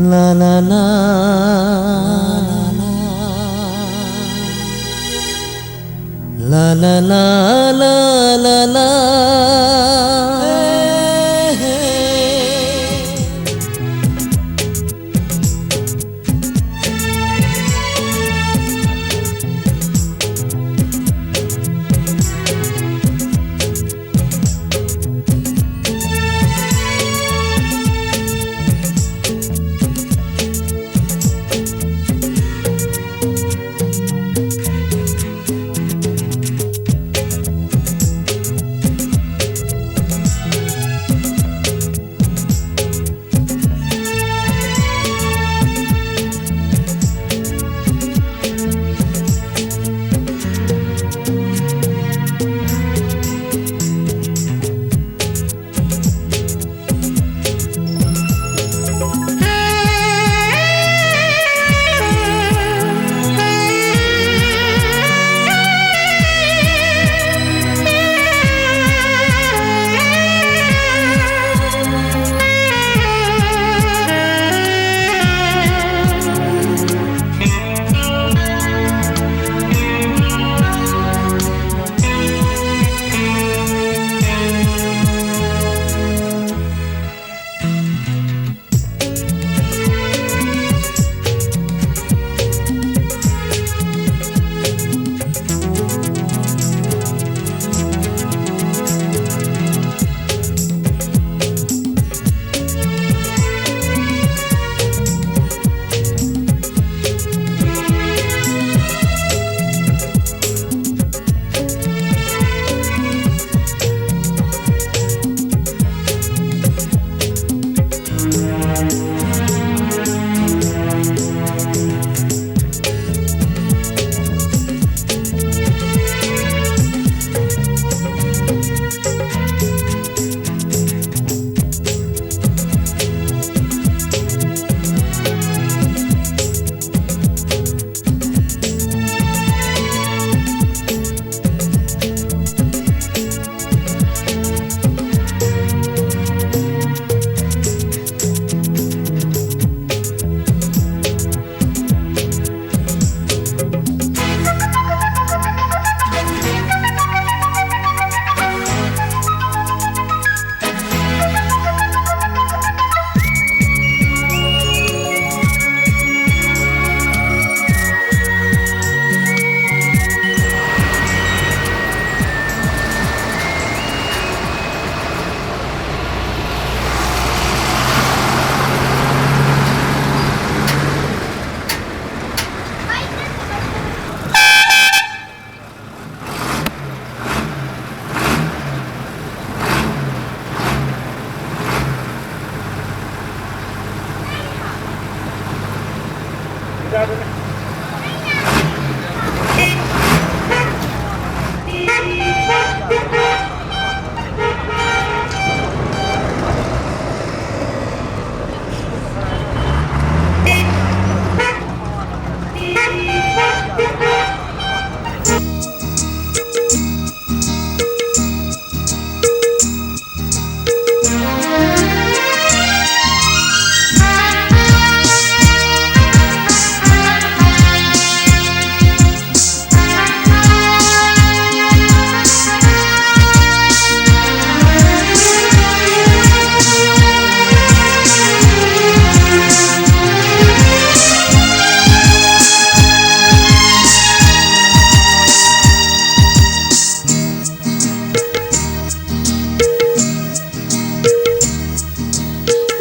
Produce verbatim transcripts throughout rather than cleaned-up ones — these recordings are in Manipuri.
La la la. La la la la la la.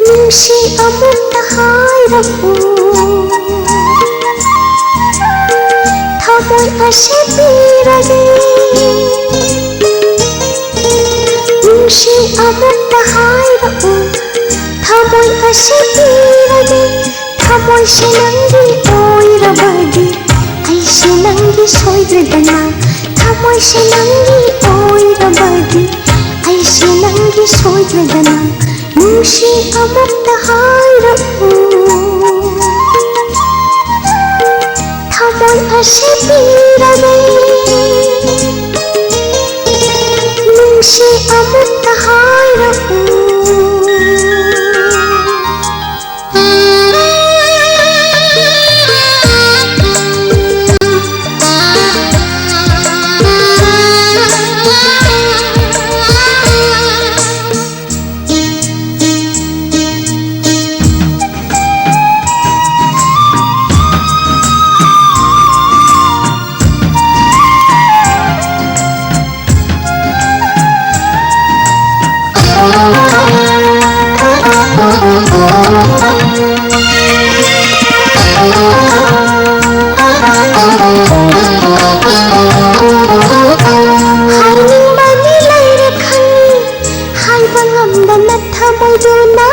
ꯅꯨꯡꯁꯤ ꯑꯃꯨꯛꯇ ꯍꯥꯏꯔꯛꯎ, ꯊꯃꯣꯏ ꯑꯁꯤ ꯄꯤꯔꯒꯦ꯫ ꯅꯨꯡꯁꯤ ꯑꯃꯨꯛꯇ ꯍꯥꯏꯔꯛꯎ, ꯊꯃꯣꯏ ꯑꯁꯤ ꯄꯤꯔꯒꯦ꯫ ꯊꯃꯣꯏꯁꯦ ꯅꯪꯒꯤ ꯑꯣꯏꯔꯕꯗꯤ, ꯑꯩꯁꯦ ꯅꯪꯒꯤ ꯁꯣꯏꯗ꯭ꯔꯦꯗꯅ꯫ ꯊꯃꯣꯏꯁꯦ ꯅꯪꯒꯤ ꯑꯣꯏꯔꯕꯗꯤ, ꯑꯩꯁꯦ ꯅꯪꯒꯤ ꯁꯣꯏꯗ꯭ꯔꯦꯗꯅ꯫ ꯅꯨꯡꯁꯤ ꯑꯃꯨꯛꯇ ꯍꯥꯏꯔꯛꯎ, ꯊꯃꯣꯏ ꯑꯁꯤ ꯄꯤꯔꯒꯦ꯫ ꯅꯨꯡꯁꯤ ꯑꯃꯨꯛꯇ ꯍꯥꯏꯔꯛꯎ꯫ ꯍꯥꯏꯅꯤꯡꯕꯅꯤ ꯂꯩꯔꯦ ꯈꯪꯉꯤ, ꯍꯥꯏꯕ ꯉꯝꯗꯅ ꯊꯃꯣꯏꯗꯨꯅ꯫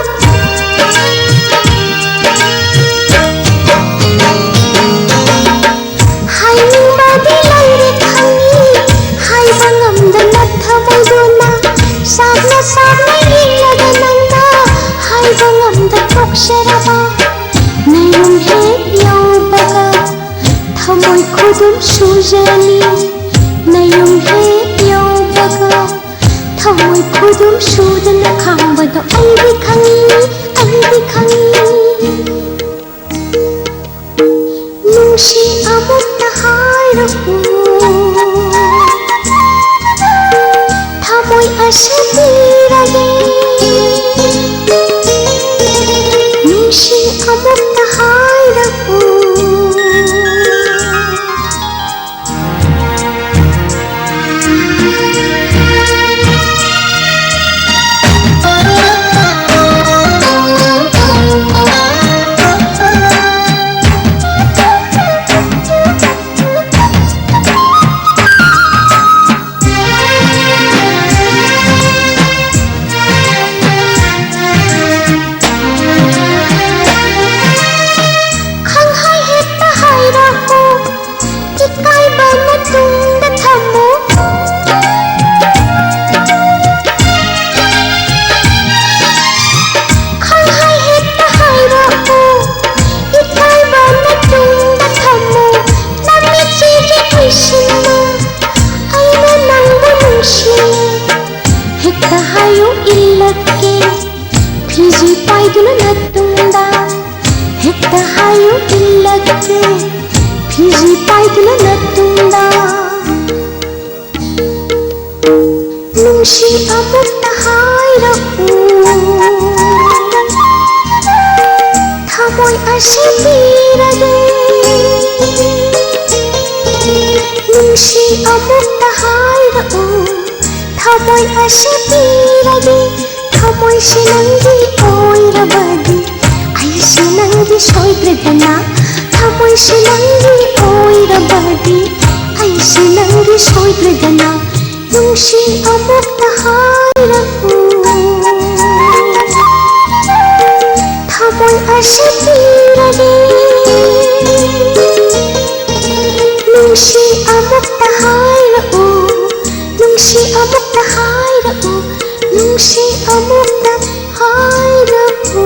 ꯊꯃꯣꯏ ꯈꯨꯗꯨꯝ ꯁꯨꯖꯅꯤ ꯅꯌꯨꯝ ꯍꯦꯛ ꯌꯧꯕꯒ꯫ ꯊꯃꯣꯏ ꯈꯨꯗꯨꯝ ꯁꯨꯗꯅ ꯈꯥꯡꯕꯗꯣ ꯑꯩꯗꯤ ꯈꯪꯏ, ꯑꯩꯗꯤ ꯈꯪꯏ꯫ ꯅꯨꯡꯁꯤ ꯑꯃꯨꯛꯇ ꯍꯥꯏꯔꯛꯎ, ꯊꯃꯣꯏ ꯑꯁꯤ ꯄꯤꯔꯒꯦ꯫ ꯅꯨꯡꯁꯤ ꯑꯃꯨꯛꯇ ꯍꯥꯏꯔꯛꯎ꯫ ꯈꯪꯍꯥꯏ ꯍꯦꯛꯇ ꯍꯥꯏꯔꯛꯎ, ꯏꯀꯥꯏꯕ ꯃꯇꯨꯡꯗ ꯊꯝꯃꯨ꯫ ꯈꯪꯍꯥꯏ ꯍꯦꯛꯇ ꯍꯥꯏꯔꯛꯎ, ꯏꯀꯥꯏꯕ ꯃꯇꯨꯡꯗ ꯊꯝꯃꯨ꯫ ꯅꯃꯤꯠꯁꯤꯒꯤ ꯎꯏꯁꯤꯟꯅ ꯑꯩꯅ ꯅꯪꯕꯨ ꯅꯨꯡꯁꯤꯌꯦ꯫ ꯍꯦꯛꯇ ꯍꯥꯏꯌꯨ ꯏꯜꯂꯛꯀꯦ, ꯐꯤꯖꯤ ꯄꯥꯏꯗꯨꯅ ꯅꯇꯨꯡꯗ꯫ ꯍꯦꯛꯇ ꯍꯥꯏꯌꯨ ꯏꯜꯂꯛꯀꯦ, ꯐꯤꯖꯤ ꯄꯥꯏꯗꯨꯅ ꯅꯇꯨꯡꯗ꯫ ꯅꯨꯡꯁꯤ ꯑꯃꯨꯛꯇ ꯍꯥꯏꯔꯛꯎ, ꯊꯃꯣꯏ ꯑꯁꯤ ꯄꯤꯔꯒꯦ꯫ ꯅꯨꯡꯁꯤ ꯑꯃꯨꯛꯇ ꯍꯥꯏꯔꯛꯎ, ꯊꯃꯣꯏ ꯑꯁꯤ ꯄꯤꯔꯒꯦ꯫ ꯊꯃꯣꯏꯁꯤ ꯅꯪꯒꯤ ꯑꯣꯏꯔꯕꯗꯤ ꯑꯩꯁꯤ ꯅꯪꯒꯤ ꯁꯣꯏꯗ꯭ꯔꯦꯗꯅ꯫ ꯊꯃꯣꯏꯁꯤ ꯅꯪꯒꯤ ꯑꯣꯏꯔꯕꯗꯤ ꯑꯩꯁꯤ ꯅꯪꯒꯤ ꯁꯣꯏꯗ꯭ꯔꯦꯗꯅ꯫ ꯅꯨꯡꯁꯤ ꯑꯃꯨꯛꯇ ꯍꯥꯏꯔꯛꯎ, ꯊꯃꯣꯏ ꯑꯁꯤ ꯄꯤꯔꯒꯦ꯫ ꯅꯨꯡꯁꯤ ꯑꯃꯨꯛꯇ ꯍꯥꯏꯔꯛꯎ, ꯅꯨꯡꯁꯤ ꯑꯃꯨꯛꯇ ꯍꯥꯏꯔꯛꯎ, ꯅꯨꯡꯁꯤ ꯑꯃꯨꯛꯇ ꯍꯥꯏꯔꯛꯎ꯫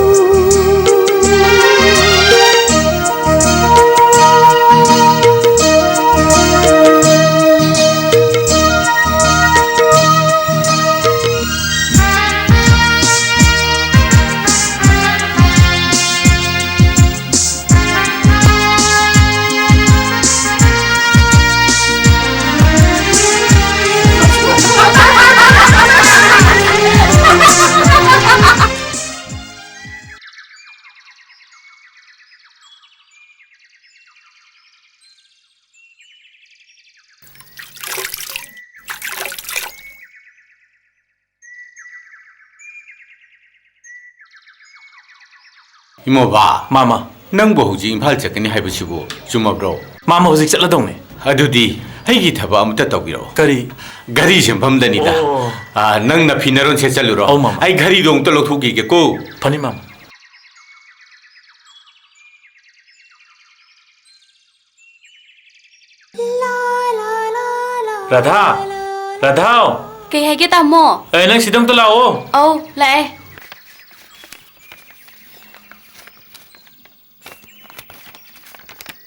ꯏꯃꯣꯕ, ꯃꯥꯃ꯫ ꯅꯪꯕꯨ ꯍꯧꯖꯤꯛ ꯏꯝꯐꯥꯜ ꯆꯠꯀꯅꯤ ꯍꯥꯏꯕꯁꯤꯕꯨ ꯆꯨꯝꯃꯕ꯭ꯔꯣ? ꯃꯥꯃ, ꯍꯧꯖꯤꯛ ꯆꯠꯂꯗꯧꯅꯤ꯫ ꯑꯗꯨꯗꯤ ꯑꯩꯒꯤ ꯊꯕꯛ ꯑꯃꯇ ꯇꯧꯕꯤꯔꯛꯑꯣ꯫ ꯀꯔꯤ? ꯘꯔꯤ ꯁꯦꯝꯐꯝꯗꯅꯤꯗ꯫ ꯑꯣ꯫ ꯑꯥ, ꯅꯪ ꯅꯐꯤ ꯅꯔꯣꯟ ꯁꯦꯠꯆꯜꯂꯨꯔꯣ꯫ ꯑꯧ, ꯃꯥꯃ꯫ ꯑꯩ ꯘꯔꯤꯗꯣ ꯑꯃꯨꯛꯇ ꯂꯧꯊꯣꯛꯈꯤꯒꯦꯀꯣ꯫ ꯐꯅꯤ, ꯃꯥꯃ꯫ ꯔꯥꯙꯥ! ꯔꯥꯙꯥ! ꯀꯩ ꯍꯥꯏꯒꯦ, ꯇꯥꯃꯣ? ꯑꯦ, ꯅꯪ ꯁꯤꯗ ꯑꯝꯇ ꯂꯥꯛꯑꯣ꯫ ꯑꯧ, ꯂꯥꯛꯑꯦ꯫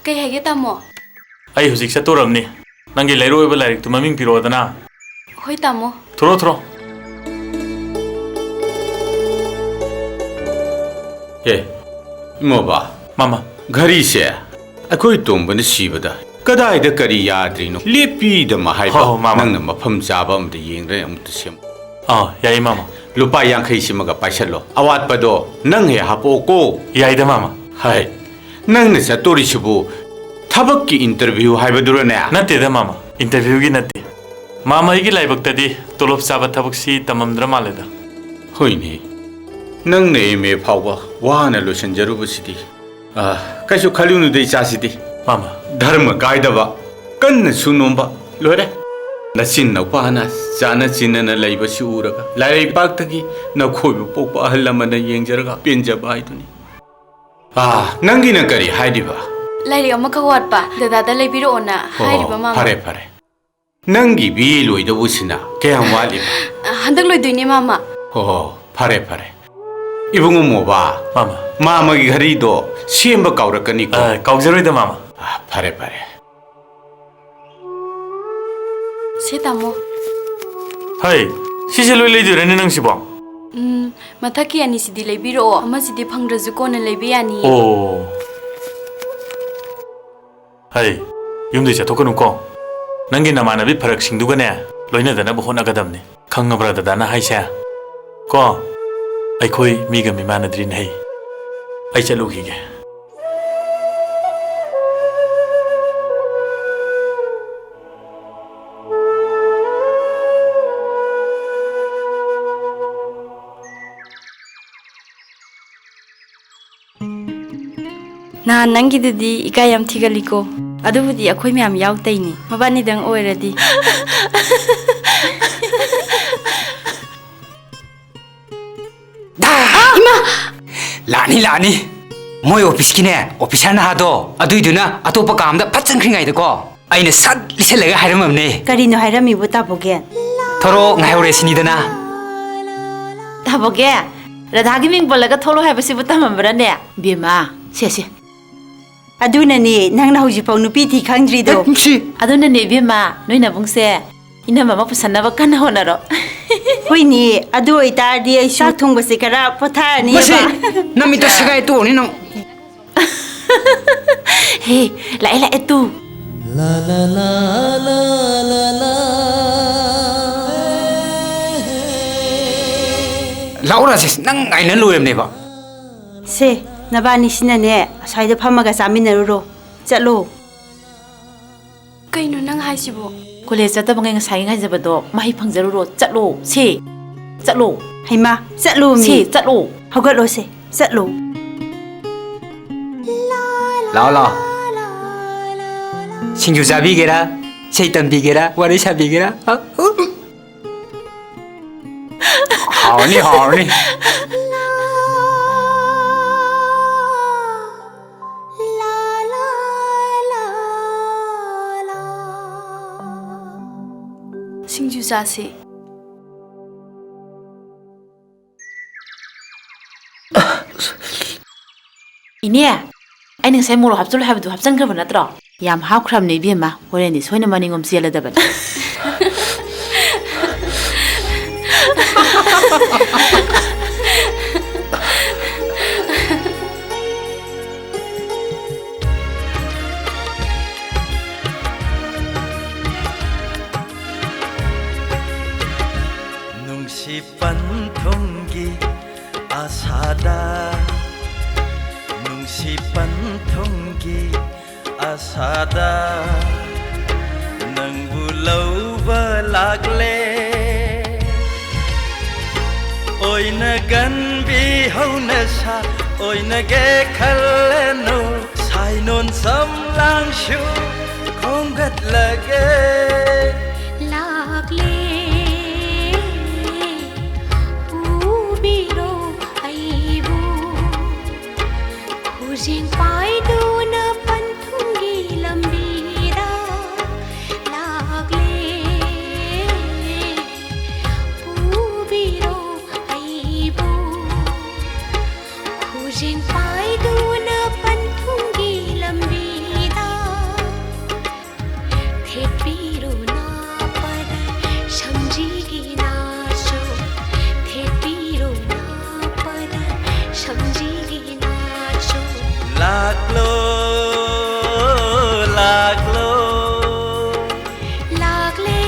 ꯀꯩ ꯍꯥꯏꯒꯦ, ꯇꯥꯃꯣ? ꯑꯩ ꯍꯧꯖꯤꯛ ꯆꯠꯇꯣꯔꯝꯅꯤ꯫ ꯅꯪꯒꯤ ꯂꯩꯔꯣꯏꯕ ꯂꯥꯏꯔꯤꯛꯇꯨ ꯃꯃꯤꯡ ꯄꯤꯔꯛꯑꯣꯗꯅ꯫ ꯍꯣꯏ, ꯇꯥꯃꯣ꯫ ꯊꯨꯔꯣ, ꯊꯨꯔꯣ꯫ ꯑꯦ, ꯏꯃꯣꯕ꯫ ꯃꯥꯃ꯫ ꯘꯔꯤꯁꯦ ꯑꯩꯈꯣꯏ ꯇꯣꯝꯕꯅ ꯁꯤꯕꯗ ꯀꯗꯥꯏꯗ ꯀꯔꯤ ꯌꯥꯗ꯭ꯔꯤꯅꯣ ꯂꯦꯞꯄꯤꯗꯃ ꯍꯥꯏꯕ꯫ ꯍꯣ, ꯍꯣ, ꯃꯥꯃ꯫ ꯅꯪꯅ ꯃꯐꯝ ꯆꯥꯕ ꯑꯃꯗ ꯌꯦꯡꯗꯨꯅ ꯑꯃꯨꯛꯇ ꯁꯦꯝꯃꯨ꯫ ꯑꯥ, ꯌꯥꯏꯌꯦ, ꯃꯥꯃ꯫ ꯂꯨꯄꯥ ꯌꯥꯡꯈꯩꯁꯤꯃꯒ ꯄꯥꯏꯁꯜꯂꯣ, ꯑꯋꯥꯠꯄꯗꯣ ꯅꯪ ꯍꯦꯛ ꯍꯥꯄꯛꯑꯣꯀꯣ꯫ ꯌꯥꯏꯗ, ꯃꯥꯃ꯫ ꯍꯥꯏ, ꯅꯪꯅ ꯆꯠꯇꯣꯔꯤꯁꯤꯕꯨ ꯊꯕꯛꯀꯤ interview ꯍꯥꯏꯕꯗꯨꯔꯅꯦ? ꯅꯠꯇꯦꯗ, ꯃꯥꯃ, interviewꯒꯤ ꯅꯠꯇꯦ꯫ ꯃꯥꯃ, ꯑꯩꯒꯤ ꯂꯥꯏꯕꯛꯇꯗꯤ ꯇꯣꯂꯣꯞ ꯆꯥꯕ ꯊꯕꯛꯁꯤ ꯇꯝꯃꯝꯗ꯭ꯔ ꯃꯥꯜꯂꯦꯗ꯫ ꯍꯣꯏꯅꯦ, ꯅꯪꯅ M A ꯐꯥꯎꯕ ꯋꯥꯅ ꯂꯣꯏꯁꯤꯟꯖꯔꯨꯕꯁꯤꯗꯤ꯫ ꯑ, ꯀꯩꯁꯨ ꯈꯜꯂꯨꯅꯨꯗ, ꯏꯆꯥꯁꯤꯗꯤ꯫ ꯃꯥꯃ꯫ ꯙꯔꯃ ꯀꯥꯏꯗꯕ, ꯀꯟꯅꯁꯨ ꯅꯣꯝꯕ, ꯂꯣꯏꯔꯦ꯫ ꯅꯆꯤꯟ ꯅꯧꯄꯥꯅ ꯆꯥꯅ ꯆꯤꯟꯅꯅ ꯂꯩꯕꯁꯤ ꯎꯔꯒ ꯂꯥꯏꯔꯩꯄꯥꯛꯇꯒꯤ ꯅꯈꯣꯏꯕꯨ ꯄꯣꯛꯄ ꯑꯍꯜ ꯑꯃꯅ ꯌꯦꯡꯖꯔꯒ ꯄꯦꯟꯖꯕ ꯍꯥꯏꯗꯨꯅꯤ꯫ ꯑꯥ, ꯅꯪꯒꯤꯅ ꯀꯔꯤ ꯍꯥꯏꯔꯤꯕ? ꯂꯥꯏꯔꯤꯛ ꯑꯃꯈꯛ ꯋꯥꯠꯄ, ꯗꯗꯥꯗ ꯂꯩꯕꯤꯔꯛꯑꯣꯅ ꯍꯣ, ꯍꯥꯏꯔꯤꯕ, ꯃꯥꯃ꯫ ꯐꯔꯦ, ꯐꯔꯦ꯫ ꯅꯪꯒꯤ B A ꯂꯣꯏꯗꯧꯕꯁꯤꯅ ꯀꯌꯥꯝ ꯋꯥꯠꯂꯤꯕ? ꯍꯟꯗꯛ ꯂꯣꯏꯗꯣꯏꯅꯦ, ꯃꯥꯃ꯫ ꯍꯣ, ꯍꯣ, ꯐꯔꯦ, ꯐꯔꯦ꯫ ꯏꯕꯨꯡꯉꯣ ꯃꯣꯕꯥ, ꯃꯥꯃ꯫ ꯃꯥꯃꯒꯤ ꯘꯔꯤꯗꯣ ꯁꯦꯝꯕ ꯀꯥꯎꯔꯛꯀꯅꯤꯀꯣ꯫ ꯑ, ꯀꯥꯎꯖꯔꯣꯏꯗ, ꯃꯥꯃ꯫ ꯑ, ꯐꯔꯦ, ꯐꯔꯦ꯫ ꯁꯦ, ꯇꯥꯃꯣ꯫ ꯍꯩ, ꯁꯤꯁꯦ ꯂꯣꯏ ꯂꯩꯗꯣꯏꯔꯅꯦ ꯅꯪꯁꯤꯕꯣ? ꯎꯝ, ꯃꯊꯛꯀꯤ ꯑꯅꯤꯁꯤꯗꯤ ꯂꯩꯕꯤꯔꯛꯑꯣ, ꯑꯃꯁꯤꯗꯤ ꯐꯪꯗ꯭ꯔꯁꯨ ꯀꯣꯟꯅ ꯂꯩꯕ ꯌꯥꯅꯤꯌꯦ꯫ ꯑꯣ꯫ ꯍꯩ, ꯌꯨꯝꯗꯩ ꯆꯠꯊꯣꯛꯀꯅꯨꯀꯣ꯫ ꯅꯪꯒꯤ ꯅꯃꯥꯟꯅꯕꯤ ꯐꯔꯛꯁꯤꯡꯗꯨꯒꯅꯦ ꯂꯣꯏꯅꯗꯅꯕ ꯍꯣꯠꯅꯒꯗꯕꯅꯤ꯫ ꯈꯪꯉꯕ꯭ꯔꯥ ꯗꯗꯥꯅ ꯍꯥꯏꯁꯦ? ꯀꯣ? ꯑꯩꯈꯣꯏ ꯃꯤꯒ ꯃꯤꯃꯥꯟꯅꯗ꯭ꯔꯤꯅꯦ ꯍꯩ꯫ ꯑꯩ ꯆꯠꯂꯨꯈꯤꯒꯦ꯫ ꯅꯍꯥꯟ ꯅꯪꯒꯤꯗꯨꯗꯤ ꯏꯀꯥꯏ ꯌꯥꯝ ꯊꯤꯒꯜꯂꯤꯀꯣ꯫ ꯑꯗꯨꯕꯨꯗꯤ ꯑꯩꯈꯣꯏ ꯃꯌꯥꯝ ꯌꯥꯎ ꯇꯩꯅꯤ, ꯃꯕꯥꯅꯤꯗꯪ ꯑꯣꯏꯔꯗꯤ꯫ ꯏꯃꯥ! ꯂꯥꯛꯑꯅꯤ, ꯂꯥꯛꯑꯅꯤ꯫ ꯃꯣꯏ ꯑꯣꯐꯤꯁꯀꯤꯅꯦ, ꯑꯣꯐꯤꯁꯥꯔ ꯅꯍꯥꯗꯣ, ꯑꯗꯨꯏꯗꯨꯅ ꯑꯇꯣꯞꯄ ꯀꯥ ꯑꯃꯗ ꯐꯠ ꯆꯪꯈ꯭ꯔꯤꯉꯩꯗꯀꯣ, ꯑꯩꯅ ꯁꯠ ꯂꯤꯁꯜꯂꯒ ꯍꯥꯏꯔꯝꯃꯕꯅꯦ꯫ ꯀꯔꯤꯅꯣ ꯍꯥꯏꯔꯝꯃꯤꯕꯨ, ꯇꯥꯕꯣꯒꯦ? ꯊꯣꯔꯛꯑꯣ, ꯉꯥꯏꯍꯧꯔꯦ ꯁꯤꯅꯤꯗꯅ꯫ ꯇꯥꯕꯣꯒꯦ, ꯔꯥꯙꯥꯒꯤ ꯃꯤꯡ ꯄꯜꯂꯒ ꯊꯣꯛꯂꯛꯑꯣ ꯍꯥꯏꯕꯁꯤꯕꯨ ꯇꯝꯃꯝꯕ꯭ꯔꯅꯦ? ꯕꯦꯝꯃ, ꯁꯦ, ꯁꯦ꯫ ꯑꯗꯨꯅꯅꯦ ꯅꯪꯅ ꯍꯧꯖꯤꯛꯐꯥꯎ ꯅꯨꯄꯤ ꯊꯤ ꯈꯪꯗ꯭ꯔꯤꯗꯣ꯫ ꯑꯦ, ꯁꯤ꯫ ꯑꯗꯨꯅꯅꯦ ꯏꯕꯦꯝꯃ, ꯅꯣꯏ ꯅꯕꯨꯡꯁꯦ ꯏꯅꯝꯃ ꯑꯃ ꯄꯨꯁꯟꯅꯕ ꯀꯟꯅ ꯍꯣꯠꯅꯔꯣ꯫ ꯍꯣꯏꯅꯦ, ꯑꯗꯨ ꯑꯣꯏꯇꯥꯔꯗꯤ ꯑꯩꯁꯨ ꯆꯥꯛ ꯊꯣꯡꯕꯁꯦ ꯈꯔ ꯄꯣꯊꯥꯔꯅꯤ꯫ ꯃꯁꯤ ꯅꯃꯤꯠꯇꯣ ꯁꯦꯒꯥꯏ ꯇꯣꯛꯑꯅꯤ ꯅꯪ꯫ ꯍꯦ, ꯂꯥꯛꯑꯦ, ꯂꯥꯛꯑꯦ ꯇꯨ꯫ ꯂꯥꯛꯑꯣ ꯔꯥꯖꯦꯁ, ꯅꯪ ꯉꯥꯏꯅ ꯂꯣꯏꯔꯕꯅꯦꯕ꯫ ꯁꯦ, ꯅꯕꯥꯅꯤꯁꯤꯅꯅꯦ, ꯑꯁ꯭ꯋꯥꯏꯗ ꯐꯝꯃꯒ ꯆꯥꯃꯤꯟꯅꯔꯨꯔꯣ꯫ ꯆꯠꯂꯣ꯫ ꯀꯩꯅꯣ ꯅꯪ ꯍꯥꯏꯁꯤꯕꯣ? ꯀꯣꯂꯦꯖ ꯆꯠꯇꯕꯉꯩ ꯉꯁꯥꯏꯒꯤ ꯉꯥꯏꯖꯕꯗꯣ ꯃꯍꯩ ꯐꯪꯖꯔꯨꯔꯣ꯫ ꯆꯠꯂꯣ, ꯁꯦ, ꯆꯠꯂꯣ꯫ ꯍꯩꯃꯥ, ꯆꯠꯂꯣ ꯃꯤ꯫ ꯁꯦ, ꯆꯠꯂꯣ꯫ ꯍꯧꯒꯠꯂꯣ ꯁꯦ, ꯆꯠꯂꯣ꯫ ꯂꯥꯛꯑꯣ, ꯂꯥꯛꯑꯣ꯫ ꯁꯤꯡꯖꯨ ꯆꯥꯕꯤꯒꯦꯔꯥ? ꯏꯁꯩ ꯇꯝꯕꯤꯒꯦꯔꯥ? ꯋꯥꯔꯤ ꯁꯥꯕꯤꯒꯦꯔꯥ? ꯍꯥ? ꯍꯥꯎꯔꯅꯤ, ꯍꯥꯎꯔꯅꯤ꯫ ꯁꯤꯡꯖꯨ ꯆꯥꯁꯦ꯫ ꯏꯅꯦ, ꯑꯩꯅ ꯉꯁꯥꯏ ꯃꯣꯔꯣꯛ ꯍꯥꯞꯆꯜꯂꯨ ꯍꯥꯏꯕꯗꯨ ꯍꯥꯞꯆꯟꯈ꯭ꯔꯕ ꯅꯠꯇ꯭ꯔꯣ? ꯌꯥꯝ ꯍꯥꯞꯈ꯭ꯔꯕꯅꯦ ꯏꯕꯦꯝꯃ, ꯍꯣꯔꯦꯟꯗꯤ ꯁꯣꯏꯅ ꯃꯅꯤꯡꯂꯣꯝ ꯆꯦꯜꯂꯗꯕꯅꯦ꯫ ꯅꯨꯡꯁꯤ ꯄꯟꯊꯨꯡꯒꯤ ꯑꯁꯥꯗ, ꯅꯨꯡꯁꯤ ꯄꯟꯊꯨꯡꯒꯤ ꯑꯁꯥꯗ ꯅꯪꯕꯨ ꯂꯧꯕ ꯂꯥꯛꯂꯦ꯫ ꯑꯣꯏꯅꯒꯟꯕꯤ ꯍꯧꯅꯁꯥ ꯑꯣꯏꯅꯒꯦ ꯈꯜꯂꯅꯨ꯫ ꯅꯣꯟ ꯁꯝ ꯂꯥꯡꯁꯨ ꯈꯣꯝꯒꯠꯂꯒꯦ꯫ ꯂꯥꯛꯂꯦ, ꯄꯨꯕꯤꯔꯣ ꯑꯩꯕꯨ, ꯈꯨꯖꯦꯡ ꯄꯥꯏꯗꯨꯅ ꯄꯟꯊꯨꯡꯒꯤ ꯂꯝꯕꯤꯗ ꯂꯥꯛꯂꯦ꯫ ꯄꯨꯕꯤꯔꯣ ꯑꯩꯕꯨ, ꯈꯨꯖꯦꯡ ꯄꯥꯏꯗꯨꯅ ꯄꯟꯊꯨꯡꯒꯤ ꯂꯝꯕꯤꯗ ꯊꯦꯠꯄꯤꯔꯣ ꯅꯥꯄꯗ ꯁꯝꯖꯤꯒꯤ ꯅꯥꯁꯨ, ꯊꯦꯠꯄꯤꯔꯣ ꯅꯥꯄꯗ ꯁꯝꯖꯤꯒꯤ ꯅꯥꯁꯨ꯫ ꯂꯥꯛꯂꯣ, ꯂꯥꯛꯂꯣ꯫ ꯂꯥꯛꯂꯦ,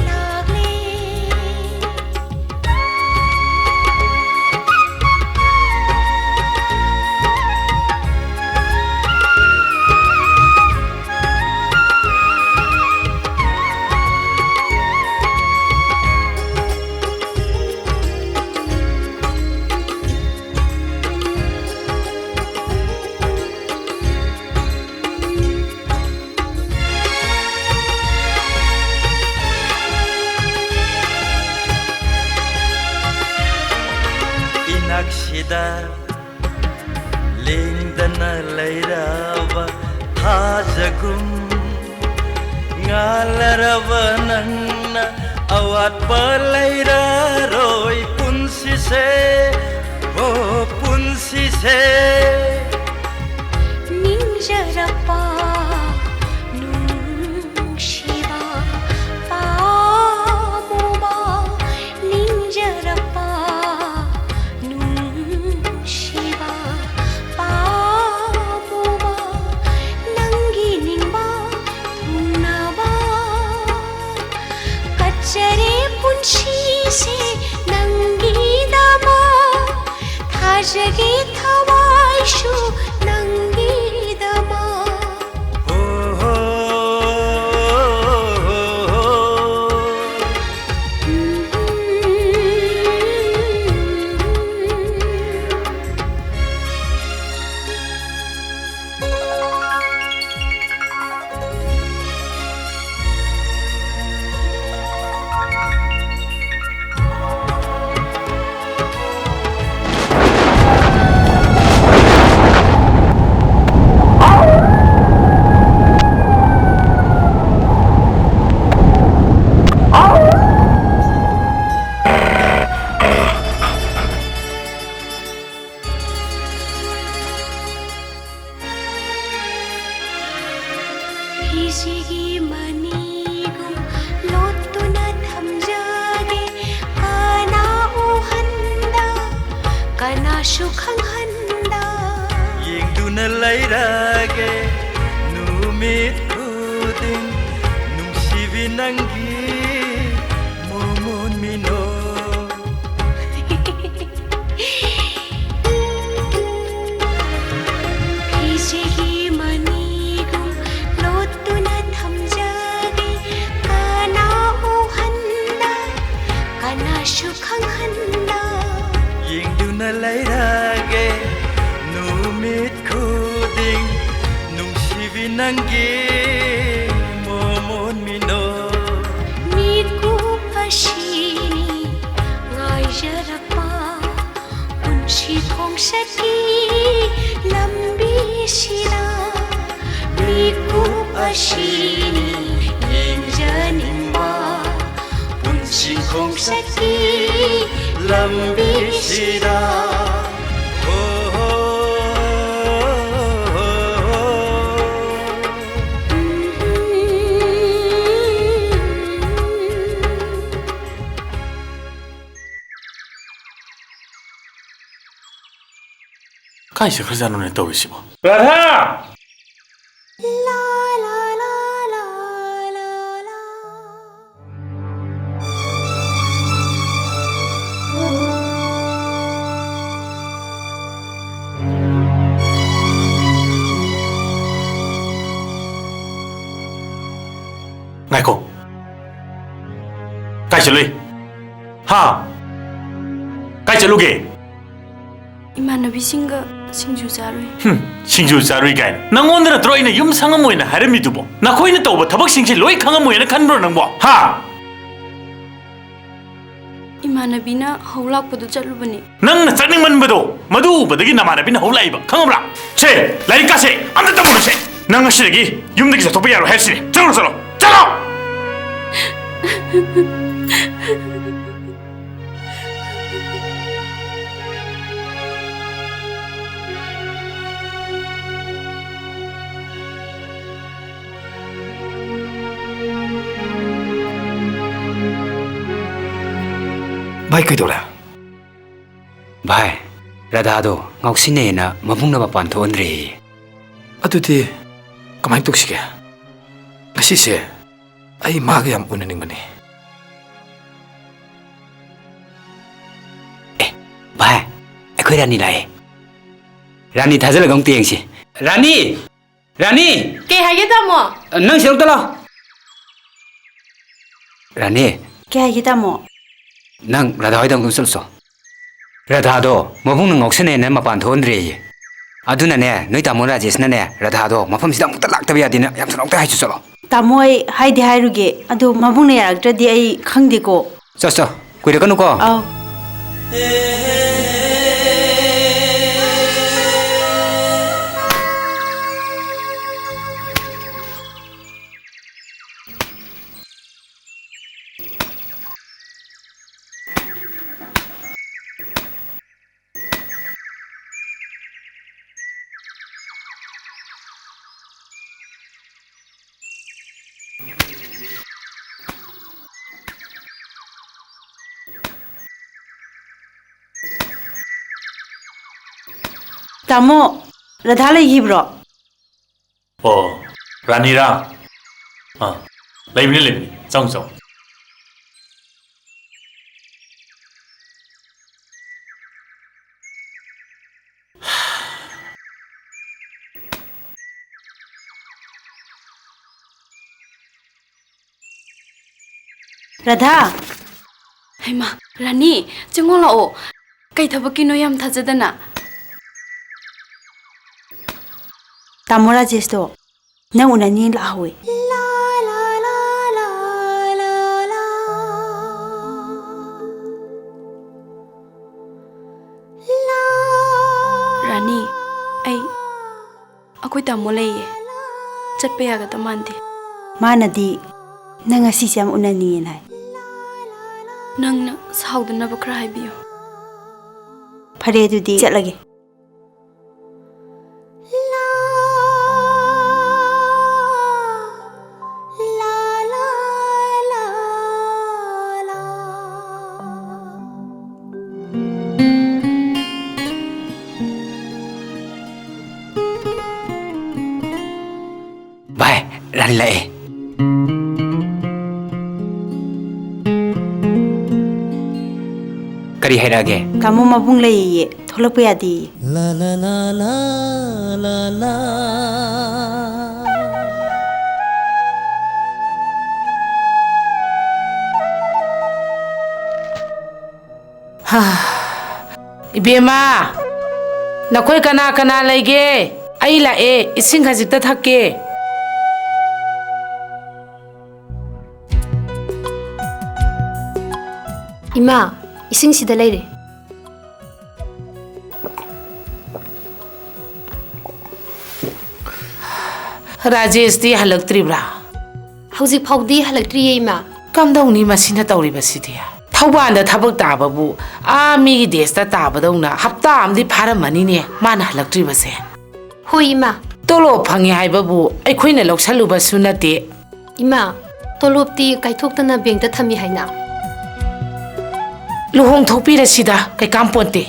ꯂꯥꯛꯂꯦ꯫ ꯏꯅꯛꯁꯤꯗ ꯂꯦꯡꯗꯅ ꯂꯩꯔꯕ ꯊꯥꯖꯒꯨꯝ, ꯉꯥꯜꯂꯔꯕ ꯅꯪꯅ ꯑꯋꯥꯠꯄ ꯂꯩꯔꯔꯣꯏ ꯄꯨꯟꯁꯤꯁꯦ, ꯑꯣ ꯄꯨꯟꯁꯤꯁꯦ꯫ ꯅꯤꯡꯖꯔꯛꯄ ꯅꯨꯡꯁꯤꯕ ꯄꯥꯝꯃꯨꯕ, ꯅꯤꯡꯖꯔꯛꯄ ꯅꯨꯡꯁꯤꯕ ꯄꯥꯝꯃꯨꯕ, ꯅꯪꯒꯤ ꯅꯤꯡꯕ ꯊꯨꯡꯅꯕ ꯀꯠꯆꯔꯦ ꯄꯨꯟꯁꯤꯁꯦ ꯅꯪꯒꯤꯗꯃꯛ, ꯊꯥꯖꯒꯦ ꯊꯋꯥꯏꯁꯨ ꯅꯪꯒꯤꯗꯃꯛ꯫ ꯏꯁꯤꯒꯤ ꯃꯅꯤꯒꯨꯝ ꯂꯣꯠꯇꯨꯅ ꯊꯝꯖꯒꯦ꯫ ꯀꯅꯥ ꯎꯍꯟꯗ, ꯀꯅꯥꯁꯨ ꯈꯪꯍꯟꯗ꯫ ꯌꯦꯡꯗꯨꯅ ꯂꯩꯔꯒꯦ ꯅꯨꯃꯤꯠ ꯈꯨꯗꯤꯡ ꯅꯨꯡꯁꯤꯕꯤ ꯅꯪꯒꯤ ꯃꯣꯃꯣꯟ ꯃꯤꯅꯣ꯫ ꯐꯤꯖꯤꯒꯤ ꯃꯅꯤꯒꯨꯝ ꯂꯣꯠꯇꯨꯅ ꯊꯝꯖꯒꯦ꯫ ꯀꯅꯥ ꯎꯍꯟꯗ, ꯀꯅꯥꯁꯨ ꯈꯪꯍꯟꯗ꯫ ꯌꯦꯡꯗꯨꯅ ꯂꯩꯔꯒꯦ ꯅꯨꯃꯤꯠ ꯈꯨꯗꯤꯡ ꯅꯨꯡꯁꯤꯕꯤ ꯅꯪꯒꯤ ꯃꯣꯃꯣꯟ ꯃꯤꯅꯣ꯫ ꯃꯤꯀꯨꯞ ꯑꯁꯤꯅꯤ ꯉꯥꯏꯖꯔꯛꯄ ꯄꯨꯟꯁꯤ ꯈꯣꯡꯆꯠꯀꯤ ꯂꯝꯕꯤꯁꯤꯗ꯫ ꯃꯤꯀꯨꯞ ꯑꯁꯤꯅꯤ ꯌꯦꯡꯖꯅꯤꯡꯕ ꯄꯨꯟꯁꯤ ꯈꯣꯡꯆꯠꯀꯤ ꯂꯝꯕꯤꯁꯤꯗ꯫ ꯍꯣ, ꯍꯣ, ꯍꯣ, ꯍꯣ꯫ ꯀꯥꯏ ꯆꯠꯈ꯭ꯔꯖꯥꯠꯅꯣꯅꯦ ꯇꯧꯔꯤꯁꯤꯕꯣ? ꯔꯥꯙꯥ! ꯉꯥꯏꯈꯣ꯫ ꯀꯥꯏ ꯆꯠꯂꯨꯏ? ꯍꯥ? ꯀꯥꯏ ꯆꯠꯂꯨꯒꯦ? ꯏꯃꯥꯟꯅꯕꯤꯁꯤꯡꯒ ꯁꯤꯡꯖꯨ ꯆꯥꯔꯨꯏ꯫ ꯍꯨꯝ, ꯁꯤꯡꯖꯨ ꯆꯥꯔꯨꯏ ꯀꯥꯏꯅ꯫ ꯅꯪꯉꯣꯟꯗ ꯅꯠꯇ꯭ꯔꯣ ꯑꯩꯅ ꯌꯨꯝ ꯁꯪꯉꯝꯃꯣꯏꯅ ꯍꯥꯏꯔꯝꯃꯤꯗꯨꯕꯣ? ꯅꯈꯣꯏꯅ ꯇꯧꯕ ꯊꯕꯛꯁꯤꯡꯁꯦ ꯂꯣꯏ ꯈꯪꯉꯝꯃꯣꯏꯅ ꯈꯟꯕ꯭ꯔꯣ ꯅꯪꯕꯣ? ꯍꯥ? ꯏꯃꯥꯟꯅꯕꯤꯅ ꯍꯧ ꯂꯥꯛꯄꯗꯨ ꯆꯠꯂꯨꯕꯅꯦ꯫ ꯅꯪꯅ ꯆꯠꯅꯤꯡꯃꯟꯕꯗꯣ, ꯃꯗꯨ ꯎꯕꯗꯒꯤ ꯅꯃꯥꯟꯅꯕꯤꯅ ꯍꯧ ꯂꯥꯛꯏꯕ, ꯈꯪꯉꯕ꯭ꯔꯥ? ꯁꯦ, ꯂꯥꯏꯔꯤꯛ ꯀꯥꯁꯦ ꯑꯝꯇ ꯇꯝꯃꯨꯔꯁꯦ꯫ ꯅꯪ ꯉꯁꯤꯗꯒꯤ ꯌꯨꯝꯗꯒꯤ ꯆꯠꯊꯣꯛꯄ ꯌꯥꯔꯣꯏ ꯍꯥꯏꯁꯤꯅꯦ꯫ ꯆꯠꯂꯣ, ꯆꯠꯂꯣ, ꯆꯠꯂꯣ! ꯚꯥꯏ, ꯀꯩꯗꯧꯔꯦ? ꯚꯥꯏ, ꯔꯥꯙꯥꯗꯣ ꯉꯥꯎꯁꯤꯟꯅꯩꯌꯦꯅ ꯃꯕꯨꯡꯅ ꯃꯄꯥꯟ ꯊꯣꯛꯍꯟꯗ꯭ꯔꯦꯌꯦ꯫ ꯑꯗꯨꯗꯤ ꯀꯃꯥꯏꯅ ꯇꯧꯁꯤꯒꯦ? ꯉꯁꯤꯁꯦ ꯑꯩ ꯃꯥꯒ ꯌꯥꯝ ꯎꯅꯅꯤꯡꯕꯅꯤ꯫ ꯑꯦ, ꯚꯥꯏ, ꯑꯩꯈꯣꯏ ꯔꯥꯅꯤ ꯂꯥꯛꯑꯦ꯫ ꯔꯥꯅꯤ ꯊꯥꯖꯤꯜꯂꯒ ꯑꯃꯨꯛꯇ ꯌꯦꯡꯁꯤ꯫ ꯔꯥꯅꯤ! ꯔꯥꯅꯤ! ꯀꯩ ꯍꯥꯏꯒꯦ, ꯇꯥꯃꯣ? ꯅꯪ ꯁꯤꯗ ꯑꯃꯨꯛꯇ ꯂꯥꯎ꯫ ꯔꯥꯅꯤ! ꯀꯩ ꯍꯥꯏꯒꯦ, ꯇꯥꯃꯣ? ꯅꯪ ꯔꯥꯙꯥ ꯍꯣꯏꯗ ꯑꯃꯨꯛꯇ ꯆꯠꯂꯨꯆꯣ꯫ ꯔꯥꯙꯥꯗꯣ ꯃꯕꯨꯡꯅ ꯉꯥꯎꯁꯟꯅꯩꯅ ꯃꯄꯥꯟ ꯊꯣꯛꯍꯟꯗ꯭ꯔꯦꯌꯦ꯫ ꯑꯗꯨꯅꯅꯦ, ꯅꯣꯏ ꯇꯥꯃꯣ ꯔꯥꯖꯦꯁꯅꯅꯦ, ꯔꯥꯙꯥꯗꯣ ꯃꯐꯝꯁꯤꯗ ꯑꯃꯨꯛꯇ ꯂꯥꯛꯇꯕ ꯌꯥꯗꯦꯅ ꯌꯥꯝ ꯊꯨꯅ ꯑꯃꯨꯛꯇ ꯍꯥꯏꯆꯨ ꯆꯠꯂꯣ꯫ ꯇꯥꯃꯣ, ꯑꯩ ꯍꯥꯏꯗꯤ ꯍꯥꯏꯔꯨꯒꯦ, ꯑꯗꯣ ꯃꯕꯨꯡꯅ ꯌꯥꯔꯛꯇ꯭ꯔꯗꯤ ꯑꯩ ꯈꯪꯗꯦꯀꯣ꯫ ꯆꯣ, ꯆꯣ, ꯀꯨꯏꯔꯛꯀꯅꯨꯀꯣ꯫ ꯑꯧ꯫ ꯇꯥꯃꯣ, ꯔꯥꯙꯥ ꯂꯩꯈꯤꯕ꯭ꯔꯣ? ꯑꯣ, ꯔꯥꯅꯤꯔꯥ? ꯑꯥ, ꯂꯩꯕꯅꯤ, ꯂꯩꯕꯅꯤ꯫ ꯆꯪꯉꯨ, ꯆꯪꯉꯨ꯫ ꯔꯥꯙꯥ! ꯍꯩꯃꯥ, ꯔꯥꯅꯤ, ꯆꯪꯉꯣ ꯂꯥꯛꯑꯣ꯫ ꯀꯩ ꯊꯕꯛꯀꯤꯅꯣ ꯌꯥꯝ ꯊꯥꯖꯗꯅ? ꯇꯥꯃꯣ ꯔꯥꯖꯦꯁꯇꯣ ꯅꯪ ꯎꯅꯅꯤ ꯂꯥꯛꯍꯧꯋꯦ꯫ ꯔꯥꯅꯤ, ꯑꯩ, ꯑꯩꯈꯣꯏ ꯇꯥꯃꯣ ꯂꯩꯌꯦ꯫ ꯆꯠꯄ ꯌꯥꯒꯗꯕ ꯃꯥꯟꯗꯦ꯫ ꯃꯥꯅꯗꯤ ꯅꯪ ꯉꯁꯤꯁꯦ ꯌꯥꯝ ꯎꯅꯅꯤꯡꯉꯦꯅ ꯍꯥꯏ꯫ ꯅꯪꯅ ꯁꯥꯎꯗꯅꯕ ꯈꯔ ꯍꯥꯏꯕꯤꯌꯨ꯫ ꯐꯔꯦ, ꯑꯗꯨꯗꯤ ꯆꯠꯂꯒꯦ꯫ ꯚꯥꯏ, ꯔꯟ ꯂꯥꯛꯑꯦ꯫ ꯀꯔꯤ ꯍꯥꯏꯔꯛꯑꯒꯦ? ꯇꯥꯃꯣ ꯃꯕꯨꯡ ꯂꯩꯌꯦꯌꯦ, ꯊꯣꯛꯂꯛꯄ ꯌꯥꯗꯦꯌꯦ꯫ ꯍꯥ꯫ ꯏꯕꯦꯝꯃ, ꯅꯈꯣꯏ ꯀꯅꯥ ꯀꯅꯥ ꯂꯩꯒꯦ? ꯑꯩ ꯂꯥꯛꯑꯦ, ꯏꯁꯤꯡ ꯈꯖꯤꯛꯇ ꯊꯛꯀꯦ꯫ ꯏꯃꯥ, ꯏꯁꯤꯡꯁꯤꯗ ꯂꯩꯔꯦ꯫ ꯔꯥꯖꯦꯁꯇꯤ ꯍꯜꯂꯛꯇ꯭ꯔꯤꯕ꯭ꯔꯥ? ꯍꯧꯖꯤꯛ ꯐꯥꯎꯗꯤ ꯍꯜꯂꯛꯇ꯭ꯔꯤꯌꯦ, ꯏꯃꯥ꯫ ꯀꯝꯗꯧꯅꯤ ꯃꯁꯤꯅ ꯇꯧꯔꯤꯕꯁꯤꯗꯤ? ꯊꯧꯕꯥꯜꯗ ꯊꯕꯛ ꯇꯥꯕꯕꯨ ꯑꯥ ꯃꯤꯒꯤ ꯗꯦꯁꯇ ꯇꯥꯕꯗꯧꯅ ꯍꯞꯇꯥ ꯑꯃꯗꯤ ꯐꯥꯔꯝꯃꯅꯤꯅꯦ ꯃꯥꯅ ꯍꯜꯂꯛꯇ꯭ꯔꯤꯕꯁꯦ꯫ ꯍꯣꯏ, ꯏꯃꯥ꯫ ꯇꯣꯂꯣꯞ ꯐꯪꯉꯤ ꯍꯥꯏꯕꯕꯨ ꯑꯩꯈꯣꯏꯅ ꯂꯧꯁꯜꯂꯨꯕꯁꯨ ꯅꯠꯇꯦ꯫ ꯏꯃꯥ, ꯇꯣꯂꯣꯞꯇꯤ ꯀꯥꯏꯊꯣꯛꯇꯅ ꯕꯦꯡꯛꯇ ꯊꯝꯃꯤ ꯍꯥꯏꯅ꯫ ꯂꯨꯍꯣꯡ ꯊꯣꯛꯄꯤꯔꯁꯤꯗ, ꯀꯩꯀꯥꯟ ꯄꯣꯟꯇꯦ꯫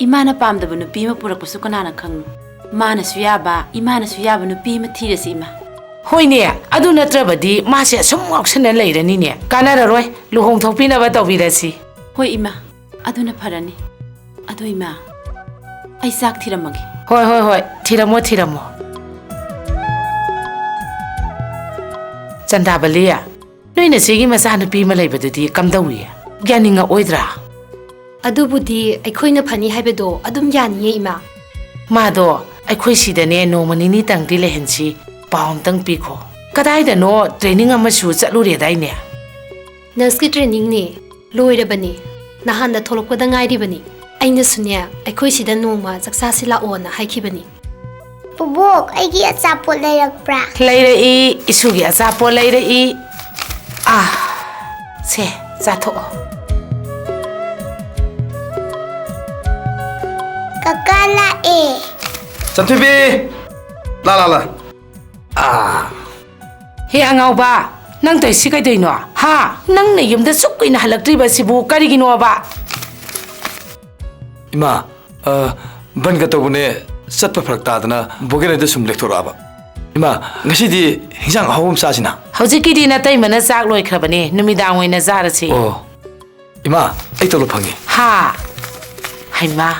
ꯏꯃꯥꯅ ꯄꯥꯝꯗꯕ ꯅꯨꯄꯤ ꯑꯃ ꯄꯨꯔꯛꯄꯁꯨ ꯀꯅꯥꯅ ꯈꯪꯕꯅꯣ? ꯃꯥꯅꯁꯨ ꯌꯥꯕ, ꯏꯃꯥꯅꯁꯨ ꯌꯥꯕ ꯅꯨꯄꯤ ꯑꯃ ꯊꯤꯔꯁꯤ, ꯏꯃꯥ꯫ ꯍꯣꯏꯅꯦ, ꯑꯗꯨ ꯅꯠꯇ꯭ꯔꯕꯗꯤ ꯃꯥꯁꯦ ꯑꯁꯨꯝ ꯉꯥꯎꯁꯟꯅ ꯂꯩꯔꯅꯤꯅꯦ꯫ ꯀꯥꯟꯅꯔꯔꯣꯏ, ꯂꯨꯍꯣꯡ ꯊꯣꯛꯄꯤꯅꯕ ꯇꯧꯕꯤꯔꯁꯤ꯫ ꯍꯣꯏ, ꯏꯃꯥ, ꯑꯗꯨꯅ ꯐꯔꯅꯤ꯫ ꯑꯗꯣ, ꯏꯃꯥ, ꯑꯩ ꯆꯥꯛ ꯊꯤꯔꯝꯃꯒꯦ꯫ ꯍꯣꯏ, ꯍꯣꯏ, ꯍꯣꯏ, ꯊꯤꯔꯝꯃꯣ, ꯊꯤꯔꯝꯃꯣ꯫ ꯆꯟꯗꯥꯕꯂꯤ, ꯅꯣꯏ ꯅꯆꯦꯒꯤ ꯃꯆꯥꯅꯨꯄꯤ ꯑꯃ ꯂꯩꯕꯗꯨꯗꯤ ꯀꯝꯗꯧꯏ? ꯌꯥꯅꯤꯡꯉꯛꯑꯣꯏꯗ꯭ꯔꯥ? ꯑꯗꯨꯕꯨꯗꯤ ꯑꯩꯈꯣꯏꯅ ꯐꯅꯤ ꯍꯥꯏꯕꯗꯣ ꯑꯗꯨꯝ ꯌꯥꯅꯤꯌꯦ, ꯏꯃꯥ꯫ ꯃꯥꯗꯣ ꯑꯩꯈꯣꯏ ꯁꯤꯗꯅꯦ ꯅꯣꯡꯃ ꯅꯤꯅꯤꯇꯪꯗꯤ ꯂꯩꯍꯟꯁꯤ꯫ ꯄꯥꯎ ꯑꯝꯇꯪ ꯄꯤꯈꯣ꯫ ꯀꯗꯥꯏꯗꯅꯣ training ꯑꯃꯁꯨ ꯆꯠꯂꯨꯔꯦꯗꯥꯏꯅꯦ? Nurseꯀꯤ trainingꯅꯦ꯫ ꯂꯣꯏꯔꯕꯅꯤ꯫ ꯅꯍꯥꯟꯗ ꯊꯣꯛꯂꯛꯄꯗ ꯉꯥꯏꯔꯤꯕꯅꯤ꯫ ꯑꯩꯅꯁꯨꯅꯦ, ꯑꯩꯈꯣꯏ ꯁꯤꯗ ꯅꯣꯡꯃ ꯆꯥꯛ ꯆꯥꯁꯤ ꯂꯥꯛꯑꯣꯅ ꯍꯥꯏꯈꯤꯕꯅꯤ꯫ ꯄꯨꯕꯣꯛ, ꯑꯩꯒꯤ ꯑꯆꯥꯄꯣꯠ ꯂꯩꯔꯛꯄ꯭ꯔꯥ? ꯂꯩꯔꯛꯏ, ꯏꯁꯨꯒꯤ ꯑꯆꯥꯄꯣꯠ ꯂꯩꯔꯛꯏ꯫ ꯑꯥ, ꯁꯦ, ꯆꯥꯊꯣꯛꯑꯣ꯫ ꯀꯀꯥ ꯂꯥꯛꯑꯦ꯫ ꯆꯟꯊꯣꯏꯕꯤ! ꯂꯥ, ꯂꯥ, ꯂꯥ꯫ ꯑꯥ꯫ ꯍꯦ ꯑꯉꯥꯎꯕ, ꯅꯪ ꯇꯧꯔꯤꯁꯤ ꯀꯩꯗꯧꯏꯅꯣ? ꯍꯥ? ꯅꯪ ꯅꯌꯨꯝꯗ ꯁꯨꯛ ꯀꯨꯏꯅ ꯍꯜꯂꯛꯇ꯭ꯔꯤꯕꯁꯤꯕꯨ ꯀꯔꯤꯒꯤꯅꯣꯕ? ꯏꯃꯥ, ꯑ, ꯕꯟꯒ ꯇꯧꯕꯅꯦ, ꯆꯠꯄ ꯐꯔꯛ ꯇꯥꯗꯅ ꯕꯣꯒꯦꯅꯩꯗ ꯁꯨꯝ ꯂꯦꯛꯊꯣꯔꯛꯑꯕ꯫ ꯏꯃꯥ, ꯉꯁꯤꯗꯤ ꯍꯤꯟꯖꯥꯡ ꯑꯍꯥꯎꯕ ꯑꯃ ꯆꯥꯁꯤꯅ꯫ ꯍꯧꯖꯤꯛꯀꯤꯗꯤ ꯅꯇꯩꯃꯅ ꯆꯥꯛ ꯂꯣꯏꯈ꯭ꯔꯕꯅꯦ, ꯅꯨꯃꯤꯗꯥꯡ ꯑꯣꯏꯅ ꯆꯥꯔꯁꯤ꯫ ꯑꯣ, ꯏꯃꯥ, ꯑꯩ ꯇꯣꯂꯣꯞ ꯐꯪꯉꯤ꯫ ꯍꯥ? ꯍꯩꯃꯥ꯫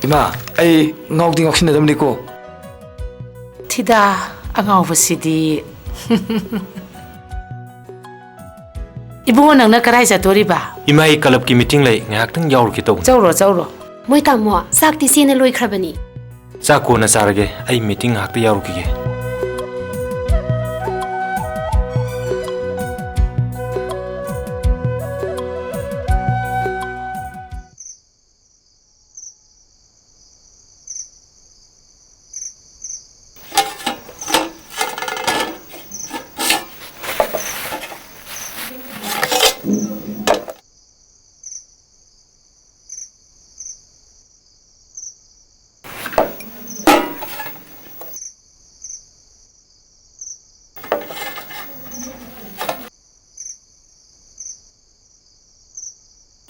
ꯏꯃꯥ, ꯑꯩ ꯉꯥꯎꯗꯤ ꯉꯥꯎꯁꯤꯟꯅꯗꯕꯅꯤꯀꯣ꯫ ꯊꯤꯗꯥ, ꯑꯉꯥꯎꯕꯁꯤꯗꯤ꯫ ꯏꯕꯨꯡꯉꯣ, ꯅꯪꯅ ꯀꯗꯥꯏ ꯆꯠꯇꯣꯔꯤꯕ? ꯏꯃꯥ, ꯑꯩ ꯀ꯭ꯂꯕꯀꯤ ꯃꯤꯇꯤꯡ ꯂꯩ, ꯉꯥꯏꯍꯥꯛꯇꯪ ꯌꯥꯎꯔꯨꯒꯦ ꯇꯧꯕꯅꯤ꯫ ꯆꯧꯔꯣ, ꯆꯧꯔꯣ꯫ ꯃꯣꯏ ꯇꯥꯃꯣ, ꯆꯥꯛꯇꯤ ꯆꯦꯅ ꯂꯣꯏꯈ꯭ꯔꯕꯅꯤ꯫ ꯆꯥꯛ ꯀꯣꯟꯅ ꯆꯥꯔꯒꯦ, ꯑꯩ ꯃꯤꯇꯤꯡ ꯉꯥꯏꯍꯥꯛꯇ ꯌꯥꯎꯔꯨꯈꯤꯒꯦ꯫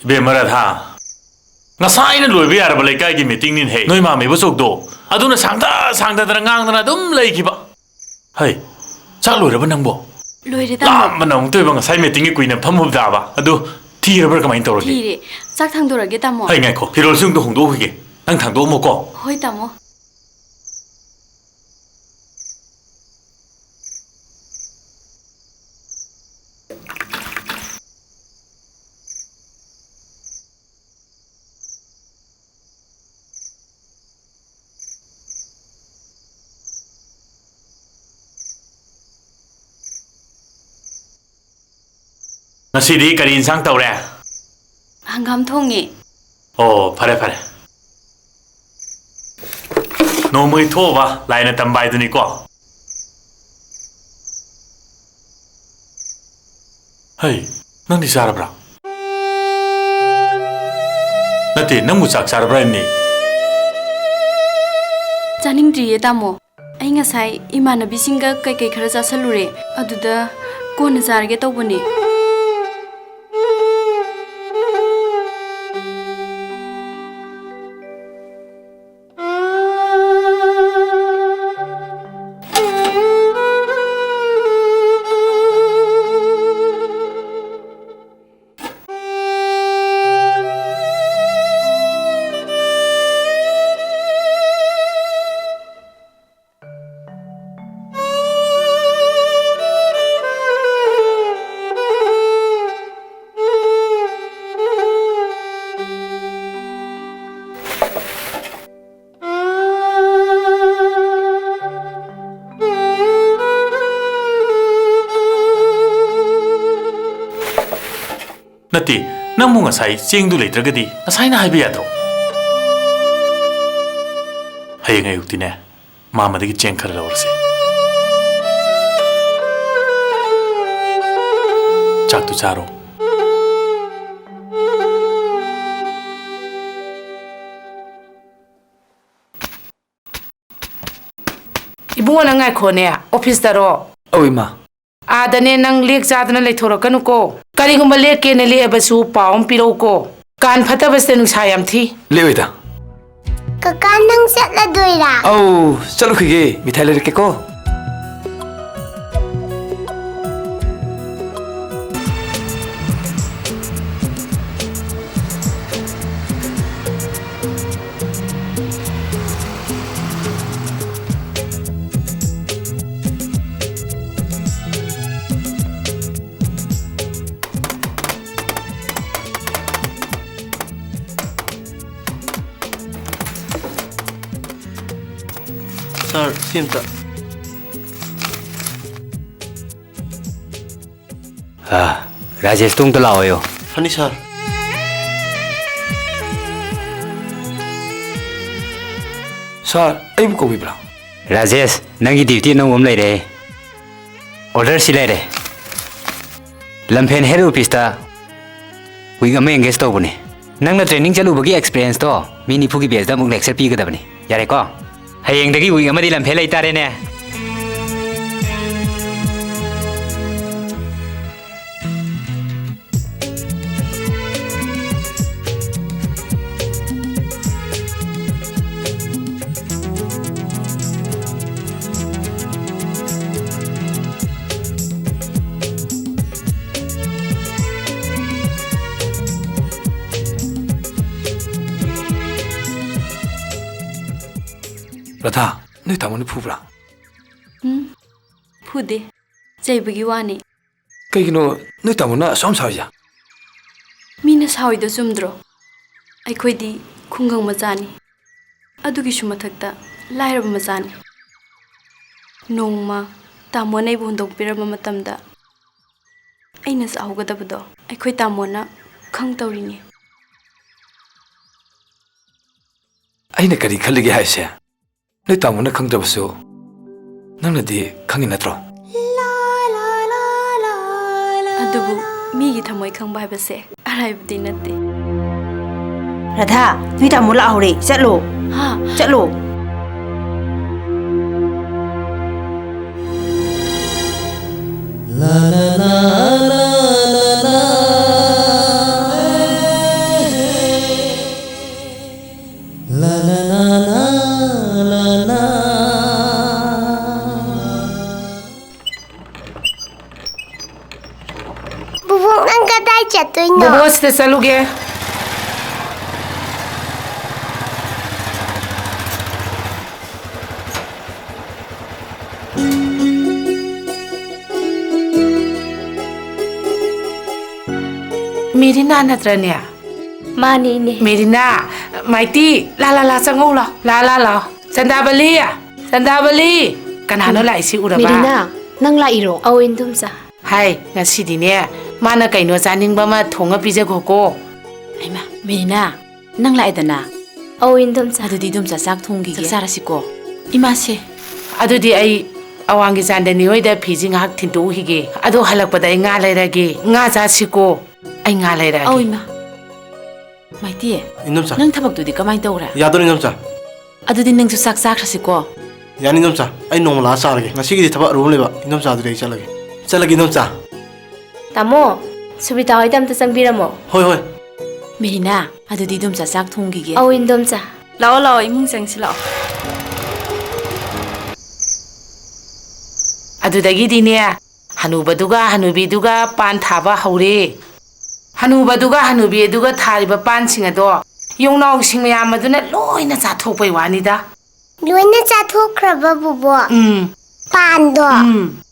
ꯏꯕꯦꯝꯃ ꯔꯥꯙꯥ, ꯉꯁꯥꯏꯅ ꯂꯣꯏꯕ ꯌꯥꯔꯕ ꯂꯩꯀꯥꯏꯒꯤ ꯃꯤꯇꯤꯡꯅꯤꯅꯦꯍꯦ꯫ ꯅꯣꯏ ꯃꯥꯝꯃ ꯏꯕꯣꯆꯧꯗꯣ ꯑꯗꯨꯅ ꯁꯥꯡꯊ ꯁꯥꯡꯊꯗꯅ ꯉꯥꯡꯗꯅ ꯑꯗꯨꯝ ꯂꯩꯈꯤꯕ꯫ ꯍꯩ, ꯆꯥꯛ ꯂꯣꯏꯔꯕ ꯅꯪꯕꯣ? ꯂꯣꯏꯔꯦ, ꯇꯥꯃꯣ꯫ ꯂꯥꯝꯕꯅ ꯑꯃꯨꯛꯇꯣꯏꯕ, ꯉꯁꯥꯏ ꯃꯤꯇꯤꯡꯒꯤ ꯀꯨꯏꯅ ꯐꯝꯃꯨꯕ ꯇꯥꯕ꯫ ꯑꯗꯨ ꯊꯤꯔꯕ꯭ꯔꯥ ꯀꯃꯥꯏꯅ ꯇꯧꯔꯒꯦ? ꯊꯤꯔꯦ꯫ ꯆꯥꯛ ꯊꯥꯡꯗꯣꯔꯛꯑꯒꯦ, ꯇꯥꯃꯣ꯫ ꯍꯩ, ꯉꯥꯏꯈꯣ, ꯐꯤꯔꯣꯜꯁꯤꯡꯗꯣ ꯍꯣꯡꯗꯣꯛꯎꯈꯤꯒꯦ꯫ ꯅꯪ ꯊꯥꯡꯗꯣꯛꯑꯝꯃꯣꯀꯣ꯫ ꯍꯣꯏ, ꯇꯥꯃꯣ꯫ ꯉꯁꯤꯗꯤ ꯀꯔꯤ ꯏꯟꯁꯥꯡ ꯇꯧꯔꯦ? ꯍꯪꯒꯥꯝ ꯊꯣꯡꯉꯦ꯫ ꯑꯣ, ꯐꯔꯦ, ꯐꯔꯦ꯫ ꯅꯣꯡꯃꯒꯤ ꯊꯣꯛꯑꯕ ꯂꯥꯏꯅ ꯇꯝꯕ ꯍꯥꯏꯗꯨꯅꯤꯀꯣ꯫ ꯍꯩ, ꯅꯪꯗꯤ ꯆꯥꯔꯕ꯭ꯔꯥ? ꯅꯠꯇꯦ, ꯅꯪꯕꯨ ꯆꯥꯛ ꯆꯥꯔꯕ꯭ꯔꯥ ꯍꯥꯏꯕꯅꯤ? ꯆꯥꯅꯤꯡꯗ꯭ꯔꯤꯌꯦ, ꯇꯥꯃꯣ꯫ ꯑꯩ ꯉꯁꯥꯏ ꯏꯃꯥꯟꯅꯕꯤꯁꯤꯡꯒ ꯀꯩꯀꯩ ꯈꯔ ꯆꯥꯁꯜꯂꯨꯔꯦ, ꯑꯗꯨꯗ ꯀꯣꯟꯅ ꯆꯥꯔꯒꯦ ꯇꯧꯕꯅꯦ꯫ ꯅꯠꯇꯦ, ꯅꯪꯕꯨ ꯉꯁꯥꯏ ꯆꯦꯡꯗꯨ ꯂꯩꯇ꯭ꯔꯒꯗꯤ ꯉꯁꯥꯏꯅ ꯍꯥꯏꯕ ꯌꯥꯗ꯭ꯔꯣ? ꯍꯌꯦꯡ ꯑꯌꯨꯛꯇꯤꯅꯦ, ꯃꯥꯃꯗꯒꯤ ꯆꯦꯡ ꯈꯔ ꯂꯧꯔꯁꯤ꯫ ꯆꯥꯛꯇꯨ ꯆꯥꯔꯣ꯫ ꯏꯕꯨꯡꯉꯣ, ꯅꯪ ꯉꯥꯏꯈꯣꯅꯦ, ꯑꯣꯐꯤꯁꯇꯔꯣ? ꯑꯧ, ꯏꯃꯥ꯫ ꯑꯥꯗꯅꯦ, ꯅꯪ ꯂꯦꯛ ꯆꯥꯗꯅ ꯂꯩꯊꯣꯔꯛꯀꯅꯨꯀꯣ꯫ ꯀꯔꯤꯒꯨꯝꯕ ꯂꯦꯛꯀꯦꯅ ꯂꯦꯛꯑꯕꯁꯨ ꯄꯥꯎ ꯑꯃ ꯄꯤꯔꯛꯎꯀꯣ꯫ ꯀꯥꯟ ꯐꯠꯇꯕꯁꯤꯗ ꯅꯨꯡꯁꯥ ꯌꯥꯝ ꯊꯤ꯫ ꯂꯦꯛꯑꯣꯏꯗ꯫ ꯀꯀꯥ, ꯅꯪ ꯆꯠꯂꯗꯣꯏꯔꯥ? ꯑꯧ, ꯆꯠꯂꯨꯈꯤꯒꯦ꯫ ꯃꯤꯊꯥꯏ ꯂꯩꯔꯛꯀꯦꯀꯣ꯫ ꯁꯥꯔ, ꯁꯤ ꯑꯝꯇ꯫ ꯑꯥ, ꯔꯥꯖꯦꯁꯇꯨ ꯑꯝꯇ ꯂꯥꯛꯑꯣꯌꯣ꯫ ꯐꯅꯤ, ꯁꯥꯔ꯫ ꯁꯥꯔ, ꯑꯩꯕꯨ ꯀꯧꯕꯤꯕ꯭ꯔꯥ? ꯔꯥꯖꯦꯁ, ꯅꯪꯒꯤ ꯗ꯭ꯌꯨꯇꯤ ꯑꯅꯧꯕ ꯑꯃ ꯂꯩꯔꯦ꯫ ꯑꯣꯔꯗꯔ ꯁꯤ ꯂꯩꯔꯦ꯫ ꯂꯝꯐꯦꯟ ꯍꯦꯗ ꯑꯣꯐꯤꯁꯇ ꯋꯤꯛ ꯑꯃ ꯑꯦꯡꯒꯦꯖ ꯇꯧꯕꯅꯦ꯫ ꯅꯪꯅ ꯇ꯭ꯔꯦꯅꯤꯡ ꯆꯠꯂꯨꯕꯒꯤ ꯑꯦꯛꯁꯄꯤꯔꯤꯌꯦꯟꯁꯇꯣ ꯃꯤ ꯅꯤꯐꯨꯒꯤ ꯕꯦꯆꯇ ꯑꯃꯨꯛ ꯂꯦꯛꯆꯔ ꯄꯤꯒꯗꯕꯅꯤ꯫ ꯌꯥꯔꯦꯀꯣ? ꯍꯌꯦꯡꯗꯒꯤ ꯋꯤꯛ ꯑꯃꯗꯤ ꯂꯝꯐꯦꯜ ꯂꯩꯇꯥꯔꯦꯅꯦ꯫ ꯔꯥꯙꯥ, ꯅꯣꯏ ꯇꯥꯃꯣꯅ ꯐꯨꯕ꯭ꯔꯥ? ꯎꯝ, ꯐꯨꯗꯦ꯫ ꯆꯩꯕꯒꯤ ꯋꯥꯅꯤ꯫ ꯀꯩꯒꯤꯅꯣ ꯅꯣꯏ ꯇꯥꯃꯣꯅ ꯑꯁꯨꯛ ꯌꯥꯝ ꯁꯥꯎꯔꯤꯁꯦ? ꯃꯤꯅ ꯁꯥꯎꯔꯤꯗꯣ ꯆꯨꯝꯗ꯭ꯔꯣ? ꯑꯩꯈꯣꯏꯗꯤ ꯈꯨꯡꯒꯪ ꯃꯆꯥꯅꯤ꯫ ꯑꯗꯨꯒꯤꯁꯨ ꯃꯊꯛꯇ ꯂꯥꯏꯔꯕ ꯃꯆꯥꯅꯤ꯫ ꯅꯣꯡꯃ ꯇꯥꯃꯣꯅ ꯑꯩꯕꯨ ꯍꯨꯟꯗꯣꯛꯄꯤꯔꯝꯕ ꯃꯇꯝꯗ ꯑꯩꯅ ꯆꯥꯍꯧꯒꯗꯕꯗꯣ ꯑꯩꯈꯣꯏ ꯇꯥꯃꯣꯅ ꯈꯪ ꯇꯧꯔꯤꯅꯦ꯫ ꯑꯩꯅ ꯀꯔꯤ ꯈꯜꯂꯤꯒꯦ ꯍꯥꯏꯁꯦ? ꯅꯣꯏ ꯇꯥꯃꯣꯅ ꯈꯪꯗ꯭ꯔꯕꯁꯨ ꯅꯪꯅꯗꯤ ꯈꯪꯉꯤ ꯅꯠꯇ꯭ꯔꯣ? ꯑꯗꯨꯕꯨ ꯃꯤꯒꯤ ꯊꯃꯣꯏ ꯈꯪꯕ ꯍꯥꯏꯕꯁꯦ ꯑꯔꯥꯏꯕꯗꯤ ꯅꯠꯇꯦ꯫ ꯔꯥꯙꯥ, ꯅꯣꯏ ꯇꯥꯃꯣ ꯂꯥꯛꯍꯧꯔꯦ, ꯆꯠꯂꯣ꯫ ꯍꯥ? ꯆꯠꯂꯣ꯫ ꯕꯨꯕꯣꯛ, ꯅꯪ ꯀꯗꯥꯏ ꯆꯠꯇꯣꯏꯅꯣ? ꯕꯣꯕꯣꯛ, ꯁꯤꯗ ꯆꯠꯂꯨꯒꯦ꯫ ꯃꯦꯔꯤꯅꯥ ꯅꯠꯇ꯭ꯔꯅꯦ? ꯃꯥꯅꯤ, ꯏꯅꯦ꯫ ꯃꯦꯔꯤꯅꯥ, ꯃꯥꯏꯇꯤ, ꯂꯥ, ꯂꯥ, ꯂꯥ, ꯆꯪꯉꯧ ꯂꯥꯎ꯫ ꯂꯥ, ꯂꯥ, ꯂꯥꯎ꯫ ꯆꯟꯗꯥꯕꯂꯤ! ꯆꯟꯗꯥꯕꯂꯤ! ꯀꯅꯥꯅꯣ ꯍꯩꯃꯥ, ꯂꯥꯛꯏꯁꯤ ꯎꯔꯕ? ꯃꯦꯔꯤꯅꯥ, ꯅꯪ ꯂꯥꯛꯏꯔꯣ? ꯑꯧ, ꯏꯟꯗꯣꯝꯆꯥ꯫ ꯍꯥꯏ, ꯉꯁꯤꯗꯤꯅꯦ, ꯃꯥꯅ ꯀꯩꯅꯣ ꯆꯥꯅꯤꯡꯕ ꯑꯃ ꯊꯣꯡꯉ ꯄꯤꯖꯈꯣꯀꯣ꯫ ꯍꯩꯃꯥ, ꯃꯦꯔꯤꯅꯥ, ꯅꯪ ꯂꯥꯛꯑꯦꯗꯅ? ꯑꯧ, ꯏꯟꯗꯣꯝꯆꯥ꯫ ꯑꯗꯨꯗꯤ ꯏꯟꯗꯣꯝꯆꯥ ꯆꯥꯛ ꯊꯣꯡꯈꯤꯒꯦ꯫ ꯆꯥꯛ ꯆꯥꯔꯁꯤꯀꯣ꯫ ꯏꯃꯥꯁꯦ꯫ ꯑꯗꯨꯗꯤ ꯑꯩ ꯑꯋꯥꯡꯒꯤ ꯆꯥꯟꯗꯅꯤ ꯍꯣꯏꯗ ꯐꯤꯁꯤ ꯉꯥꯏꯍꯥꯛ ꯊꯤꯟꯇꯣꯛꯎꯈꯤꯒꯦ꯫ ꯑꯗꯣ ꯍꯜꯂꯛꯄꯗ ꯑꯩ ꯉꯥ ꯂꯩꯔꯒꯦ꯫ ꯉꯥ ꯆꯥꯁꯤꯀꯣ꯫ ꯑꯩ ꯉꯥ ꯂꯩꯔꯛꯑꯒꯦ꯫ ꯑꯧ, ꯏꯃꯥ꯫ ꯃꯥꯏꯇꯤ, ꯏꯟꯗꯣꯝꯆꯥ꯫ ꯅꯪ ꯊꯕꯛꯇꯨꯗꯤ ꯀꯃꯥꯏꯅ ꯇꯧꯔꯦ? ꯌꯥꯗꯣꯔꯦ, ꯏꯟꯗꯣꯝꯆꯥ꯫ ꯑꯗꯨꯗꯤ ꯅꯪꯁꯨ ꯆꯥꯛ ꯆꯥꯈ꯭ꯔꯁꯤꯀꯣ꯫ ꯌꯥꯅꯤ, ꯏꯟꯗꯣꯝꯆꯥ꯫ ꯑꯩ ꯅꯣꯡꯃ ꯂꯥꯛꯑ ꯆꯥꯔꯒꯦ꯫ ꯉꯁꯤꯒꯤꯗꯤ ꯊꯕꯛ ꯑꯔꯨꯕ ꯑꯃ ꯂꯩꯕ, ꯏꯟꯗꯣꯝꯆꯥꯗꯨꯗꯤ ꯑꯩ ꯆꯠꯂꯒꯦ꯫ ꯆꯠꯂꯒꯦ, ꯏꯟꯗꯣꯝꯆꯥ꯫ ꯇꯥꯃꯣ, ꯁꯨꯕꯤꯇꯥ ꯍꯣꯏꯗ ꯑꯝꯇ ꯆꯪꯕꯤꯔꯝꯃꯣ꯫ ꯍꯣꯏ, ꯍꯣꯏ꯫ ꯃꯦꯔꯤꯅꯥ, ꯑꯗꯨꯗꯤ ꯏꯟꯗꯣꯝꯆꯥ ꯆꯥꯛ ꯊꯣꯡꯈꯤꯒꯦ꯫ ꯑꯧ, ꯏꯟꯗꯣꯝꯆꯥ꯫ ꯂꯥꯛꯑꯣ, ꯂꯥꯛꯑꯣ, ꯏꯃꯨꯡ ꯆꯪꯁꯤ ꯂꯥꯛꯑꯣ꯫ ꯑꯗꯨꯗꯒꯤꯗꯤꯅꯦ, ꯍꯅꯨꯕꯗꯨꯒ ꯍꯅꯨꯕꯤꯗꯨꯒ ꯄꯥꯟ ꯊꯥꯕ ꯍꯧꯔꯦ꯫ ꯍꯅꯨꯕꯗꯨꯒ ꯍꯅꯨꯕꯤ ꯑꯗꯨꯒ ꯊꯥꯔꯤꯕ ꯄꯥꯟꯁꯤꯡ ꯑꯗꯣ ꯌꯣꯡꯅꯥꯎꯁꯤꯡ ꯃꯌꯥꯝ ꯑꯗꯨꯅ ꯂꯣꯏꯅ ꯆꯥꯊꯣꯛꯄꯩ ꯋꯥꯅꯤꯗ꯫ ꯂꯣꯏꯅ ꯆꯥꯊꯣꯛꯈ꯭ꯔꯕ, ꯕꯨꯕꯣꯛ? ꯎꯝ꯫ ꯄꯥꯟꯗꯣ? ꯎꯝ꯫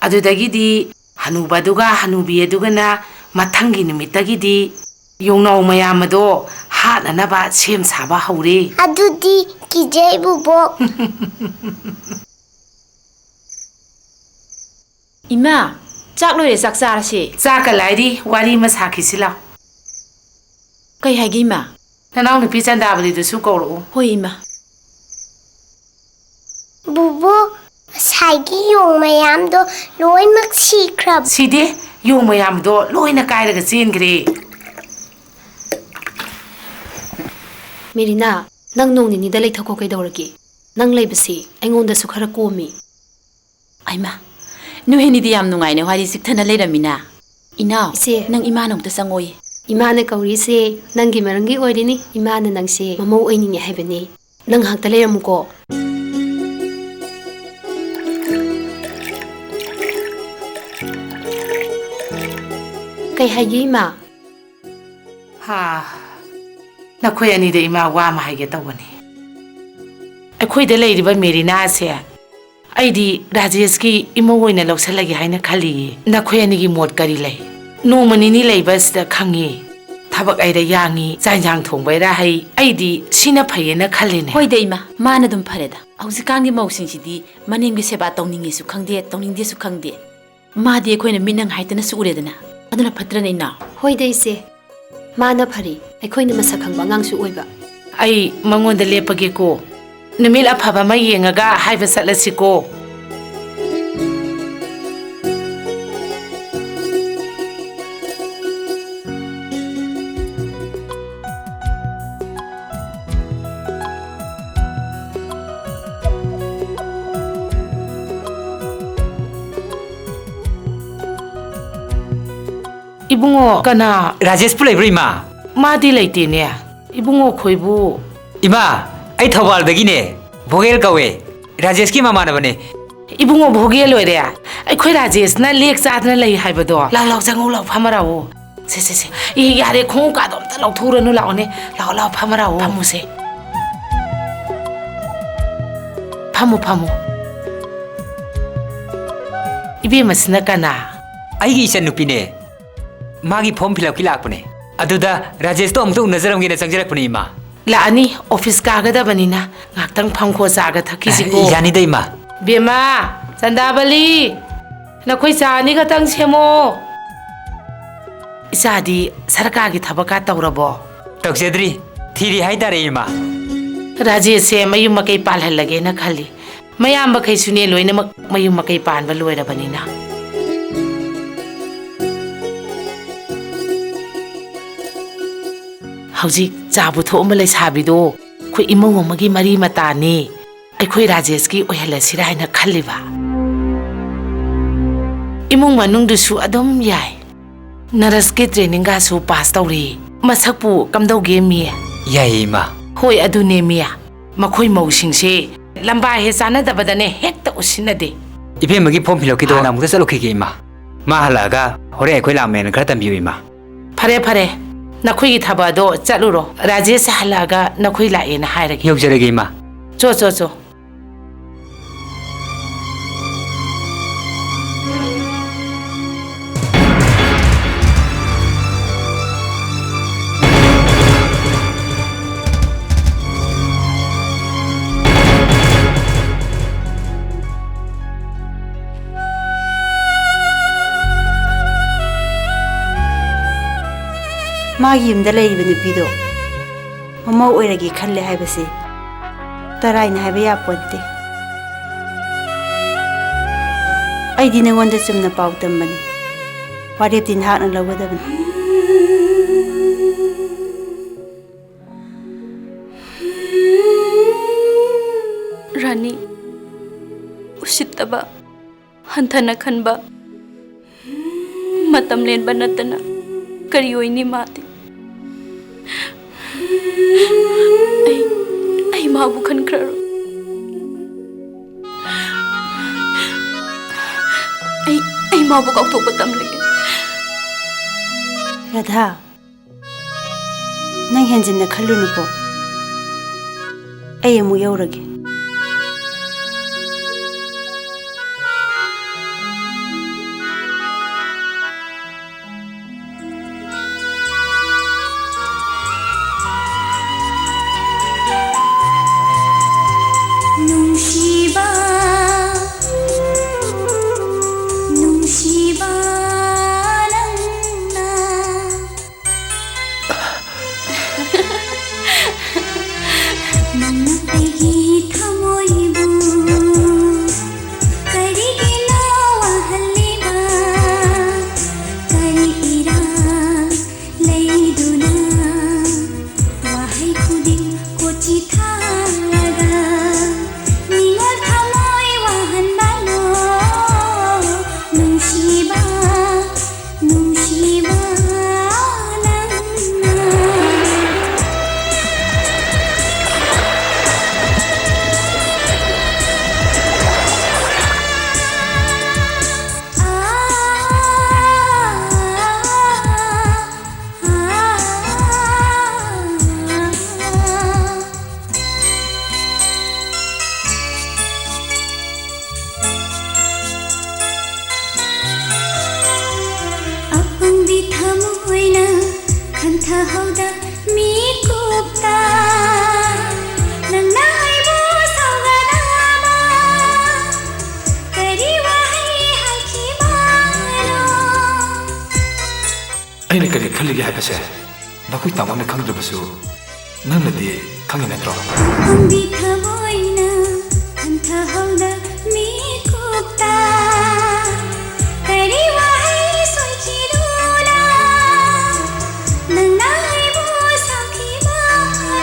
ꯑꯗꯨꯗꯒꯤꯗꯤ ꯍꯅꯨꯕꯗꯨꯒ ꯍꯅꯨꯕꯤ ꯑꯗꯨꯒꯅ ꯃꯊꯪꯒꯤ ꯅꯨꯃꯤꯠꯇꯒꯤꯗꯤ ꯌꯣꯡꯅꯥꯎ ꯃꯌꯥꯝ ꯑꯗꯣ ꯍꯥꯠꯅꯅꯕ ꯁꯦꯝ ꯁꯥꯕ ꯍꯧꯔꯦ꯫ ꯑꯗꯨꯗꯤ ꯀꯤꯖꯩ, ꯕꯨꯕꯣꯛ꯫ ꯏꯃꯥ, ꯆꯥꯛ ꯂꯣꯏꯔꯦ, ꯆꯥꯛ ꯆꯥꯔꯁꯤ꯫ ꯆꯥꯛꯀ ꯂꯥꯏꯔꯤ, ꯋꯥꯔꯤ ꯑꯃ ꯁꯥꯈꯤꯁꯤ ꯂꯥꯎ꯫ ꯀꯩ ꯍꯥꯏꯒꯦ, ꯏꯃꯥ? ꯅꯅꯥꯎꯅꯨꯄꯤ ꯆꯟꯗꯥꯕꯂꯤꯗꯨꯁꯨ ꯀꯧꯔꯛꯎ꯫ ꯍꯣꯏ, ꯏꯃꯥ꯫ ꯕꯨꯕꯨ, ꯉꯁꯥꯏꯒꯤ ꯌꯣꯡ ꯃꯌꯥꯝꯗꯣ ꯂꯣꯏꯃꯛ ꯁꯤꯈ꯭ꯔꯕ? ꯁꯤꯗꯦ, ꯌꯣꯡ ꯃꯌꯥꯝꯗꯣ ꯂꯣꯏꯅ ꯀꯥꯏꯔꯒ ꯆꯦꯟꯈ꯭ꯔꯦ꯫ ꯃꯦꯔꯤꯅꯥ, ꯅꯪ ꯅꯣꯡ ꯅꯤꯅꯤꯗ ꯂꯩꯊꯣꯛꯈꯣ, ꯀꯩꯗꯧꯔꯒꯦ? ꯅꯪ ꯂꯩꯕꯁꯤ ꯑꯩꯉꯣꯟꯗꯁꯨ ꯈꯔ ꯀꯣꯝꯃꯤ꯫ ꯑꯩꯃꯥ, ꯅꯣꯏ ꯑꯅꯤꯗꯤ ꯌꯥꯝ ꯅꯨꯡꯉꯥꯏꯅ ꯋꯥꯔꯤ ꯆꯤꯛꯊꯅ ꯂꯩꯔꯝꯃꯤꯅ꯫ ꯏꯅꯥꯎ, ꯏꯆꯦ꯫ ꯅꯪ ꯏꯃꯥ ꯅꯥꯛꯇ ꯆꯪꯉꯣꯌꯦ꯫ ꯏꯃꯥꯅ ꯀꯧꯔꯤꯁꯦ ꯅꯪꯒꯤ ꯃꯔꯝꯒꯤ ꯑꯣꯏꯔꯤꯅꯤ꯫ ꯏꯃꯥꯅ ꯅꯪꯁꯦ ꯃꯃꯧ ꯑꯣꯏꯅꯤꯡꯉꯦ ꯍꯥꯏꯕꯅꯤ꯫ ꯅꯪ ꯉꯥꯏꯍꯥꯛꯇ ꯂꯩꯔꯝꯃꯨꯀꯣ꯫ ꯀꯩ ꯍꯥꯏꯒꯦ, ꯏꯃꯥ? ꯍꯥ, ꯅꯈꯣꯏ ꯑꯅꯤꯗ ꯏꯃꯥ ꯋꯥ ꯑꯃ ꯍꯥꯏꯒꯦ ꯇꯧꯕꯅꯤ꯫ ꯑꯩꯈꯣꯏꯗ ꯂꯩꯔꯤꯕ ꯃꯦꯔꯤꯅꯥꯁꯦ ꯑꯩꯗꯤ ꯔꯥꯖꯦꯁꯀꯤ ꯏꯃꯧ ꯑꯣꯏꯅ ꯂꯧꯁꯜꯂꯒꯦ ꯍꯥꯏꯅ ꯈꯜꯂꯤꯌꯦ꯫ ꯅꯈꯣꯏ ꯑꯅꯤꯒꯤ ꯃꯣꯠ ꯀꯔꯤ ꯂꯩ? ꯅꯣꯡꯃ ꯅꯤꯅꯤ ꯂꯩꯕ ꯑꯁꯤꯗ ꯈꯪꯉꯤ꯫ ꯊꯕꯛ ꯍꯩꯔ ꯌꯥꯡꯉꯤ, ꯆꯥꯛ ꯏꯟꯖꯥꯡ ꯊꯣꯡꯕ ꯍꯩꯔ ꯍꯩ꯫ ꯑꯩꯗꯤ ꯁꯤꯅ ꯐꯩꯌꯦꯅ ꯈꯜꯂꯤꯅꯦ꯫ ꯍꯣꯏꯗ ꯏꯃꯥ, ꯃꯥꯅ ꯑꯗꯨꯝ ꯐꯔꯦꯗ꯫ ꯍꯧꯖꯤꯛꯀꯥꯟꯒꯤ ꯃꯧꯁꯤꯡꯁꯤꯗꯤ ꯃꯅꯦꯝꯒꯤ ꯁꯦꯕꯥ ꯇꯧꯅꯤꯡꯉꯦꯁꯨ ꯈꯪꯗꯦ, ꯇꯧꯅꯤꯡꯗꯦꯁꯨ ꯈꯪꯗꯦ꯫ ꯃꯥꯗꯤ ꯑꯩꯈꯣꯏꯅ ꯃꯤꯠꯅ ꯉꯥꯏꯇꯅꯁꯨ ꯎꯔꯦꯗꯅ꯫ ꯑꯗꯨꯅ ꯐꯠꯇ꯭ꯔꯅꯦ, ꯏꯅꯥꯎ? ꯍꯣꯏꯗ, ꯏꯆꯦ꯫ ꯃꯥꯅ ꯐꯔꯤ꯫ ꯑꯩꯈꯣꯏꯅ ꯃꯁꯛ ꯈꯪꯕ ꯑꯉꯥꯡꯁꯨ ꯑꯣꯏꯕ꯫ ꯑꯩ ꯃꯉꯣꯟꯗ ꯂꯦꯞꯄꯒꯦꯀꯣ꯫ ꯅꯨꯃꯤꯠ ꯑꯐꯕ ꯑꯃ ꯌꯦꯡꯉꯒ ꯍꯥꯏꯕ ꯆꯠꯂꯁꯤꯀꯣ꯫ ꯏꯕꯨꯡꯉꯣ, ꯀꯅꯥ? ꯔꯥꯖꯦꯁꯄꯨ ꯂꯩꯕ꯭ꯔꯣ, ꯏꯃꯥ? ꯃꯥꯗꯤ ꯂꯩꯇꯦꯅꯦ꯫ ꯏꯕꯨꯡꯉꯣ ꯈꯣꯏꯕꯨ꯫ ꯏꯃꯥ, ꯑꯩ ꯊꯧꯕꯥꯜꯗꯒꯤꯅꯦ꯫ ꯚꯣꯒꯦꯜ ꯀꯧꯋꯦ꯫ ꯔꯥꯖꯦꯁꯀꯤ ꯃꯃꯥꯟꯅꯕꯅꯦ꯫ ꯏꯕꯨꯡꯉꯣ, ꯚꯣꯒꯦꯜ ꯑꯣꯏꯔꯦ꯫ ꯑꯩꯈꯣꯏ ꯔꯥꯖꯦꯁꯅ ꯂꯦꯛ ꯆꯥꯗꯅ ꯂꯩ ꯍꯥꯏꯕꯗꯣ꯫ ꯂꯥꯎ, ꯂꯥꯎ, ꯆꯪꯉꯧ ꯂꯥꯎ, ꯐꯝꯃꯔꯥꯎꯑꯣ꯫ ꯁꯦ, ꯁꯦ, ꯁꯦ꯫ ꯏ, ꯌꯥꯔꯦ, ꯈꯣꯡꯎꯞꯀꯥꯗꯣ ꯑꯝꯇ ꯂꯧꯊꯣꯛꯎꯔꯅꯨ, ꯂꯥꯛꯑꯣꯅꯦ꯫ ꯂꯥꯛꯑꯣ, ꯂꯥꯛꯑꯣ, ꯐꯝꯃꯔꯥꯎꯑꯣ꯫ ꯐꯝꯃꯨꯁꯦ꯫ ꯐꯝꯃꯨ, ꯐꯝꯃꯨ꯫ ꯏꯕꯦꯝꯃꯁꯤꯅ ꯀꯅꯥ? ꯑꯩꯒꯤ ꯏꯆꯟꯅꯨꯄꯤꯅꯦ꯫ ꯃꯥꯒꯤ form fill upꯀꯤ ꯂꯥꯛꯄꯅꯦ꯫ ꯑꯗꯨꯗ ꯔꯥꯖꯦꯁꯇꯣ ꯑꯃꯨꯛꯇ ꯎꯅꯖꯔꯝꯒꯦꯅ ꯆꯪꯖꯔꯛꯄꯅꯦ, ꯏꯃꯥ꯫ ꯂꯥꯛꯑꯅꯤ, office ꯀꯥꯒꯗꯕꯅꯤꯅ꯫ ꯉꯥꯛꯇꯪ ꯐꯝꯈꯣ, ꯆꯥꯒ ꯊꯛꯈꯤꯁꯤꯀꯣ꯫ ꯌꯥꯅꯤꯗ, ꯏꯃꯥ꯫ ꯕꯦꯝꯃ, ꯆꯟꯗꯥꯕꯂꯤ! ꯅꯈꯣꯏ ꯆꯥ ꯑꯅꯤ ꯈꯛꯇꯪ ꯁꯦꯝꯃꯣ꯫ ꯏꯆꯥꯗꯤ ꯁꯔꯀꯥꯔꯒꯤ ꯊꯕꯛꯀ ꯇꯧꯔꯕꯣ? ꯇꯧꯖꯗ꯭ꯔꯤ, ꯊꯤꯔꯤ ꯍꯥꯏꯇꯥꯔꯦ, ꯏꯃꯥ꯫ ꯔꯥꯖꯦꯁꯁꯦ ꯃꯌꯨꯝ ꯃꯀꯩ ꯄꯥꯜꯍꯜꯂꯒꯦꯅ ꯈꯜꯂꯤ꯫ ꯃꯌꯥꯝꯕꯈꯩꯁꯨꯅꯦ ꯂꯣꯏꯅꯃꯛ ꯃꯌꯨꯝ ꯃꯀꯩ ꯄꯥꯟꯕ ꯂꯣꯏꯔꯕꯅꯤꯅ꯫ ꯍꯧꯖꯤꯛ ꯆꯥ ꯄꯨꯊꯣꯛꯑꯝꯕ ꯂꯩꯁꯥꯕꯤꯗꯣ ꯑꯩꯈꯣꯏ ꯏꯃꯨꯡ ꯑꯃꯒꯤ ꯃꯔꯤ ꯃꯇꯥꯅꯤ꯫ ꯑꯩꯈꯣꯏ ꯔꯥꯖꯦꯁꯀꯤ ꯑꯣꯏꯍꯜꯂꯁꯤꯔꯥ ꯍꯥꯏꯅ ꯈꯜꯂꯤꯕ꯫ ꯏꯃꯨꯡ ꯃꯅꯨꯡꯗꯨꯁꯨ ꯑꯗꯨꯝ ꯌꯥꯏ꯫ ꯅꯔꯁꯀꯤ ꯇ꯭ꯔꯦꯅꯤꯡꯒꯁꯨ ꯄꯥꯁ ꯇꯧꯔꯤ꯫ ꯃꯁꯛꯄꯨ ꯀꯝꯗꯧꯒꯦ, ꯃꯤ? ꯌꯥꯏꯌꯦ, ꯏꯃꯥ꯫ ꯍꯣꯏ, ꯑꯗꯨꯅꯦ, ꯃꯤ꯫ ꯃꯈꯣꯏ ꯃꯧꯁꯤꯡꯁꯦ ꯂꯝꯕꯥ ꯍꯦꯛ ꯆꯥꯅꯗꯕꯗꯅꯦ ꯍꯦꯛꯇ ꯎꯁꯤꯟꯅꯗꯦ꯫ ꯏꯕꯦꯝꯃꯒꯤ ꯐꯣꯔꯝ ꯐꯤꯜ ꯑꯞꯀꯤꯗꯣ ꯍꯥꯟꯅ ꯑꯃꯨꯛꯇ ꯆꯠꯂꯨꯈꯤꯒꯦ, ꯏꯃꯥ꯫ ꯃꯥ ꯍꯜꯂꯛꯑꯒ ꯍꯣꯔꯦꯟ ꯑꯩꯈꯣꯏ ꯂꯥꯛꯃꯦꯅ ꯈꯔ ꯇꯝꯕꯤꯌꯨ, ꯏꯃꯥ꯫ ꯐꯔꯦ, ꯐꯔꯦ꯫ ꯅꯈꯣꯏꯒꯤ ꯊꯕꯛ ꯑꯗꯣ ꯆꯠꯂꯨꯔꯣ꯫ ꯔꯥꯖꯦꯁ ꯍꯜꯂꯛꯑꯒ ꯅꯈꯣꯏ ꯂꯥꯛꯑꯦꯅ ꯍꯥꯏꯔꯒꯦ꯫ ꯌꯧꯖꯔꯒꯦ, ꯏꯃꯥ꯫ ꯆꯣ, ꯆꯣ, ꯆꯣ꯫ ꯃꯥꯒꯤ ꯌꯨꯝꯗ ꯂꯩꯔꯤꯕ ꯅꯨꯄꯤꯗꯣ ꯃꯃꯧ ꯑꯣꯏꯔꯒꯦ ꯈꯜꯂꯦ ꯍꯥꯏꯕꯁꯦ ꯇꯔꯥꯏꯅ ꯍꯥꯏꯕ ꯌꯥꯄꯣꯟꯇꯦ꯫ ꯑꯩꯗꯤ ꯅꯉꯣꯟꯗ ꯆꯨꯝꯅ ꯄꯥꯎ ꯇꯝꯕꯅꯤ꯫ ꯋꯥꯔꯦꯞꯇꯤ ꯅꯍꯥꯛꯅ ꯂꯧꯒꯗꯕꯅꯤ꯫ ꯔꯥꯅꯤ, ꯎꯁꯤꯠꯇꯕ, ꯍꯟꯊꯅ ꯈꯟꯕ, ꯃꯇꯝ ꯂꯦꯟꯕ ꯅꯠꯇꯅ ꯀꯔꯤ ꯑꯣꯏꯅꯤ ꯃꯥꯗꯤ? ꯑꯩ, ꯑꯩ ꯃꯥꯕꯨ ꯈꯟꯈ꯭ꯔꯔꯣꯏ꯫ ꯑꯩ, ꯑꯩ ꯃꯥꯕꯨ ꯀꯥꯎꯊꯣꯛꯄ ꯇꯝꯂꯒꯦ꯫ ꯔꯥꯙꯥ, ꯅꯪ ꯍꯦꯟꯖꯤꯟꯅ ꯈꯜꯂꯨꯅꯨꯀꯣ꯫ ꯑꯩ ꯑꯃꯨꯛ ꯌꯧꯔꯒꯦ꯫ ꯅꯨꯡꯁꯤꯕ ꯍꯧꯗ ꯃꯤꯀꯨꯞꯇ ꯅꯪꯅ ꯑꯩꯕꯨ ꯁꯧꯒꯠꯅꯕ ꯀꯔꯤ ꯋꯥꯍꯩ ꯍꯥꯏꯈꯤꯕꯅꯣ? ꯑꯩꯅ ꯀꯔꯤ ꯈꯜꯂꯤꯒꯦ ꯍꯥꯏꯕꯁꯦ ꯅꯈꯣꯏ ꯇꯥꯃꯣꯅ ꯈꯪꯗ꯭ꯔꯕꯁꯨ ꯅꯪꯅꯗꯤ ꯈꯪꯉꯤ ꯅꯠꯇ꯭ꯔꯣ? ꯈꯪꯕꯤ ꯊꯃꯣꯏꯅ ꯍꯟꯊꯍꯧꯗ ꯃꯤꯀꯨꯞꯇ ꯀꯔꯤ ꯋꯥꯍꯩ ꯁꯣꯏꯈꯤꯗꯨꯅ ꯅꯪꯅ ꯑꯩꯕꯨ ꯁꯥꯎꯈꯤꯕꯅꯣ?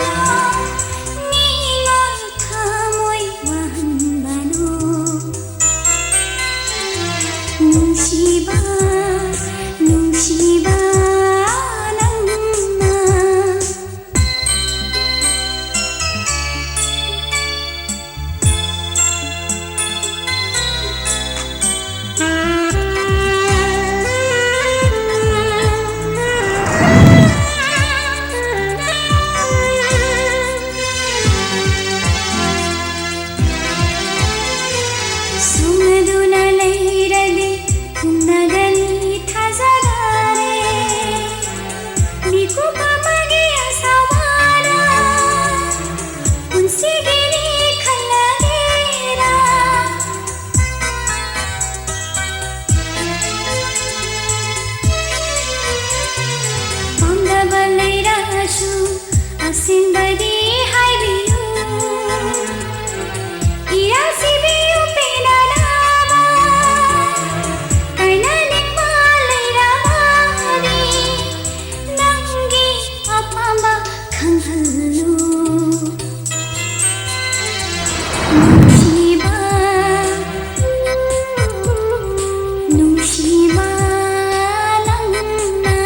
ꯃꯤꯑꯣꯏ ꯊꯃꯣꯏ ꯋꯥꯍꯟꯕꯅꯣ? ꯅꯨꯡꯁꯤꯕ, ꯅꯨꯡꯁꯤꯕ ꯅꯪꯅ꯫ ꯁꯨꯝꯗꯨꯅ ꯂꯩꯔꯗꯤ ꯊꯨꯡꯅꯒꯅꯤ ꯊꯥꯖꯗꯔꯦ꯫ ꯃꯤꯀꯨꯞ ꯑꯃꯒꯤ ꯑꯁꯥ ꯋꯥꯅ ꯄꯨꯟꯁꯤꯒꯤꯅꯤ ꯈꯜꯂꯒꯦꯔꯥ? ꯄꯥꯝꯗꯕ ꯂꯩꯔꯁꯨ ꯑꯁꯦꯡꯕꯗꯤ ꯍꯥꯏꯕꯤꯌꯨ꯫ ꯏꯔꯥꯜ ꯁꯤꯕꯤꯌꯨ ꯄꯦꯟꯅꯅꯕ꯫ ꯀꯥꯏꯅꯅꯤꯡꯕ ꯂꯩꯔꯕꯗꯤ ꯅꯪꯒꯤ ꯑꯄꯥꯝꯕ ꯈꯪꯍꯜꯂꯨ꯫ ꯅꯨꯡꯁꯤꯕ, ꯅꯨꯡꯁꯤꯕ ꯅꯪꯅ꯫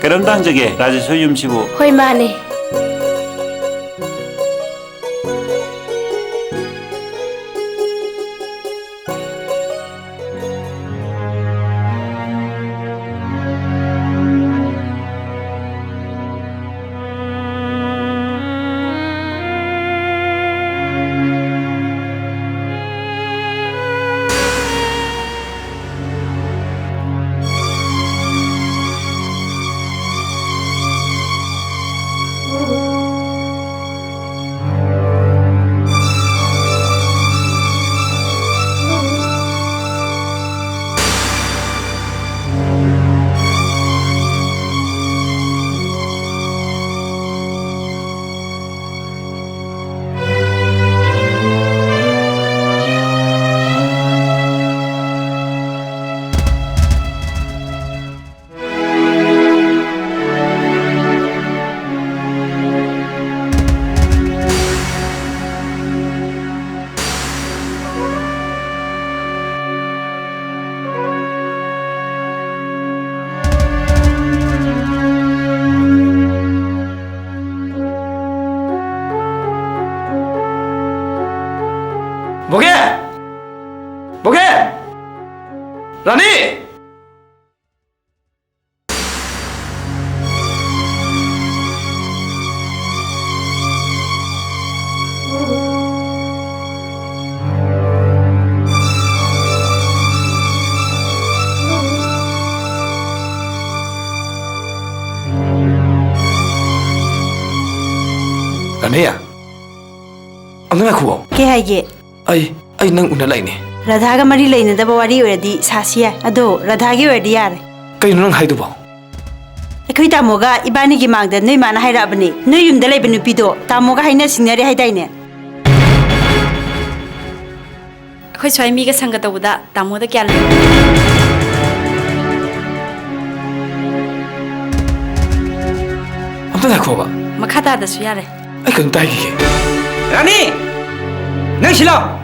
ꯀꯔꯝꯇ ꯍꯪꯖꯒꯦ, ꯔꯥꯖꯦꯁꯣꯔ ꯌꯨꯝꯁꯤꯕꯨ? ꯍꯣꯏ, ꯃꯥꯅꯦ꯫ ꯕꯣꯒꯦ! ꯕꯣꯒꯦ! ꯔꯥꯅꯤ! ꯔꯥꯅꯤ, ꯑꯝꯇ ꯉꯥꯏꯈꯨꯑꯣ꯫ ꯀꯩ ꯍꯥꯏꯒꯦ? ꯑꯩ, ꯑꯩ ꯅꯪ ꯎꯅ ꯂꯥꯛꯏꯅꯦ꯫ ꯔꯥꯙꯥꯒ ꯃꯔꯤ ꯂꯩꯅꯗꯕ ꯋꯥꯔꯤ ꯑꯣꯏꯔꯗꯤ ꯁꯥꯁꯤ ꯌꯥꯏ, ꯑꯗꯣ ꯔꯥꯙꯥꯒꯤ ꯑꯣꯏꯔꯗꯤ ꯌꯥꯔꯦ꯫ ꯀꯩꯅꯣ ꯅꯪ ꯍꯥꯏꯗꯨꯕꯣ? ꯑꯩꯈꯣꯏ ꯇꯥꯃꯣꯒ ꯏꯕꯥꯅꯤꯒꯤ ꯃꯥꯡꯗ ꯅꯣꯏ ꯃꯥꯅ ꯍꯥꯏꯔꯛꯑꯕꯅꯦ, ꯅꯣꯏ ꯌꯨꯝꯗ ꯂꯩꯕ ꯅꯨꯄꯤꯗꯣ ꯇꯥꯃꯣꯒ ꯍꯥꯏꯅ ꯁꯤꯡꯅꯔꯦ ꯍꯥꯏꯗꯥꯏꯅꯦ? ꯑꯩꯈꯣꯏ ꯁ꯭ꯋꯥꯏ ꯃꯤꯒ ꯁꯪꯒ ꯇꯧꯕꯗ ꯇꯥꯃꯣꯗ ꯀꯌꯥ ꯂꯩ? ꯑꯝꯇ ꯉꯥꯏꯈꯣꯕ꯫ ꯃꯈꯥ ꯇꯥꯗꯁꯨ ꯌꯥꯔꯦ꯫ ꯑꯩ ꯀꯩꯅꯣꯝꯇ ꯍꯥꯏꯈꯤꯒꯦ꯫ ꯔꯥꯅꯤ! ꯅꯪ ꯁꯤ ꯂꯥꯎ!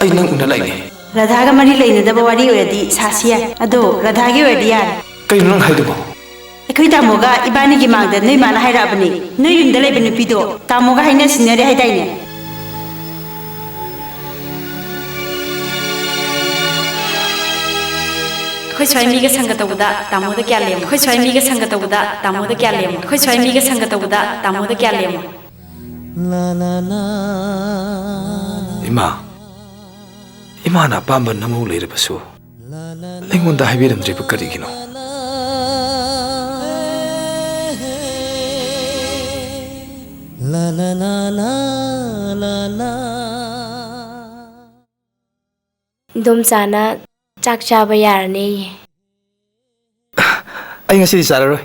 ꯑꯩ ꯅꯪ ꯎꯅ ꯂꯥꯛꯏꯅꯦ꯫ ꯔꯥꯙꯥꯒ ꯃꯔꯤ ꯂꯩꯅꯗꯕ ꯋꯥꯔꯤ ꯑꯣꯏꯔꯗꯤ ꯁꯥꯁꯤ ꯌꯥꯏ, ꯑꯗꯣ ꯔꯥꯙꯥꯒꯤ ꯑꯣꯏꯔꯗꯤ ꯌꯥꯔꯦ꯫ ꯀꯩꯅꯣ ꯅꯪ ꯍꯥꯏꯗꯨꯕꯣ? ꯑꯩꯈꯣꯏ ꯇꯥꯃꯣꯒ ꯏꯕꯥꯅꯤꯒꯤ ꯃꯥꯡꯗ ꯅꯣꯏ ꯃꯥꯅ ꯍꯥꯏꯔꯛꯑꯕꯅꯤ, ꯅꯣꯏ ꯌꯨꯝꯗ ꯂꯩꯕ ꯅꯨꯄꯤꯗꯣ ꯇꯥꯃꯣꯒ ꯍꯥꯏꯅ ꯁꯤꯟꯅꯔꯦ ꯍꯥꯏꯗꯥꯏꯅꯦ? ꯑꯩꯈꯣꯏ ꯁ꯭ꯋꯥꯏ ꯃꯤꯒ ꯁꯪꯒ ꯇꯧꯕꯗ ꯇꯥꯃꯣꯗ ꯀꯌꯥ ꯂꯦꯝꯃꯣ? ꯑꯩꯈꯣꯏ ꯁ꯭ꯋꯥꯏ ꯃꯤꯒ ꯁꯪꯒ ꯇꯧꯕꯗ ꯇꯥꯃꯣꯗ ꯀꯌꯥ ꯂꯦꯝꯃꯣ? ꯑꯩꯈꯣꯏ ꯁ꯭ꯋꯥꯏ ꯃꯤꯒ ꯁꯪꯒ ꯇꯧꯕꯗ ꯇꯥꯃꯣꯗ ꯀꯌꯥ ꯂꯦꯝꯃꯣ? ꯏꯃꯥ, ꯏꯃꯥꯅ ꯑꯄꯥꯝꯕ ꯅꯃꯧ ꯂꯩꯔꯕꯁꯨ ꯑꯩꯉꯣꯟꯗ ꯍꯥꯏꯕꯤꯔꯝꯗ꯭ꯔꯤꯕ ꯀꯔꯤꯒꯤꯅꯣ? ꯏꯟꯗꯣꯝꯆꯥꯅ ꯆꯥꯛ ꯆꯥꯕ ꯌꯥꯔꯅꯦꯌꯦ꯫ ꯑꯩ ꯉꯁꯤꯗꯤ ꯆꯥꯔꯔꯣꯏ꯫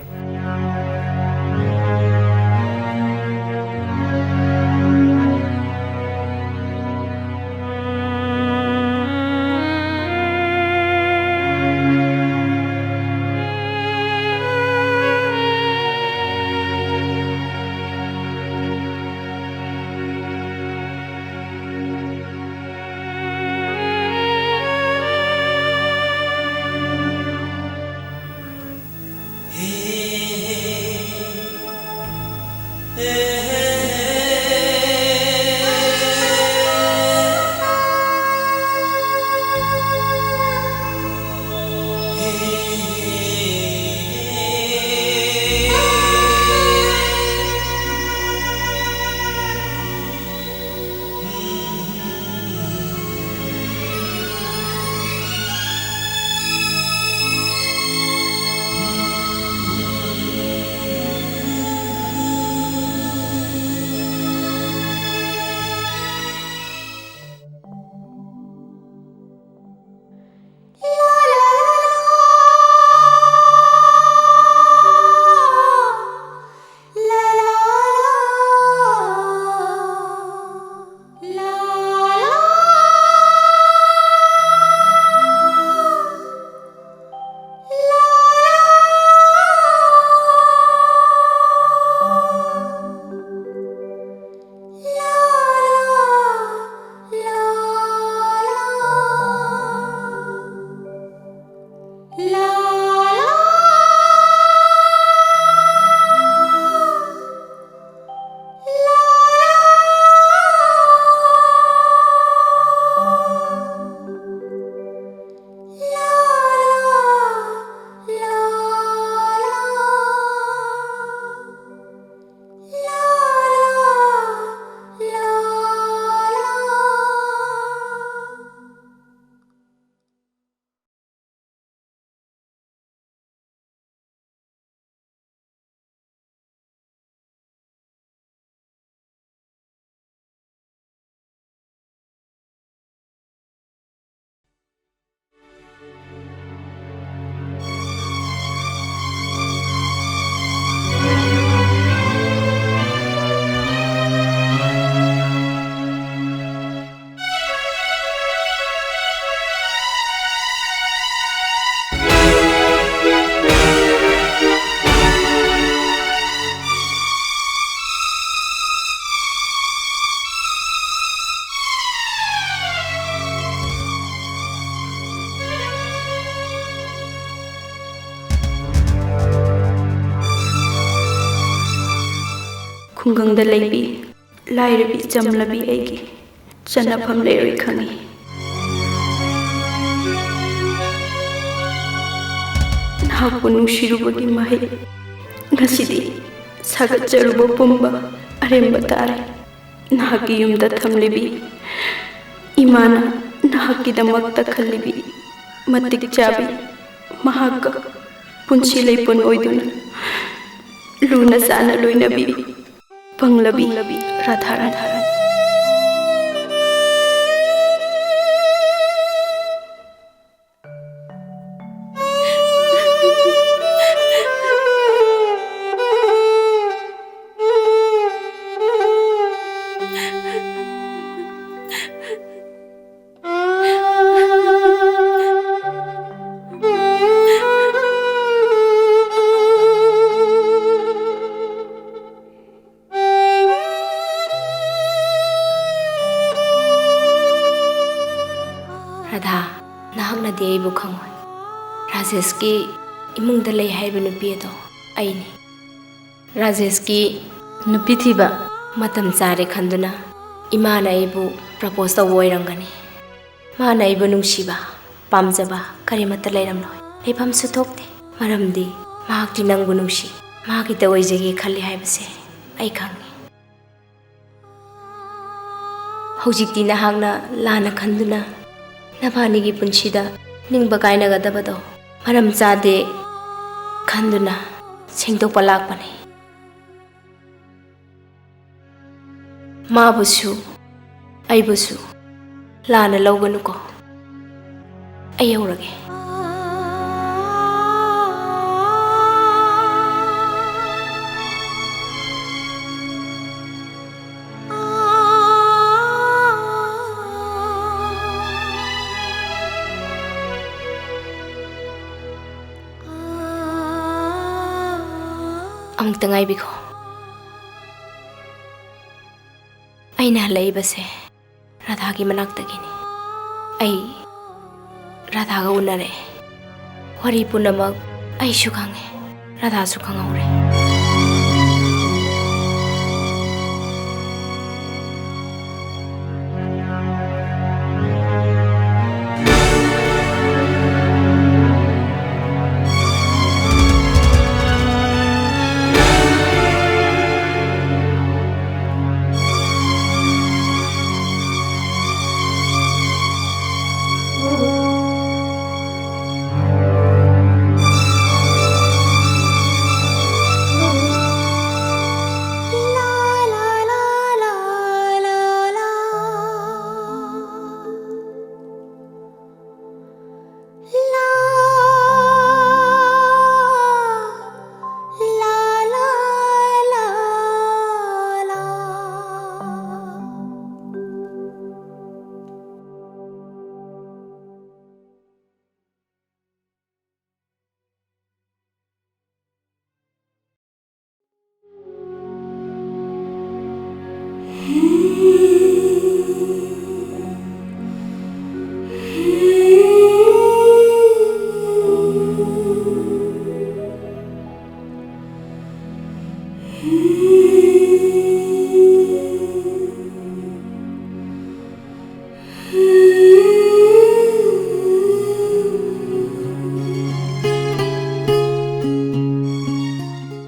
ꯈꯨꯡꯒꯪꯗ ꯂꯩꯕꯤ ꯂꯥꯏꯔꯕꯤ ꯆꯝꯂꯕꯤ ꯑꯩꯒꯤ ꯆꯟꯅꯐꯝ ꯂꯩꯔꯣꯏ ꯈꯪꯏ꯫ ꯅꯍꯥꯛꯄꯨ ꯅꯨꯡꯁꯤꯔꯨꯕꯒꯤ ꯃꯍꯩ ꯉꯁꯤꯗꯤ ꯁꯥꯒꯠꯆꯔꯨꯕ ꯄꯨꯝꯕ ꯑꯔꯦꯝꯕ ꯇꯥꯔꯦ꯫ ꯅꯍꯥꯛꯀꯤ ꯌꯨꯝꯗ ꯊꯝꯂꯤꯕꯤ ꯏꯃꯥꯅ ꯅꯍꯥꯛꯀꯤꯗꯃꯛꯇ ꯈꯜꯂꯤꯕꯤ ꯃꯇꯤꯛ ꯆꯥꯕꯤ, ꯃꯍꯥꯛꯀ ꯄꯨꯟꯁꯤ ꯂꯩꯄꯨꯟ ꯑꯣꯏꯗꯨꯅ ꯂꯨꯅ ꯆꯥꯟꯅ ꯂꯣꯏꯅꯕꯤ ꯄꯪꯂꯕꯤ ꯔꯥꯙꯥꯔꯥꯅꯤ꯫ ꯔꯥꯙꯥ, ꯅꯍꯥꯛꯅꯗꯤ ꯑꯩꯕꯨ ꯈꯪꯉꯣꯏ꯫ ꯔꯥꯖꯦꯁꯀꯤ ꯏꯃꯨꯡꯗ ꯂꯩ ꯍꯥꯏꯕ ꯅꯨꯄꯤ ꯑꯗꯣ ꯑꯩꯅꯤ꯫ ꯔꯥꯖꯦꯁꯀꯤ ꯅꯨꯄꯤ ꯊꯤꯕ ꯃꯇꯝ ꯆꯥꯔꯦ ꯈꯟꯗꯨꯅ ꯏꯃꯥꯅ ꯑꯩꯕꯨ ꯄ꯭ꯔꯄꯣꯁ ꯇꯧꯕ ꯑꯣꯏꯔꯝꯒꯅꯤ꯫ ꯃꯥꯅ ꯑꯩꯕꯨ ꯅꯨꯡꯁꯤꯕ, ꯄꯥꯝꯖꯕ ꯀꯔꯤꯃꯠꯇ ꯂꯩꯔꯝꯂꯣꯏ꯫ ꯂꯩꯐꯝꯁꯨ ꯊꯣꯛꯇꯦ꯫ ꯃꯔꯝꯗꯤ ꯃꯍꯥꯛꯇꯤ ꯅꯪꯕꯨ ꯅꯨꯡꯁꯤ, ꯃꯍꯥꯛꯀꯤꯇ ꯑꯣꯏꯖꯒꯦ ꯈꯜꯂꯤ ꯍꯥꯏꯕꯁꯦ ꯑꯩ ꯈꯪꯉꯤ꯫ ꯍꯧꯖꯤꯛꯇꯤ ꯅꯍꯥꯛꯅ ꯂꯥꯟꯅ ꯈꯟꯗꯨꯅ ꯅꯕꯥꯅꯤꯒꯤ ꯄꯨꯟꯁꯤꯗ ꯅꯤꯡꯕ ꯀꯥꯏꯅꯒꯗꯕꯗꯣ ꯃꯔꯝ ꯆꯥꯗꯦ ꯈꯟꯗꯨꯅ ꯁꯦꯡꯗꯣꯛꯄ ꯂꯥꯛꯄꯅꯤ꯫ ꯃꯥꯕꯨꯁꯨ ꯑꯩꯕꯨꯁꯨ ꯂꯥꯟꯅ ꯂꯧꯒꯅꯨꯀꯣ꯫ ꯑꯩ ꯌꯧꯔꯒꯦ꯫ ꯑꯃꯨꯛꯇ ꯉꯥꯏꯕꯤꯈꯣ꯫ ꯑꯩꯅ ꯍꯜꯂꯛꯏꯕꯁꯦ ꯔꯥꯙꯥꯒꯤ ꯃꯅꯥꯛꯇꯒꯤꯅꯤ꯫ ꯑꯩ ꯔꯥꯙꯥꯒ ꯎꯅꯔꯦ꯫ ꯋꯥꯔꯤ ꯄꯨꯝꯅꯃꯛ ꯑꯩꯁꯨ ꯈꯪꯉꯦ, ꯔꯥꯙꯥꯁꯨ ꯈꯪꯍꯧꯔꯦ꯫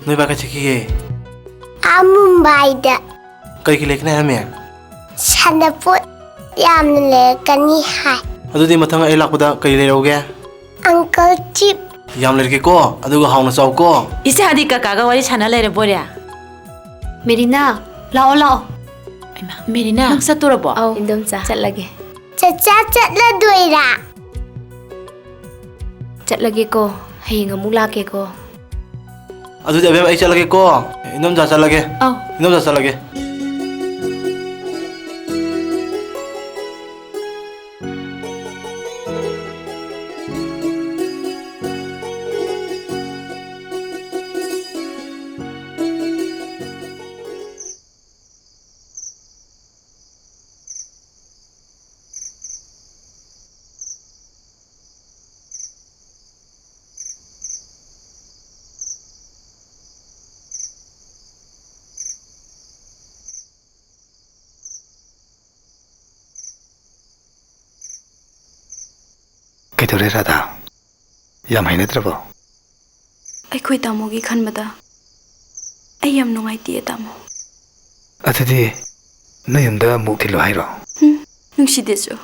ꯅꯣꯏ ꯕꯥ ꯀꯥꯏ ꯆꯠꯈꯤꯒꯦ? ꯑꯥ ꯃꯨꯝꯕꯥꯏꯗ꯫ ꯀꯔꯤꯒꯤ ꯂꯩꯒꯅꯤ ꯍꯥꯏꯔꯝꯃꯦ? ꯁꯥꯟꯅꯄꯣꯠ ꯌꯥꯝꯅ ꯂꯩꯔꯛꯀꯅꯤ ꯍꯥꯏ꯫ ꯑꯗꯨꯗꯤ ꯃꯊꯪ ꯑꯩ ꯂꯥꯛꯄꯗ ꯀꯔꯤ ꯂꯩꯔꯛꯎꯒꯦ? ꯑꯪꯀꯜ ꯆꯤꯞ꯫ ꯌꯥꯝ ꯂꯩꯔꯛꯀꯦꯀꯣ, ꯑꯗꯨꯒ ꯍꯥꯎꯅ ꯆꯥꯎꯀꯣ꯫ ꯏꯆꯥꯗꯤ ꯀꯀꯥꯒ ꯋꯥꯔꯤ ꯁꯥꯟꯅ ꯂꯩꯔꯕꯣꯔꯦ? ꯃꯦꯔꯤꯅꯥ, ꯂꯥꯛꯑꯣ, ꯂꯥꯛꯑꯣ꯫ ꯍꯩꯃꯥ, ꯃꯦꯔꯤꯅꯥ, ꯅꯪ ꯆꯠꯇꯣꯔꯕꯣ? ꯑꯧ, ꯏꯟꯗꯣꯝꯆꯥ, ꯆꯠꯂꯒꯦ꯫ ꯆꯆꯥ ꯆꯠꯂꯗꯣꯏꯔꯥ? ꯆꯠꯂꯒꯦꯀꯣ, ꯍꯌꯦꯡ ꯑꯃꯨꯛ ꯂꯥꯛꯀꯦꯀꯣ꯫ ꯑꯗꯨꯗꯤ ꯑꯕꯦꯝ, ꯑꯩ ꯆꯠꯂꯒꯦꯀꯣ꯫ ꯏꯟꯗꯣꯝꯆꯥ ꯆꯠꯂꯒꯦ꯫ ꯑꯧ꯫ ꯏꯟꯗꯣꯝꯆꯥ ꯆꯠꯂꯒꯦ꯫ ꯀꯩꯗꯧꯔꯦ ꯔꯥꯙꯥ? ꯌꯥꯝ ꯍꯩꯅꯗ꯭ꯔꯕꯣ? ꯑꯩꯈꯣꯏ ꯇꯥꯃꯣꯒꯤ ꯈꯟꯕꯗ ꯑꯩ ꯌꯥꯝ ꯅꯨꯡꯉꯥꯏꯇꯦ, ꯇꯥꯃꯣ꯫ ꯑꯗꯨꯗꯤ ꯅꯣꯏ ꯌꯨꯝꯗ ꯑꯃꯨꯛ ꯊꯤꯜꯂꯨ ꯍꯥꯏꯔꯣ? ꯎꯝ, ꯅꯨꯡꯁꯤꯗꯦꯁꯨ꯫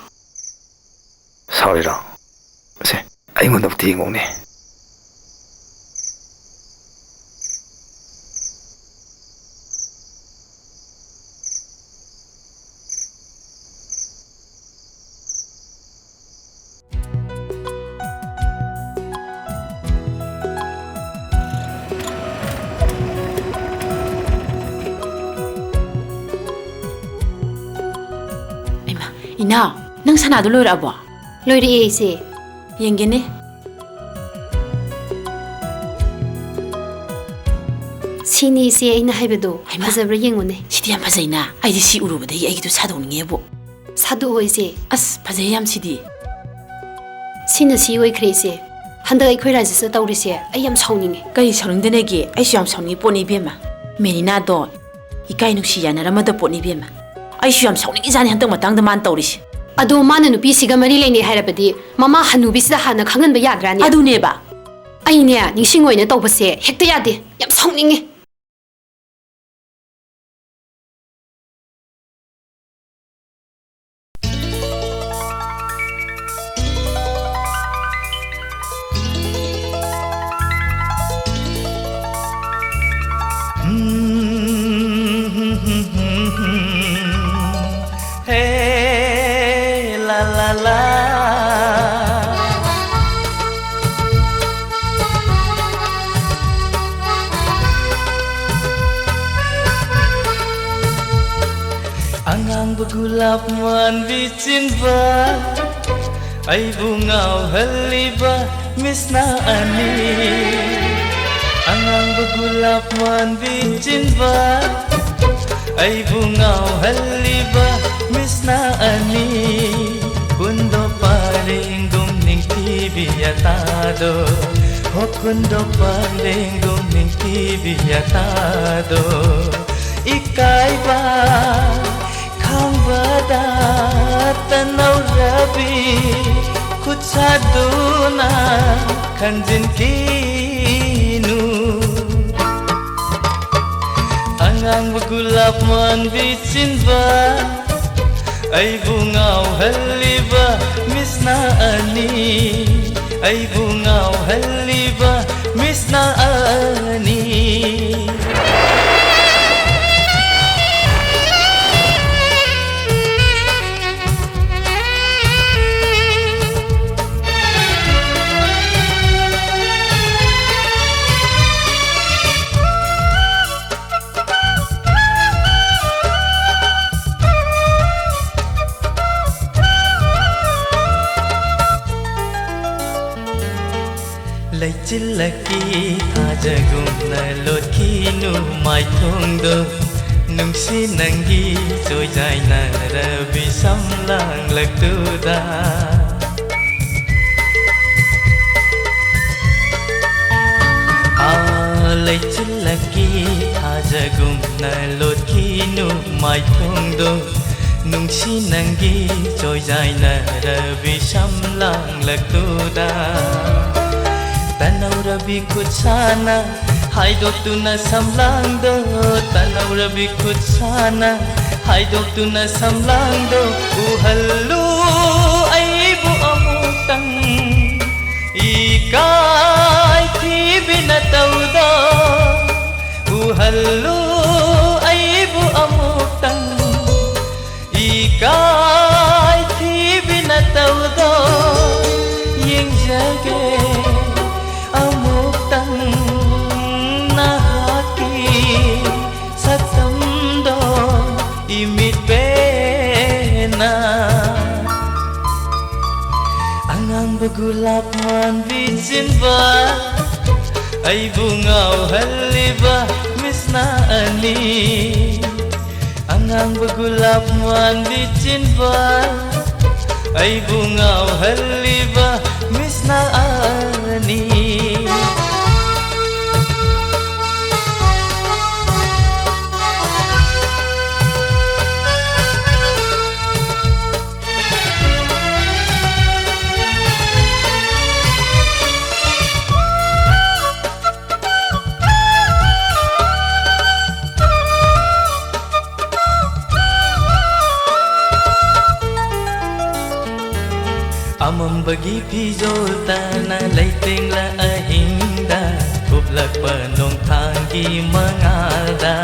ꯁꯥꯎꯔꯤꯔꯣ? ꯁꯦ, ꯑꯩꯉꯣꯟꯗ ꯑꯃꯨꯛ ꯌꯦꯡꯉꯨꯅꯦ꯫ ꯏꯃꯥ, ꯏꯅꯥꯎ, ꯅꯪ ꯁꯅꯥꯗꯣ ꯂꯣꯏꯔꯛꯑꯕꯣ? ꯂꯣꯏꯔꯛꯑꯦ, ꯏꯆꯦ꯫ ꯌꯦꯡꯒꯦꯅꯦ꯫ ꯁꯤꯅꯤ, ꯏꯆꯦ, ꯑꯩꯅ ꯍꯥꯏꯕꯗꯣ꯫ ꯍꯩꯃꯥ! ꯐꯖꯕ꯭ꯔꯥ ꯌꯦꯡꯉꯨꯅꯦ꯫ ꯁꯤꯗꯤ ꯌꯥꯝ ꯐꯖꯩꯅ꯫ ꯑꯩꯗꯤ ꯁꯤ ꯎꯔꯨꯕꯗꯒꯤ ꯑꯩꯒꯤꯗꯣ ꯁꯥꯗꯣꯛꯅꯤꯡꯉꯦꯕꯨ꯫ ꯁꯥꯗꯣꯛꯑꯣ, ꯏꯆꯦ꯫ ꯑꯁ, ꯐꯖꯩ ꯌꯥꯝ ꯁꯤꯗꯤ꯫ ꯁꯤꯅ ꯁꯤ ꯑꯣꯏꯈ꯭ꯔꯦ, ꯏꯆꯦ꯫ ꯍꯟꯗꯛ ꯑꯩꯈꯣꯏ ꯔꯥꯖꯦꯁꯅ ꯇꯧꯔꯤꯁꯦ ꯑꯩ ꯌꯥꯝ ꯁꯥꯎꯅꯤꯡꯉꯦ꯫ ꯀꯔꯤ ꯁꯥꯎꯅꯤꯡꯗꯅꯒꯦ? ꯑꯩꯁꯨ ꯌꯥꯝ ꯁꯥꯎꯅꯤꯡꯉꯤ ꯄꯣꯠꯅꯤ, ꯏꯕꯦꯝꯃ꯫ ꯃꯦꯔꯤꯅꯥꯗꯣ ꯏꯀꯥꯏ ꯅꯨꯡꯁꯤ ꯌꯥꯅꯔꯝꯃꯗ ꯄꯣꯠꯅꯤ ꯏꯕꯦꯝꯃ꯫ ꯑꯩꯁꯨ ꯌꯥꯝ ꯁꯥꯎꯅꯤꯡꯉꯤꯖꯥꯠꯅꯤ ꯍꯟꯗꯛ ꯃꯇꯥꯡꯗ ꯃꯥꯅ ꯇꯧꯔꯤꯁꯦ꯫ ꯑꯗꯣ ꯃꯥꯅ ꯅꯨꯄꯤꯁꯤꯒ ꯃꯔꯤ ꯂꯩꯅꯩ ꯍꯥꯏꯔꯕꯗꯤ ꯃꯃꯥ ꯍꯅꯨꯕꯤꯁꯤꯗ ꯍꯥꯟꯅ ꯈꯪꯍꯟꯕ ꯌꯥꯗ꯭ꯔꯥꯅꯦ? ꯑꯗꯨꯅꯦꯕ꯫ ꯑꯩꯅꯦ ꯅꯤꯡꯁꯤꯡ ꯑꯣꯏꯅ ꯇꯧꯕꯁꯦ ꯍꯦꯛꯇ ꯌꯥꯗꯦ꯫ ꯌꯥꯝ ꯁꯥꯎꯅꯤꯡꯉꯤ꯫ Hey, la, la, la. ꯑꯉꯥꯡꯕ ꯒꯨꯂꯥꯞ ꯃꯥꯟꯕꯤ ꯆꯤꯟꯕ, ꯑꯩꯕꯨ ꯉꯥꯎꯍꯜꯂꯤꯕ ꯃꯤꯁꯅ ꯑꯅꯤ꯫ ꯑꯉꯥꯡꯕ ꯒꯨꯂꯥꯞ ꯃꯥꯟꯕꯤ ꯆꯤꯟꯕ, ꯑꯩꯕꯨ ꯉꯥꯎꯍꯜꯂꯤꯕ ꯃꯤꯁꯅ ꯑꯅꯤ꯫ ꯀꯨꯟꯗꯣ ꯄꯔꯦꯡꯗꯨꯝ ꯅꯤꯡꯊꯤꯕꯤ ꯑꯇꯥꯗꯣ, ꯍꯣ ꯀꯨꯟꯗꯣ ꯄꯔꯦꯡꯗꯨꯝ ꯅꯤꯡꯊꯤꯕꯤ ꯑꯇꯥꯗꯣ꯫ ꯏꯀꯥꯏꯕ ꯈꯥꯡꯕꯗ ꯇꯅꯧꯔꯕꯤ ꯈꯨꯠꯁꯥꯗꯨꯅ ꯈꯟꯖꯤꯟꯈꯤꯅꯨ꯫ ꯑꯉꯥꯡꯕ ꯒꯨꯂꯥꯞ ꯃꯥꯟꯕꯤ ꯆꯤꯟꯕ, ꯑꯩꯕꯨ ꯉꯥꯎꯍꯜꯂꯤꯕ ꯃꯤꯁꯅ ꯑꯅꯤ, ꯑꯩꯕꯨ ꯉꯥꯎꯍꯜꯂꯤꯕ ꯃꯤꯁꯅ ꯑꯅꯤ꯫ ꯂꯩꯆꯤꯜꯂꯛꯀꯤ ꯊꯥꯖꯒꯨꯝꯅ ꯂꯣꯠꯈꯤꯅꯨ ꯃꯥꯏꯊꯣꯡꯗꯣ, ꯅꯨꯡꯁꯤ ꯅꯪꯒꯤ ꯆꯣꯏꯖꯥꯏꯅꯔꯕꯤ ꯁꯝꯂꯥꯡꯂꯛꯇꯨꯗ꯫ ꯑꯥ, ꯂꯩꯆꯤꯜ ꯂꯛꯀꯤ ꯊꯥꯖꯒꯨꯝꯅ ꯂꯣꯠꯈꯤꯅꯨ ꯃꯥꯏꯊꯣꯡꯗꯣ, ꯅꯨꯡꯁꯤ ꯅꯪꯒꯤ ꯆꯣꯏꯖꯥꯏꯅꯔꯕꯤ ꯁꯝꯂꯥꯡꯂꯛꯇꯨꯗ꯫ ꯇꯅꯧꯔꯕꯤ ꯈꯨꯠꯁꯥꯅ ꯍꯥꯏꯗꯣꯛꯇꯨꯅ ꯁꯝꯂꯥꯡꯗꯣ, ꯇꯅꯧꯔꯕꯤ ꯈꯨꯠꯁꯥꯅ ꯍꯥꯏꯗꯣꯛꯇꯨꯅ ꯁꯝꯂꯥꯡꯗꯣ, ꯎꯍꯜꯂꯨ ꯑꯩꯕꯨ ꯑꯃꯨꯛꯇꯪ꯫ ꯏꯀꯥꯏ ꯊꯤꯕꯤ ꯅꯇꯧꯗꯣ ꯎꯍꯜꯂꯨ ꯑꯩꯕꯨ ꯑꯃꯨꯛꯇꯪ꯫ ꯏꯀꯥꯏ ꯊꯤꯕꯤ ꯅꯇꯧꯗꯣ ꯌꯦꯡꯖꯒꯦ ꯑꯃꯨꯛꯇꯪ꯫ ꯅꯍꯥꯛꯀꯤ ꯁꯛꯇꯝꯗꯣ ꯏꯃꯤꯠ ꯄꯦꯟꯅ꯫ ꯑꯉꯥꯡꯕ ꯒꯨꯂꯥꯞ ꯃꯥꯟꯕꯤ ꯆꯤꯟꯕꯥꯜ, ꯑꯩꯕꯨ ꯉꯥꯎꯍꯜꯂꯤꯕ ꯃꯤꯠꯁꯅꯥ ꯑꯅꯤ꯫ ꯑꯉꯥꯡꯕ ꯒꯨꯂꯥꯞ ꯃꯥꯟꯕꯤ ꯆꯤꯟꯕꯥꯜ, ꯑꯩꯕꯨ ꯉꯥꯎꯍꯜꯂꯤꯕ ꯃꯤꯠꯁꯅꯥ ꯑꯅꯤ꯫ ꯑꯃꯝꯕꯒꯤ ꯐꯤꯖꯣꯜ ꯇꯅ ꯂꯩꯇꯦꯡꯂ ꯑꯍꯤꯡꯗ ꯀꯨꯞꯂꯛꯄ ꯅꯣꯡꯊꯥꯡꯒꯤ ꯃꯉꯥꯜꯗ꯫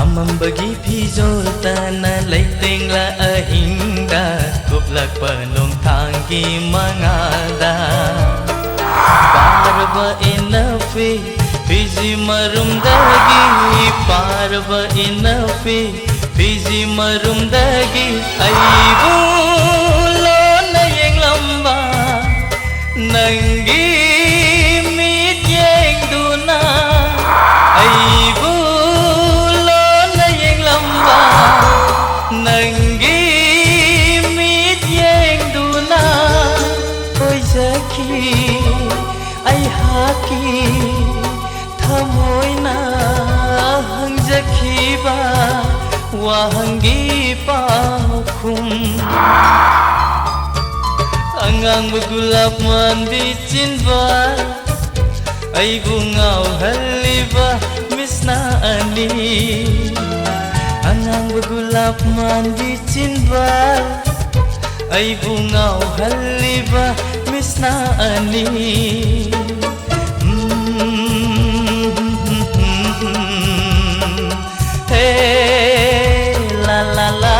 ꯑꯃꯝꯕꯒꯤ ꯐꯤꯖꯣꯜ ꯇꯅ ꯂꯩꯇꯦꯡꯂ ꯑꯍꯤꯡꯗ ꯀꯨꯞꯂꯛꯄ ꯅꯣꯡꯊꯥꯡꯒꯤ ꯃꯉꯥꯜꯗ꯫ ꯄꯥꯔꯕ ꯏꯅꯐꯤ ꯐꯤꯖꯤ ꯃꯔꯨꯝꯗꯒꯤ, ꯄꯥꯔꯕ ꯏꯅꯐꯤ ꯐꯤꯖꯤ ꯃꯔꯨꯝꯗꯒꯤ ꯑꯩꯕꯨ ꯂꯣꯟꯅ ꯌꯦꯡꯂꯝꯕ ꯅꯪꯒꯤ ꯃꯤꯠꯌꯦꯡꯗꯨꯅ ꯑꯩꯕꯨ ꯂꯣꯟꯅ ꯌꯦꯡꯂꯝꯕ ꯅꯪꯒꯤ ꯃꯤꯠꯌꯦꯡꯗꯨꯅ ꯑꯩꯍꯥꯛꯀꯤ ꯊꯃꯣꯏꯅ ꯍꯪꯖꯈꯤꯕ ꯋꯥꯍꯪꯒꯤ ꯄꯥꯎꯈꯨꯝ꯫ ꯑꯉꯥꯡꯕ ꯒꯨꯂꯥꯞ ꯃꯥꯟꯕꯤ ꯆꯤꯟꯕꯥꯜ, ꯑꯩꯕꯨ ꯉꯥꯎꯍꯜꯂꯤꯕ ꯃꯤꯁꯅꯥ ꯑꯅꯤ꯫ ꯑꯉꯥꯡꯕ ꯒꯨꯂꯥꯞ ꯃꯥꯟꯕꯤ ꯆꯤꯟꯕꯥꯜ, ꯑꯩꯕꯨ ꯉꯥꯎꯍꯜꯂꯤꯕ ꯃꯤꯁꯅꯥ ꯑꯅꯤ꯫ ꯍꯦ, ꯂꯥ, ꯂꯥ, ꯂꯥ꯫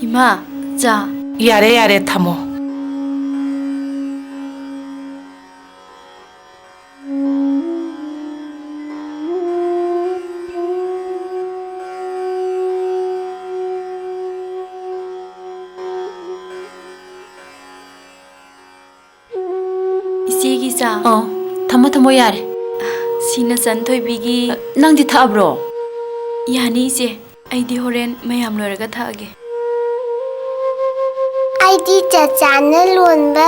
ꯏꯃꯥ, ꯆꯥ꯫ ꯌꯥꯔꯦ, ꯌꯥꯔꯦ, ꯊꯝꯃꯣ꯫ ꯏꯆꯦꯒꯤ ꯆꯥ꯫ ꯑꯣ, ꯊꯝꯃꯣ, ꯊꯝꯃꯣ, ꯌꯥꯔꯦ꯫ ꯁꯤꯅ ꯆꯟ ꯊꯣꯏꯕꯤꯒꯤ꯫ ꯅꯪꯗꯤ ꯊꯛꯑꯕ꯭ꯔꯣ? ꯌꯥꯅꯤ, ꯏꯆꯦ꯫ ꯑꯩꯗꯤ ꯍꯣꯔꯦꯟ ꯃꯌꯥꯝ ꯂꯣꯏꯔꯒ ꯊꯛꯑꯒꯦ꯫ ꯑꯩꯗꯤ ꯆꯆꯥꯅ ꯂꯣꯟꯕ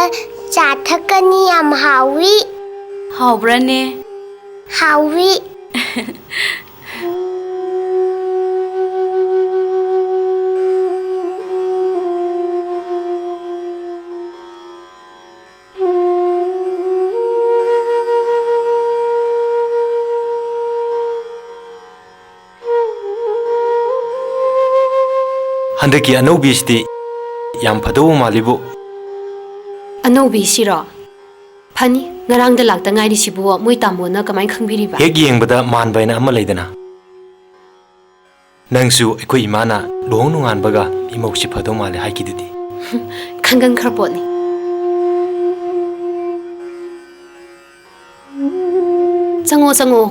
ꯆꯥ ꯊꯛꯀꯅꯤ, ꯌꯥꯝ ꯍꯥꯎꯋꯤ꯫ ꯍꯥꯎꯕ꯭ꯔꯥꯅꯦ? ꯍꯥꯎꯋꯤ꯫ ꯍꯟꯗꯛꯀꯤ ꯑꯅꯧꯕꯤꯁꯤꯗꯤ ꯌꯥꯝ ꯐꯗꯧꯕ ꯃꯥꯜꯂꯤꯕꯨ꯫ ꯑꯅꯧꯕꯤꯁꯤꯔꯣ? ꯐꯅꯤ, ꯉꯔꯥꯡꯗ ꯂꯥꯛꯇ ꯉꯥꯏꯔꯤꯁꯤꯕꯨ ꯃꯣꯏ ꯇꯥꯃꯣꯅ ꯀꯃꯥꯏꯅ ꯈꯪꯕꯤꯔꯤꯕ? ꯍꯦꯛ ꯌꯦꯡꯕꯗ ꯃꯥꯟꯕ ꯍꯥꯏꯅ ꯑꯃ ꯂꯩꯗꯅ꯫ ꯅꯪꯁꯨ ꯑꯩꯈꯣꯏ ꯏꯃꯥꯅ ꯂꯨꯍꯣꯡ ꯅꯣꯡꯉꯥꯟꯕꯒ ꯏꯃꯧꯁꯤ ꯐꯗꯧ ꯃꯥꯜꯂꯦ ꯍꯥꯏꯈꯤꯗꯨꯗꯤ꯫ ꯈꯪꯒꯟ ꯈꯔ ꯄꯣꯠꯅꯤ꯫ ꯆꯪꯉꯣ, ꯆꯪꯉꯣ꯫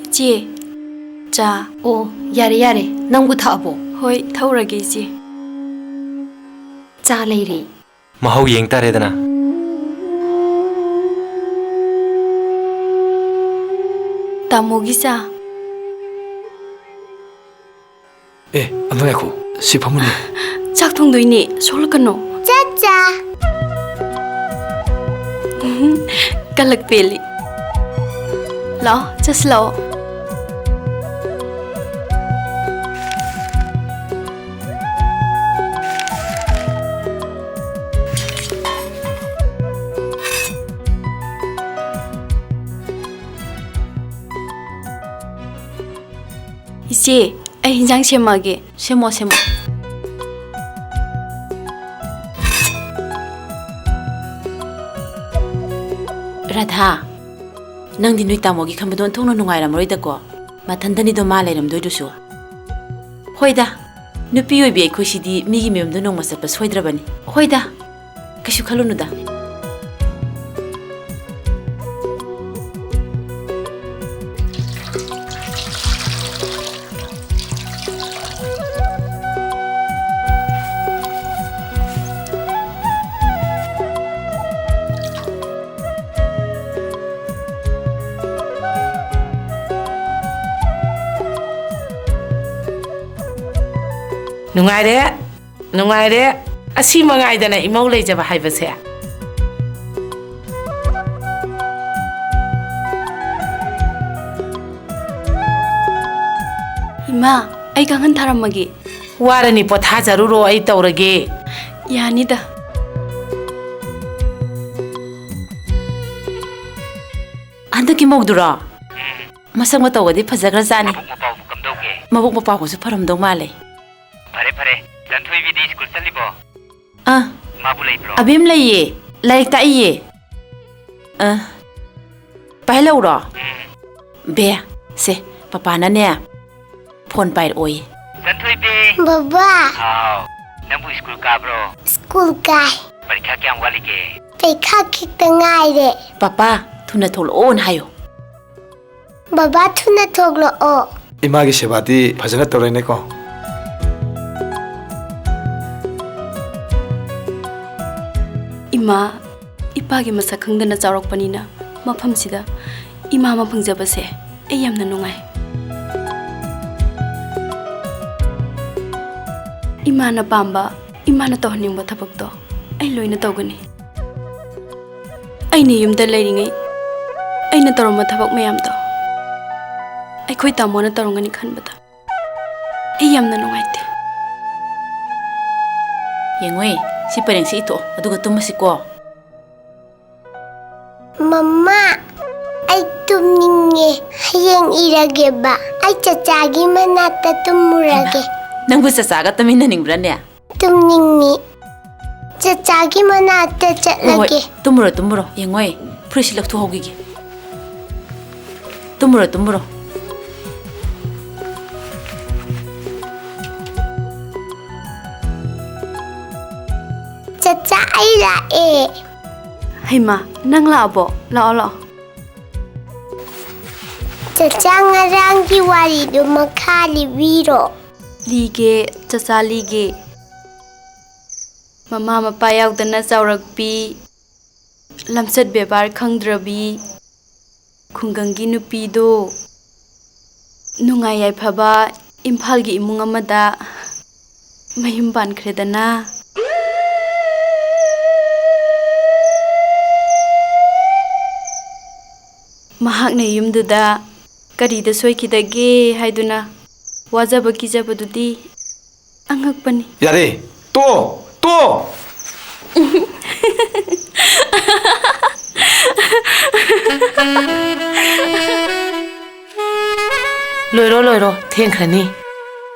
ꯏꯆꯦ, ꯆꯥ꯫ ꯑꯣ, ꯌꯥꯔꯦ, ꯌꯥꯔꯦ꯫ ꯅꯪꯕꯨ ꯊꯛꯑꯕꯣ? ꯍꯣꯏ, ꯊꯛꯎꯔꯒꯦ, ꯏꯆꯦ꯫ ꯆꯥ ꯂꯩꯔꯤ꯫ ꯃꯍꯥꯎ ꯌꯦꯡ ꯇꯥꯔꯦꯗꯅ꯫ ꯇꯥꯃꯣꯒꯤ ꯆꯥ꯫ ꯑꯦ, ꯑꯝꯇ ꯉꯥꯏꯈꯣ꯫ ꯁꯤ ꯐꯝꯃꯨꯅꯦ꯫ ꯆꯥꯛ ꯊꯣꯡꯗꯣꯏꯅꯦ, ꯁꯣꯛꯂꯛꯀꯅꯣ꯫ ꯆꯠꯆꯥ꯫ ꯎꯝ, ꯀꯂꯛ ꯄꯦꯜꯂꯤ꯫ ꯂꯥꯛꯑꯣ, ꯆꯠꯁꯤ ꯂꯥꯛꯑꯣ꯫ ꯏꯆꯦ, ꯑꯩ ꯍꯤꯟꯖꯥꯡ ꯁꯦꯝꯃꯛꯑꯒꯦ꯫ ꯁꯦꯝꯃꯣ, ꯁꯦꯝꯃꯣ꯫ ꯔꯥꯙꯥ, ꯅꯪꯗꯤ ꯅꯣꯏ ꯇꯥꯃꯣꯒꯤ ꯈꯟꯕꯗꯣ ꯑꯣꯟꯊꯣꯛꯅ ꯅꯨꯡꯉꯥꯏꯔꯝꯃꯔꯣꯏꯗꯀꯣ? ꯃꯊꯟꯗꯅꯤꯗꯣ ꯃꯥ ꯂꯩꯔꯝꯗꯣꯏꯗꯨꯁꯨ꯫ ꯍꯣꯏꯗ, ꯅꯨꯄꯤ ꯑꯣꯏꯕꯤ ꯑꯩꯈꯣꯏꯁꯤꯗꯤ ꯃꯤꯒꯤ ꯃꯌꯨꯝꯗ ꯅꯣꯡꯃ ꯆꯠꯄ ꯁꯣꯏꯗ꯭ꯔꯕꯅꯤ꯫ ꯍꯣꯏꯗ, ꯀꯩꯁꯨ ꯈꯜꯂꯨꯅꯨꯗ꯫ ꯅꯨꯡꯉꯥꯏꯔꯦ, ꯅꯨꯡꯉꯥꯏꯔꯦ꯫ ꯑꯁꯤ ꯃꯉꯥꯏꯗꯅ ꯏꯃꯧ ꯂꯩꯖꯕ ꯍꯥꯏꯕꯁꯦ꯫ ꯏꯃꯥ, ꯑꯩ ꯀꯥꯡꯈꯟ ꯊꯥꯔꯝꯃꯒꯦ꯫ ꯋꯥꯔꯅꯤ, ꯄꯣꯊꯥꯖꯔꯨꯔꯣ, ꯑꯩ ꯇꯧꯔꯒꯦ꯫ ꯌꯥꯅꯤꯗ꯫ ꯍꯟꯗꯛꯀꯤ ꯃꯧꯗꯨꯔꯣ? ꯎꯝ꯫ ꯃꯁꯛ ꯃꯇꯧꯒꯗꯤ ꯐꯖꯈ꯭ꯔꯖꯥꯠꯅꯤ꯫ ꯃꯕꯨꯛ ꯃꯄꯥꯎꯕꯨ ꯀꯝꯗꯧꯒꯦ? ꯃꯕꯨꯛ ꯃꯄꯥꯎꯒꯁꯨ ꯐꯔꯝꯗꯧ ꯃꯥꯜꯂꯦ꯫ ꯐꯔꯦ, ꯐꯔꯦ꯫ ꯆꯟꯊꯣꯏꯕꯤꯗꯤ ꯁ꯭ꯀꯨꯜ ꯆꯠꯂꯤꯕꯣ? ꯑꯥ꯫ ꯃꯥꯕꯨ ꯂꯩꯕ꯭ꯔꯣ? ꯑꯕꯦꯝ ꯂꯩꯌꯦ꯫ ꯂꯥꯏꯔꯤꯛ ꯇꯥꯛꯏꯌꯦ꯫ ꯑ, ꯄꯥꯏꯍꯜꯂꯛꯎꯔꯣ? ꯎꯝ꯫ ꯕꯦ, ꯁꯦ, ꯄꯄꯥꯅꯅꯦ, ꯐꯣꯟ ꯄꯥꯏꯔꯛꯑꯣꯌꯦ꯫ ꯆꯟꯊꯣꯏꯕꯤ! ꯕꯕꯥ! ꯍꯥꯎ, ꯅꯪꯕꯨ ꯁ꯭ꯀꯨꯜ ꯀꯥꯕ꯭ꯔꯣ? ꯁ꯭ꯀꯨꯜ ꯀꯥꯏ꯫ ꯄꯔꯤꯈꯥ ꯀꯌꯥꯝ ꯋꯥꯠꯂꯤꯒꯦ? ꯄꯔꯤꯈꯥ ꯈꯤꯇ ꯉꯥꯏꯔꯦ꯫ ꯄꯄꯥ, ꯊꯨꯅ ꯊꯣꯛꯂꯛꯑꯣꯅ ꯍꯥꯏꯌꯣ꯫ ꯕꯕꯥ, ꯊꯨꯅ ꯊꯣꯛꯂꯛꯑꯣ꯫ ꯏꯃꯥꯒꯤ ꯁꯦꯕꯥꯗꯤ ꯐꯖꯅ ꯇꯧꯔꯦꯅꯦꯀꯣ? ꯏꯃꯥ, ꯏꯄꯥꯒꯤ ꯃꯁꯛ ꯈꯪꯗꯅ ꯆꯥꯎꯔꯛꯄꯅꯤꯅ, ꯃꯐꯝꯁꯤꯗ ꯏꯃꯥ ꯑꯃ ꯐꯪꯖꯕꯁꯦ ꯑꯩ ꯌꯥꯝꯅ ꯅꯨꯡꯉꯥꯏ꯫ ꯏꯃꯥꯅ ꯄꯥꯝꯕ, ꯏꯃꯥꯅ ꯇꯧꯍꯟꯅꯤꯡꯕ ꯊꯕꯛꯇꯣ ꯑꯩ ꯂꯣꯏꯅ ꯇꯧꯒꯅꯤ꯫ ꯑꯩꯅ ꯌꯨꯝꯗ ꯂꯩꯔꯤꯉꯩ ꯑꯩꯅ ꯇꯧꯔꯝꯕ ꯊꯕꯛ ꯃꯌꯥꯝꯗꯣ ꯑꯩꯈꯣꯏ ꯇꯥꯃꯣꯅ ꯇꯧꯔꯝꯒꯅꯤ ꯈꯟꯕꯗ ꯑꯩ ꯌꯥꯝꯅ ꯅꯨꯡꯉꯥꯏꯇꯦ꯫ ꯌꯦꯡꯉꯨꯏ, ꯁꯤ ꯄꯔꯦꯡꯁꯦ ꯏꯊꯣꯛꯑꯣ, ꯑꯗꯨꯒ ꯇꯨꯝꯃꯁꯤꯀꯣ꯫ ꯃꯃꯥ, ꯑꯩ ꯇꯨꯝꯅꯤꯡꯉꯦ꯫ ꯍꯌꯦꯡ ꯏꯔꯒꯦꯕ꯫ ꯑꯩ ꯆꯆꯥꯒꯤ ꯃꯅꯥꯛꯇ ꯇꯨꯝꯃꯨꯔꯒꯦ꯫ ꯍꯩꯃꯥ, ꯅꯪꯕꯨ ꯆꯆꯥꯒ ꯇꯨꯃꯤꯟꯅꯅꯤꯡꯕ꯭ꯔꯅꯦ? ꯇꯨꯝꯅꯤꯡꯉꯤ꯫ ꯆꯆꯥꯒꯤ ꯃꯅꯥꯛꯇ ꯍꯣꯏ, ꯍꯣꯏ, ꯆꯠꯂꯒꯦ꯫ ꯇꯨꯝꯃꯨꯔꯣ, ꯇꯨꯝꯃꯨꯔꯣ꯫ ꯌꯦꯡꯉꯣꯏ, ꯐꯨꯔꯤꯠꯁꯤ ꯂꯧꯊꯣꯛꯍꯧꯈꯤꯒꯦ꯫ ꯇꯨꯝꯃꯨꯔꯣ, ꯇꯨꯝꯃꯨꯔꯣ꯫ ꯆꯆꯥ, ꯑꯩ ꯂꯥꯛꯑꯦ꯫ ꯍꯩꯃꯥ, ꯅꯪ ꯂꯥꯛꯑꯕꯣ? ꯂꯥꯛꯑꯣ, ꯂꯥꯛꯑꯣ꯫ ꯆꯆꯥ, ꯉꯔꯥꯡꯒꯤ ꯋꯥꯔꯤꯗꯨ ꯃꯈꯥ ꯂꯤꯕꯤꯔꯣ꯫ ꯂꯤꯒꯦ, ꯆꯆꯥ, ꯂꯤꯒꯦ꯫ ꯃꯃꯥ ꯃꯄꯥ ꯌꯥꯎꯗꯅ ꯆꯥꯎꯔꯛꯄꯤ, ꯂꯝꯆꯠ ꯕꯦꯕꯥꯔ ꯈꯪꯗ꯭ꯔꯕꯤ ꯈꯨꯡꯒꯪꯒꯤ ꯅꯨꯄꯤꯗꯣ ꯅꯨꯡꯉꯥꯏ ꯌꯥꯏꯐꯕ ꯏꯝꯐꯥꯜꯒꯤ ꯏꯃꯨꯡ ꯑꯃꯗ ꯃꯌꯨꯝ ꯄꯥꯟꯈ꯭ꯔꯦꯗꯅ꯫ ꯃꯍꯥꯛꯅ ꯌꯨꯝꯗꯨꯗ ꯀꯔꯤꯗ ꯁꯣꯏꯈꯤꯗꯒꯦ ꯍꯥꯏꯗꯨꯅ ꯋꯥꯖꯕ ꯀꯤꯖꯕꯗꯨꯗꯤ ꯑꯉꯛꯄꯅꯤ꯫ ꯌꯥꯔꯦ, ꯇꯣꯛꯑꯣ, ꯇꯣꯛꯑꯣ꯫ ꯂꯣꯏꯔꯣ, ꯂꯣꯏꯔꯣ, ꯊꯦꯡꯈ꯭ꯔꯅꯤ꯫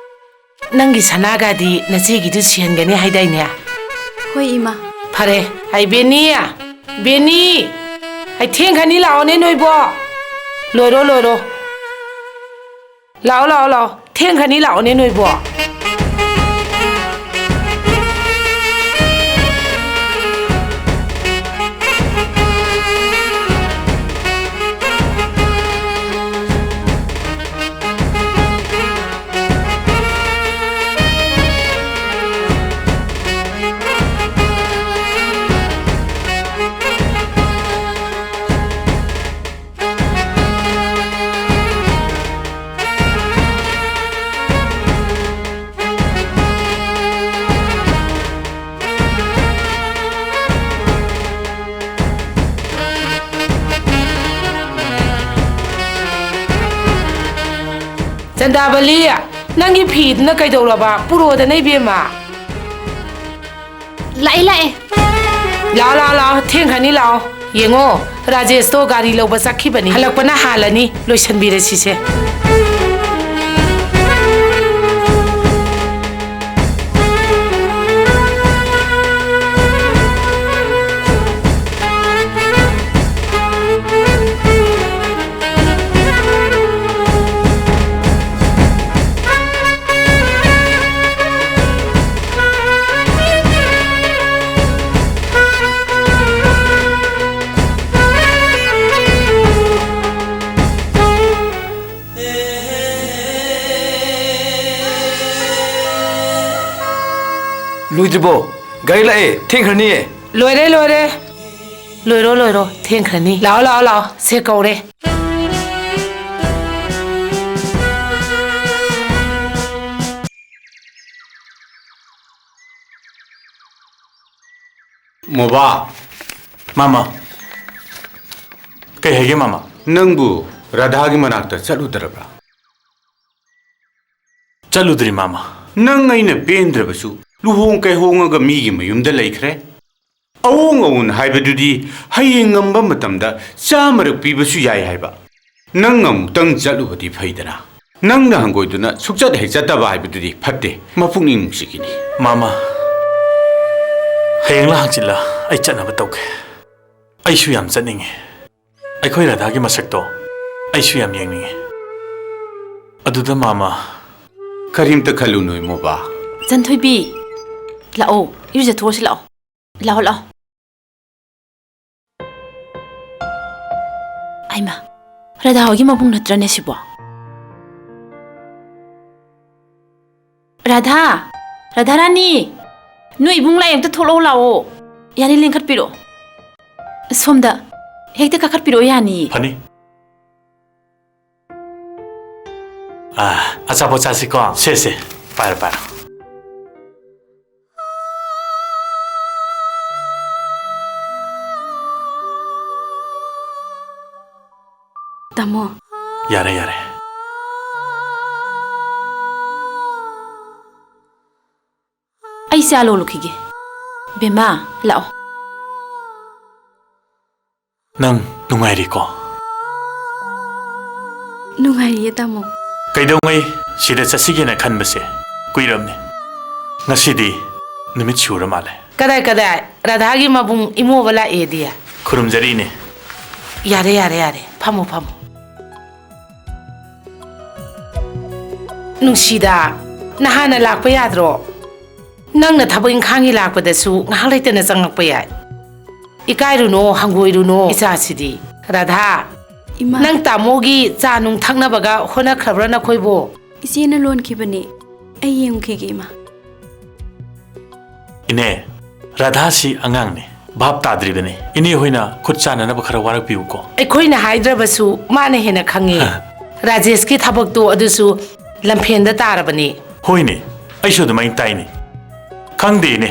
ꯅꯪꯒꯤ ꯁꯅꯥꯒꯗꯤ ꯅꯆꯦꯒꯤꯗꯨ ꯁꯤꯍꯟꯒꯅꯤ ꯍꯥꯏꯗꯥꯏꯅꯦ? ꯍꯣꯏ, ꯏꯃꯥ꯫ ꯐꯔꯦ꯫ ꯍꯩ, ꯕꯦꯅꯤ! ꯕꯦꯅꯤ! ꯍꯩ, ꯊꯦꯡꯈ꯭ꯔꯅꯤ, ꯂꯥꯛꯑꯣꯅꯦ ꯅꯣꯏꯕꯣ꯫ ꯂꯣꯏꯔꯣ, ꯂꯣꯏꯔꯣ꯫ ꯂꯥꯛꯑꯣ, ꯂꯥꯛꯑꯣ, ꯂꯥꯛꯑꯣ꯫ ꯊꯦꯡꯈ꯭ꯔꯅꯤ, ꯂꯥꯛꯑꯣꯅꯦ ꯅꯣꯏꯕꯣ꯫ ꯆꯟꯗꯥꯕꯂꯤ, ꯅꯪꯒꯤ ꯐꯤꯗꯨꯅ ꯀꯩꯗꯧꯔꯕ? ꯄꯨꯔꯛꯑꯣꯗꯅ, ꯏꯕꯦꯝꯃ꯫ ꯂꯥꯛꯑꯦ, ꯂꯥꯛꯑꯦ꯫ ꯂꯥꯛꯑꯣ, ꯂꯥꯛꯑꯣ, ꯂꯥꯛꯑꯣ꯫ ꯊꯦꯡꯈ꯭ꯔꯅꯤ, ꯂꯥꯛꯑꯣ꯫ ꯌꯦꯡꯉꯣ, ꯔꯥꯖꯦꯁꯇꯣ ꯒꯥꯔꯤ ꯂꯧꯕ ꯆꯠꯈꯤꯕꯅꯤ꯫ ꯍꯜꯂꯛꯄꯅ ꯍꯥꯜꯂꯅꯤ꯫ ꯂꯣꯏꯁꯟꯕꯤꯔꯁꯤꯁꯦ꯫ ꯂꯣꯏꯗ꯭ꯔꯤꯕꯣ? ꯒꯥꯔꯤ ꯂꯥꯛꯑꯦ, ꯊꯦꯡꯈ꯭ꯔꯅꯤꯌꯦ꯫ ꯂꯣꯏꯔꯦ, ꯂꯣꯏꯔꯦ꯫ ꯂꯣꯏꯔꯣ, ꯂꯣꯏꯔꯣ, ꯊꯦꯡꯈ꯭ꯔꯅꯤ꯫ ꯂꯥꯛꯑꯣ, ꯂꯥꯛꯑꯣ, ꯂꯥꯛꯑꯣ꯫ ꯁꯦ, ꯀꯧꯔꯦ꯫ ꯃꯣꯕꯥ꯫ ꯃꯥꯃ꯫ ꯀꯩ ꯍꯥꯏꯒꯦ, ꯃꯥꯃ? ꯅꯪꯕꯨ ꯔꯥꯙꯥꯒꯤ ꯃꯅꯥꯛꯇ ꯆꯠꯂꯨꯗ꯭ꯔꯕ꯭ꯔꯥ? ꯆꯠꯂꯨꯗ꯭ꯔꯤ, ꯃꯥꯃ꯫ ꯅꯪ ꯑꯩꯅ ꯄꯦꯟꯗ꯭ꯔꯕꯁꯨ ꯂꯨꯍꯣꯡ ꯀꯩꯍꯣꯡꯉꯒ ꯃꯤꯒꯤ ꯃꯌꯨꯝꯗ ꯂꯩꯈ꯭ꯔꯦ꯫ ꯑꯑꯣꯡ ꯑꯑꯣꯟ ꯍꯥꯏꯕꯗꯨꯗꯤ ꯍꯌꯦꯡ ꯉꯝꯕ ꯃꯇꯝꯗ ꯆꯥꯝꯃꯔꯛ ꯄꯤꯕꯁꯨ ꯌꯥꯏ ꯍꯥꯏꯕ꯫ ꯅꯪ ꯑꯃꯨꯛꯇꯪ ꯆꯠꯂꯨꯕꯗꯤ ꯐꯩꯗꯅ꯫ ꯅꯪꯅ ꯍꯪꯒꯣꯏꯗꯨꯅ ꯁꯨꯛꯆꯠ ꯍꯦꯛ ꯆꯠꯇꯕ ꯍꯥꯏꯕꯗꯨꯗꯤ ꯐꯠꯇꯦ, ꯃꯄꯨꯛꯅꯤꯡ ꯅꯨꯡꯁꯤꯒꯅꯤ꯫ ꯃꯥꯃ, ꯍꯌꯦꯡꯂ ꯍꯪꯆꯤꯠꯂ ꯑꯩ ꯆꯠꯅꯕ ꯇꯧꯒꯦ꯫ ꯑꯩꯁꯨ ꯌꯥꯝ ꯆꯠꯅꯤꯡꯉꯤ꯫ ꯑꯩꯈꯣꯏ ꯔꯥꯙꯥꯒꯤ ꯃꯁꯛꯇꯣ ꯑꯩꯁꯨ ꯌꯥꯝ ꯌꯦꯡꯅꯤꯡꯉꯤ꯫ ꯑꯗꯨꯗ ꯃꯥꯃ꯫ ꯀꯔꯤꯝꯇ ꯈꯜꯂꯨꯅꯨ, ꯏꯃꯣꯕ꯫ ꯆꯟꯊꯣꯏꯕꯤ, ꯂꯥꯛꯑꯣ, ꯏꯔꯨꯖꯊꯣꯛꯑꯁꯤ ꯂꯥꯛꯑꯣ꯫ ꯂꯥꯛꯑꯣ, ꯂꯥꯛꯑꯣ꯫ ꯑꯩꯃ, ꯔꯥꯙꯥ ꯍꯣꯏꯒꯤ ꯃꯕꯨꯡ ꯅꯠꯇ꯭ꯔꯅꯦ ꯁꯤꯕꯣ? ꯔꯥꯙꯥ! ꯔꯥꯙꯥ ꯔꯥꯅꯤ! ꯅꯣꯏ ꯏꯕꯨꯡ ꯂꯥꯛꯑꯦ, ꯑꯝꯇ ꯊꯣꯛꯂꯛꯑꯣ ꯂꯥꯛꯑꯣ꯫ ꯌꯥꯅꯤ, ꯂꯦꯡꯈꯠꯄꯤꯔꯛꯑꯣ꯫ ꯁꯣꯝꯗ ꯍꯦꯛꯇ ꯀꯥꯈꯠꯄꯤꯔꯛꯑꯣ, ꯌꯥꯅꯤꯌꯦ꯫ ꯐꯅꯤ꯫ ꯑꯥ, ꯑꯆꯥꯄꯣꯠ ꯆꯥꯁꯤꯀꯣ꯫ ꯁꯦ, ꯁꯦ, ꯄꯥꯏꯔꯣ, ꯄꯥꯏꯔꯣ꯫ ꯇꯥꯃꯣ꯫ ꯌꯥꯔꯦ, ꯌꯥꯔꯦ꯫ ꯑꯩ ꯆꯥ ꯂꯣꯜꯂꯨꯈꯤꯒꯦ꯫ ꯕꯦꯝꯃ, ꯂꯥꯛꯑꯣ꯫ ꯅꯪ ꯅꯨꯡꯉꯥꯏꯔꯤꯀꯣ? ꯅꯨꯡꯉꯥꯏꯔꯤꯌꯦ, ꯇꯥꯃꯣ꯫ ꯀꯩꯗꯧꯉꯩ ꯁꯤꯗ ꯆꯠꯁꯤꯒꯦꯅ ꯈꯟꯕꯁꯦ ꯀꯨꯏꯔꯕꯅꯤ꯫ ꯉꯁꯤꯗꯤ ꯅꯨꯃꯤꯠ ꯁꯨꯔ ꯃꯥꯜꯂꯦ꯫ ꯀꯗꯥꯏ, ꯀꯗꯥꯏ? ꯔꯥꯙꯥꯒꯤ ꯃꯕꯨꯡ ꯏꯃꯣꯕ ꯂꯥꯛꯑꯦꯗꯤ꯫ ꯈꯨꯔꯨꯝꯖꯔꯤꯅꯦ꯫ ꯌꯥꯔꯦ, ꯌꯥꯔꯦ, ꯌꯥꯔꯦ꯫ ꯐꯝꯃꯣ, ꯐꯝꯃꯣ꯫ ꯅꯨꯡꯁꯤꯗ, ꯅꯍꯥꯟꯅ ꯂꯥꯛꯄ ꯌꯥꯗ꯭ꯔꯣ? ꯅꯪꯅ ꯊꯕꯛ ꯏꯪꯈꯥꯡꯒꯤ ꯂꯥꯛꯄꯗꯁꯨ ꯉꯥꯏꯍꯥꯛ ꯂꯩꯇꯅ ꯆꯪꯉꯛꯄ ꯌꯥꯏ꯫ ꯏꯀꯥꯏꯔꯨꯅꯣ, ꯍꯪꯒꯣꯏꯔꯨꯅꯣ, ꯏꯆꯥꯁꯤꯗꯤ꯫ ꯔꯥꯙꯥ, ꯏꯃꯥ꯫ ꯅꯪ ꯇꯥꯃꯣꯒꯤ ꯆꯥ ꯅꯨꯡ ꯊꯛꯅꯕꯒ ꯍꯣꯠꯅꯈ꯭ꯔꯕ꯭ꯔꯥ ꯅꯈꯣꯏꯕꯣ? ꯏꯆꯦꯅ ꯂꯣꯟꯈꯤꯕꯅꯦ꯫ ꯑꯩ ꯌꯦꯡꯉꯨꯈꯤꯒꯦ, ꯏꯃꯥ꯫ ꯏꯅꯦ, ꯔꯥꯙꯥꯁꯤ ꯑꯉꯥꯡꯅꯤ, ꯚꯥꯞ ꯇꯥꯗ꯭ꯔꯤꯕꯅꯤ꯫ ꯏꯅꯦ ꯍꯣꯏꯅ ꯈꯨꯠ ꯆꯥꯟꯅꯅꯕ ꯈꯔ ꯋꯥꯔꯛꯄꯤꯌꯨꯀꯣ꯫ ꯑꯩꯈꯣꯏꯅ ꯍꯥꯏꯗ꯭ꯔꯕꯁꯨ ꯃꯥꯅ ꯍꯦꯟꯅ ꯈꯪꯉꯤ꯫ ꯍ꯫ ꯔꯥꯖꯦꯁꯀꯤ ꯊꯕꯛꯇꯣ ꯑꯗꯨꯁꯨ ꯂꯝꯐꯦꯟꯗ ꯇꯥꯔꯕꯅꯤ꯫ ꯍꯣꯏꯅꯦ, ꯑꯩꯁꯨ ꯑꯗꯨꯃꯥꯏꯅ ꯇꯥꯏꯅꯦ꯫ ꯈꯪꯗꯦꯅꯦ,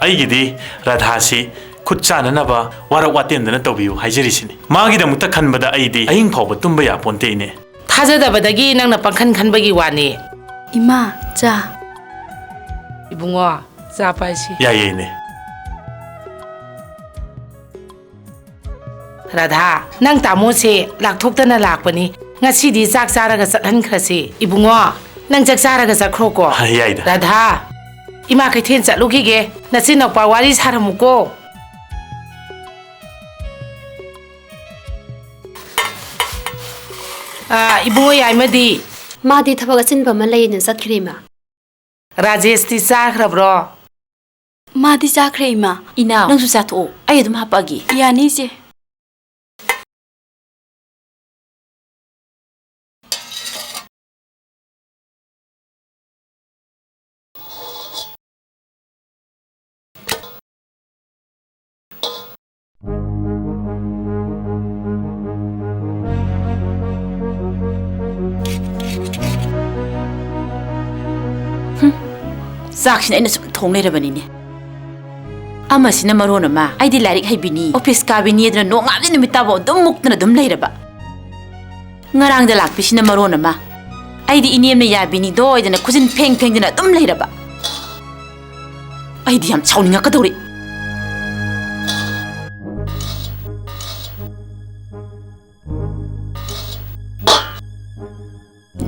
ꯑꯩꯒꯤꯗꯤ ꯔꯥꯙꯥꯁꯤ ꯈꯨꯠ ꯆꯥꯟꯅꯅꯕ ꯋꯥꯔꯛ ꯋꯥꯇꯦꯝꯗꯅ ꯇꯧꯕꯤꯌꯨ ꯍꯥꯏꯖꯔꯤꯁꯤꯅꯤ꯫ ꯃꯥꯒꯤꯗꯃꯛꯇ ꯈꯟꯕꯗ ꯑꯩꯗꯤ ꯑꯍꯤꯡ ꯐꯥꯎꯕ ꯇꯨꯝꯕ ꯌꯥꯄꯣꯟꯇꯦꯅꯦ꯫ ꯊꯥꯖꯗꯕꯗꯒꯤ ꯅꯪꯅ ꯄꯪꯈꯟ ꯈꯟꯕꯒꯤ ꯋꯥꯅꯤ꯫ ꯏꯃꯥ, ꯆꯥ꯫ ꯏꯕꯨꯡꯉꯣ, ꯆꯥ ꯄꯥꯏꯁꯤ꯫ ꯌꯥꯏꯌꯦ, ꯏꯅꯦ꯫ ꯔꯥꯙꯥ, ꯅꯪ ꯇꯥꯃꯣꯁꯦ ꯂꯥꯛꯊꯣꯛꯇꯅ ꯂꯥꯛꯄꯅꯤ꯫ ꯉꯁꯤꯗꯤ ꯆꯥꯛ ꯆꯥꯔꯒ ꯆꯠꯍꯟꯈ꯭ꯔꯁꯤ꯫ ꯏꯕꯨꯡꯉꯣ, ꯅꯪ ꯆꯥꯛ ꯆꯥꯔꯒ ꯆꯠꯈ꯭ꯔꯣꯀꯣ꯫ ꯍ, ꯌꯥꯏꯗ꯫ ꯔꯥꯙꯥ, ꯏꯃꯥ ꯀꯩꯊꯦꯜ ꯆꯠꯂꯨꯈꯤꯒꯦ꯫ ꯅꯆꯤꯟꯅꯥꯎꯄꯥ ꯋꯥꯔꯤ ꯁꯥꯔꯝꯃꯨꯀꯣ꯫ ꯑꯥ, ꯏꯕꯨꯡꯉꯣ ꯌꯥꯏꯃꯗꯤ? ꯃꯥꯗꯤ ꯊꯕꯛ ꯑꯆꯤꯟꯕ ꯑꯃ ꯂꯩꯌꯦꯅ ꯆꯠꯈ꯭ꯔꯦ, ꯏꯃꯥ꯫ ꯔꯥꯖꯦꯁꯇꯤ ꯆꯥꯈ꯭ꯔꯕ꯭ꯔꯣ? ꯃꯥꯗꯤ ꯆꯥꯈ꯭ꯔꯦ, ꯏꯃꯥ꯫ ꯏꯅꯥꯎ, ꯅꯪꯁꯨ ꯆꯥꯊꯣꯛꯑꯣ, ꯑꯩ ꯑꯗꯨꯝ ꯍꯥꯞꯄꯛꯑꯒꯦ꯫ ꯌꯥꯅꯤ, ꯏꯆꯦ꯫ ꯍꯨꯝ, ꯆꯥꯛꯁꯤꯅ ꯑꯩꯅ ꯁꯨꯝ ꯊꯣꯡ ꯂꯩꯔꯕꯅꯤꯅꯦ꯫ ꯑꯃꯁꯤꯅ ꯃꯔꯣꯟ ꯑꯃ, ꯑꯩꯗꯤ ꯂꯥꯏꯔꯤꯛ ꯍꯩꯕꯤꯅꯤ, ꯑꯣꯐꯤꯁ ꯀꯥꯕꯤꯅꯤ ꯑꯗꯨꯅ ꯅꯣꯡꯉꯥꯟꯕꯗꯩ ꯅꯨꯃꯤꯠ ꯇꯥꯕꯧ ꯑꯗꯨꯝ ꯃꯨꯛꯇꯅ ꯑꯗꯨꯝ ꯂꯩꯔꯕ꯫ ꯉꯔꯥꯡꯗ ꯂꯥꯛꯄꯤꯁꯤꯅ ꯃꯔꯣꯟ ꯑꯃ, ꯑꯩꯗꯤ ꯏꯅꯦꯝꯅ ꯌꯥꯕꯤꯅꯤꯗꯣꯏꯗꯅ ꯈꯨꯖꯤꯟ ꯐꯦꯡ ꯐꯦꯡꯗꯅ ꯑꯗꯨꯝ ꯂꯩꯔꯕ꯫ ꯑꯩꯗꯤ ꯌꯥꯝ ꯁꯥꯎꯅꯤꯡꯉꯛꯀꯗꯧꯔꯤ꯫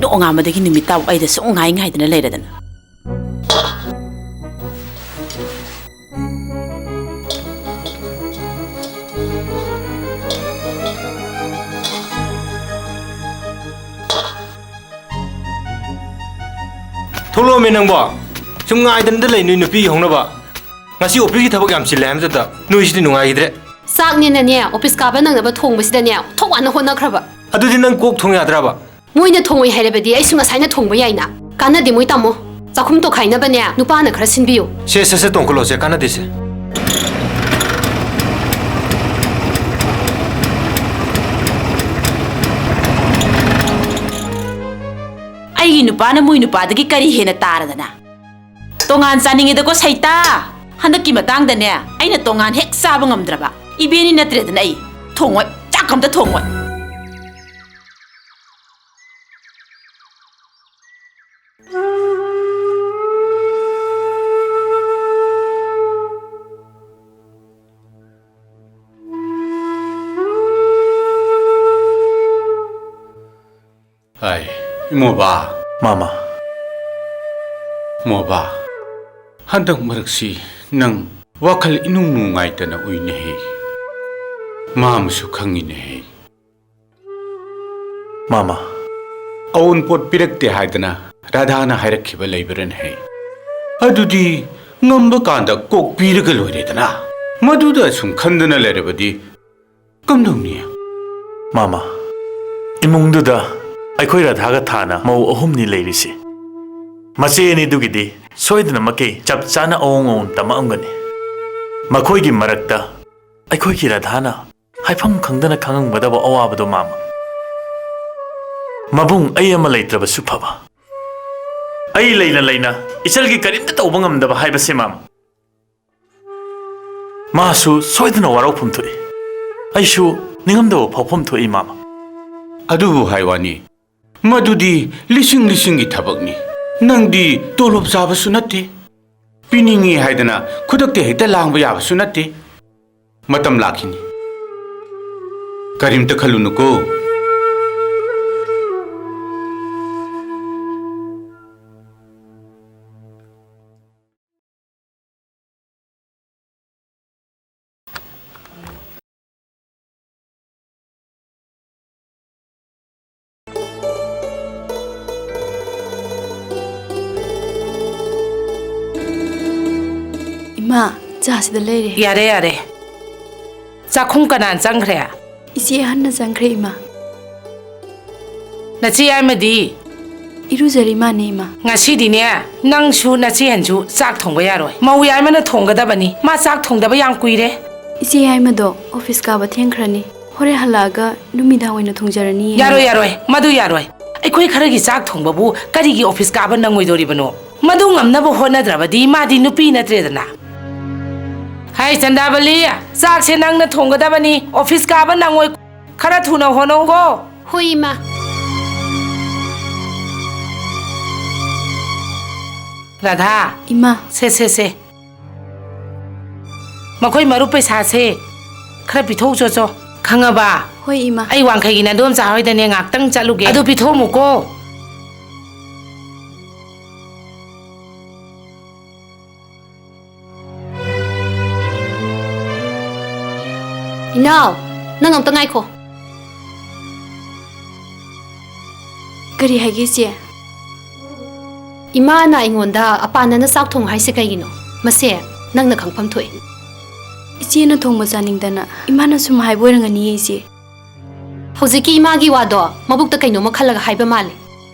ꯅꯣꯡꯉꯥꯟꯕꯗꯒꯤ ꯅꯨꯃꯤꯠ ꯇꯥꯕꯧ ꯑꯩꯗ ꯁꯨꯝ ꯉꯥꯏ ꯉꯥꯏꯗꯅ ꯂꯩꯔꯗꯅ꯫ ꯊꯣꯛꯂꯛꯑꯣꯃꯦ ꯅꯪꯕꯣ꯫ ꯁꯨꯝ ꯉꯥꯏꯗꯅꯗ ꯂꯩ ꯅꯣꯏ ꯅꯨꯄꯤꯒꯤ ꯍꯧꯅꯕ꯫ ꯉꯁꯤ ꯑꯣꯐꯤꯁꯀꯤ ꯊꯕꯛ ꯌꯥꯝ ꯆꯤꯜꯂꯦ ꯍꯥꯏꯕꯗꯨꯗ ꯅꯣꯏꯁꯤꯗꯤ ꯅꯨꯡꯉꯥꯏꯈꯤꯗ꯭ꯔꯦ꯫ ꯆꯥꯛꯅꯦꯅꯅꯦ, ꯑꯣꯐꯤꯁ ꯀꯥꯕ ꯅꯪꯅꯕ ꯊꯣꯡꯕꯁꯤꯗꯅꯦ, ꯊꯣꯛ ꯋꯥꯅ ꯍꯣꯠꯅꯈ꯭ꯔꯕ꯫ ꯑꯗꯨꯗꯤ ꯅꯪ ꯀꯣꯛ ꯊꯣꯡ ꯌꯥꯗ꯭ꯔꯕ? ꯃꯣꯏꯅ ꯊꯣꯡꯉꯣꯏ ꯍꯥꯏꯔꯕꯗꯤ ꯑꯩꯁꯨ ꯉꯁꯥꯏꯅ ꯊꯣꯡꯕ ꯌꯥꯏꯅ꯫ ꯀꯥꯟꯅꯗꯦ ꯃꯣꯏ ꯇꯥꯃꯣ꯫ ꯆꯥꯛꯈꯨꯝ ꯇꯣꯈꯥꯏꯅꯕꯅꯦ ꯅꯨꯄꯥꯅ ꯈꯔ ꯁꯤꯟꯕꯤꯌꯨ꯫ ꯁꯦ, ꯁꯦ, ꯁꯦ, ꯇꯣꯡꯈꯠꯂꯣꯁꯦ, ꯀꯥꯟꯅꯗꯦꯁꯦ꯫ ꯑꯩꯒꯤ ꯅꯨꯄꯥꯅ ꯃꯣꯏ ꯅꯨꯄꯥꯗꯒꯤ ꯀꯔꯤ ꯍꯦꯟꯅ ꯇꯥꯔꯗꯅ? ꯇꯣꯉꯥꯟ ꯆꯥꯅꯤꯡꯉꯤꯗꯀꯣ ꯁꯩꯇꯥ꯫ ꯍꯟꯗꯛꯀꯤ ꯃꯇꯥꯡꯗꯅꯦ ꯑꯩꯅ ꯇꯣꯉꯥꯟ ꯍꯦꯛ ꯆꯥꯕ ꯉꯝꯗ꯭ꯔꯕ꯫ ꯏꯕꯦꯟꯅꯤ ꯅꯠꯇ꯭ꯔꯦꯗꯅ ꯑꯩ꯫ ꯊꯣꯡꯉꯣꯏ, ꯆꯥꯛ ꯑꯝꯇ ꯊꯣꯡꯉꯣꯏ꯫ ꯑꯥꯏ, ꯏꯃꯣꯕ꯫ ꯃꯥꯃ꯫ ꯃꯣꯕ, ꯍꯟꯗꯛ ꯃꯔꯛꯁꯤ ꯅꯪ ꯋꯥꯈꯜ ꯏꯅꯨꯡ ꯅꯨꯡꯉꯥꯏꯇꯅ ꯎꯏꯅꯦꯍꯦ꯫ ꯃꯥꯃꯁꯨ ꯈꯪꯉꯤꯅꯦꯍꯦ꯫ ꯃꯥꯃ꯫ ꯑꯋꯨꯟꯄꯣꯠ ꯄꯤꯔꯛꯇꯦ ꯍꯥꯏꯗꯅ ꯔꯥꯙꯥꯅ ꯍꯥꯏꯔꯛꯈꯤꯕ ꯂꯩꯕ꯭ꯔꯅꯦꯍꯦ? ꯑꯗꯨꯗꯤ ꯉꯝꯕ ꯀꯥꯟꯗ ꯀꯣꯛ ꯄꯤꯔꯒ ꯂꯣꯏꯔꯦꯗꯅ꯫ ꯃꯗꯨꯗ ꯁꯨꯝ ꯈꯟꯗꯅ ꯂꯩꯔꯕꯗꯤ ꯀꯝꯗꯧꯅꯤ? ꯃꯥꯃ, ꯏꯃꯨꯡꯗꯨꯗ ꯑꯩꯈꯣꯏ ꯔꯥꯙꯥꯒ ꯊꯥꯅ ꯃꯧ ꯑꯍꯨꯝꯅꯤ ꯂꯩꯔꯤꯁꯤ꯫ ꯃꯆꯦ ꯑꯅꯤꯗꯨꯒꯤꯗꯤ ꯁꯣꯏꯗꯅꯃꯛꯀꯤ ꯆꯞ ꯆꯥꯅ ꯑꯑꯣꯡ ꯑꯑꯣꯟ ꯇꯝꯃꯛꯑꯝꯒꯅꯤ꯫ ꯃꯈꯣꯏꯒꯤ ꯃꯔꯛꯇ ꯑꯩꯈꯣꯏꯒꯤ ꯔꯥꯙꯥꯅ ꯍꯥꯏꯐꯝ ꯈꯪꯗꯅ ꯈꯪꯉꯝꯒꯗꯕ ꯑꯋꯥꯕꯗꯣ, ꯃꯥꯃ꯫ ꯃꯕꯨꯡ ꯑꯩ ꯑꯃ ꯂꯩꯇ꯭ꯔꯕꯁꯨ ꯐꯕ, ꯑꯩ ꯂꯩꯅ ꯂꯩꯅ ꯏꯆꯜꯒꯤ ꯀꯔꯤꯝꯇ ꯇꯧꯕ ꯉꯝꯗꯕ ꯍꯥꯏꯕꯁꯦ, ꯃꯥꯃ꯫ ꯃꯥꯁꯨ ꯁꯣꯏꯗꯅ ꯋꯥꯔꯧꯐꯝ ꯊꯣꯛꯏ꯫ ꯑꯩꯁꯨ ꯅꯤꯡꯉꯝꯗꯕ ꯐꯥꯎꯐꯝ ꯊꯣꯛꯏ, ꯃꯥꯃ꯫ ꯑꯗꯨꯕꯨ ꯍꯥꯏ ꯋꯥꯅꯤ, ꯃꯗꯨꯗꯤ ꯂꯤꯁꯤꯡ ꯂꯤꯁꯤꯡꯒꯤ ꯊꯕꯛꯅꯤ꯫ ꯅꯪꯗꯤ ꯇꯣꯂꯣꯞ ꯆꯥꯕꯁꯨ ꯅꯠꯇꯦ꯫ ꯄꯤꯅꯤꯡꯉꯤ ꯍꯥꯏꯗꯅ ꯈꯨꯗꯛꯇ ꯍꯦꯛꯇ ꯂꯥꯡꯕ ꯌꯥꯕꯁꯨ ꯅꯠꯇꯦ꯫ ꯃꯇꯝ ꯂꯥꯛꯈꯤꯅꯤ꯫ ꯀꯔꯤꯝꯇ ꯈꯜꯂꯨꯅꯨꯀꯣ꯫ ꯏꯃꯥ, ꯆꯥꯁꯤꯗ ꯂꯩꯔꯦ꯫ ꯌꯥꯔꯦ, ꯌꯥꯔꯦ꯫ ꯆꯥꯛꯈꯨꯝ ꯀꯅꯥꯅ ꯆꯪꯈ꯭ꯔꯦ? ꯏꯆꯦ ꯑꯍꯟꯅ ꯆꯪꯈ꯭ꯔꯦ, ꯏꯃꯥ꯫ ꯅꯆꯦ ꯌꯥꯏꯃꯗꯤ? ꯏꯔꯨꯖꯔꯤ ꯃꯥꯅꯦ, ꯏꯃꯥ꯫ ꯉꯁꯤꯗꯤꯅꯦ, ꯅꯪꯁꯨ ꯅꯆꯦꯍꯟꯁꯨ ꯆꯥꯛ ꯊꯣꯡꯕ ꯌꯥꯔꯣꯏ꯫ ꯃꯧ ꯌꯥꯏꯃꯅ ꯊꯣꯡꯒꯗꯕꯅꯤ꯫ ꯃꯥ ꯆꯥꯛ ꯊꯣꯡꯗꯕ ꯌꯥꯝ ꯀꯨꯏꯔꯦ꯫ ꯏꯆꯦ ꯌꯥꯏꯃꯗꯣ ꯑꯣꯐꯤꯁ ꯀꯥꯕ ꯊꯦꯡꯈ꯭ꯔꯅꯤ꯫ ꯍꯣꯔꯦꯟ ꯍꯜꯂꯛꯑꯒ ꯅꯨꯃꯤꯗꯥꯡ ꯑꯣꯏꯅ ꯊꯣꯡꯖꯔꯅꯤꯌꯦ, ꯌꯥꯔꯣꯏ, ꯏꯃꯥ꯫ ꯌꯥꯔꯣꯏ, ꯃꯗꯨ ꯌꯥꯔꯣꯏ꯫ ꯑꯩꯈꯣꯏ ꯈꯔꯒꯤ ꯆꯥꯛ ꯊꯣꯡꯕꯕꯨ ꯀꯔꯤꯒꯤ ꯑꯣꯐꯤꯁ ꯀꯥꯕ ꯅꯪꯉꯣꯏꯗꯣꯔꯤꯕꯅꯣ? ꯃꯗꯨ ꯉꯝꯅꯕ ꯍꯣꯠꯅꯗ꯭ꯔꯕꯗꯤ ꯃꯥꯗꯤ ꯅꯨꯄꯤ ꯅꯠꯇ꯭ꯔꯦꯗꯅ꯫ ꯍꯥꯏ ꯆꯟꯗꯥꯕꯂꯤ, ꯆꯥꯛꯁꯦ ꯅꯪꯅ ꯊꯣꯡꯒꯗꯕꯅꯤ꯫ ꯑꯣꯐꯤꯁ ꯀꯥꯕ ꯅꯪꯉꯣꯏ꯫ ꯈꯔ ꯊꯨꯅ ꯍꯣꯠꯅꯧꯀꯣ꯫ ꯍꯣꯏ, ꯏꯃꯥ꯫ ꯔꯥꯙꯥ꯫ ꯏꯃꯥ꯫ ꯁꯦ, ꯁꯦ, ꯁꯦ꯫ ꯃꯈꯣꯏ ꯃꯔꯨꯞ ꯄꯩꯁꯥꯁꯦ ꯈꯔ ꯄꯤꯊꯣꯛꯎꯆꯣ ꯆꯣ꯫ ꯈꯪꯉꯕ? ꯍꯣꯏ, ꯏꯃꯥ꯫ ꯑꯩ ꯋꯥꯡꯈꯩꯒꯤ ꯅꯗꯣꯝꯆꯥ ꯍꯣꯏꯗꯅꯦ ꯉꯥꯛꯇꯪ ꯆꯠꯂꯨꯒꯦ꯫ ꯑꯗꯨ ꯄꯤꯊꯣꯛꯑꯝꯃꯨꯀꯣ꯫ ꯏꯅꯥꯎ, ꯅꯪ ꯑꯝꯇ ꯉꯥꯏꯈꯣ꯫ ꯀꯔꯤ ꯍꯥꯏꯒꯦ, ꯏꯆꯦ? ꯏꯃꯥꯅ ꯑꯩꯉꯣꯟꯗ ꯑꯄꯥꯟꯗꯅ ꯆꯥꯛ ꯊꯣꯡꯉꯨ ꯍꯥꯏꯁꯦ ꯀꯩꯒꯤꯅꯣ? ꯃꯁꯦ ꯅꯪꯅ ꯈꯪꯐꯝ ꯊꯣꯛꯏ꯫ ꯏꯆꯦꯅ ꯊꯣꯡꯕ ꯆꯥꯅꯤꯡꯗꯅ ꯏꯃꯥꯅ ꯁꯨꯝ ꯍꯥꯏꯕ ꯑꯣꯏꯔꯝꯒꯅꯤꯌꯦ, ꯏꯆꯦ꯫ ꯍꯧꯖꯤꯛꯀꯤ ꯏꯃꯥꯒꯤ ꯋꯥꯗꯣ ꯃꯕꯨꯛꯇ ꯀꯩꯅꯣꯝꯃ ꯈꯜꯂꯒ ꯍꯥꯏꯕ ꯃꯥꯜꯂꯦ꯫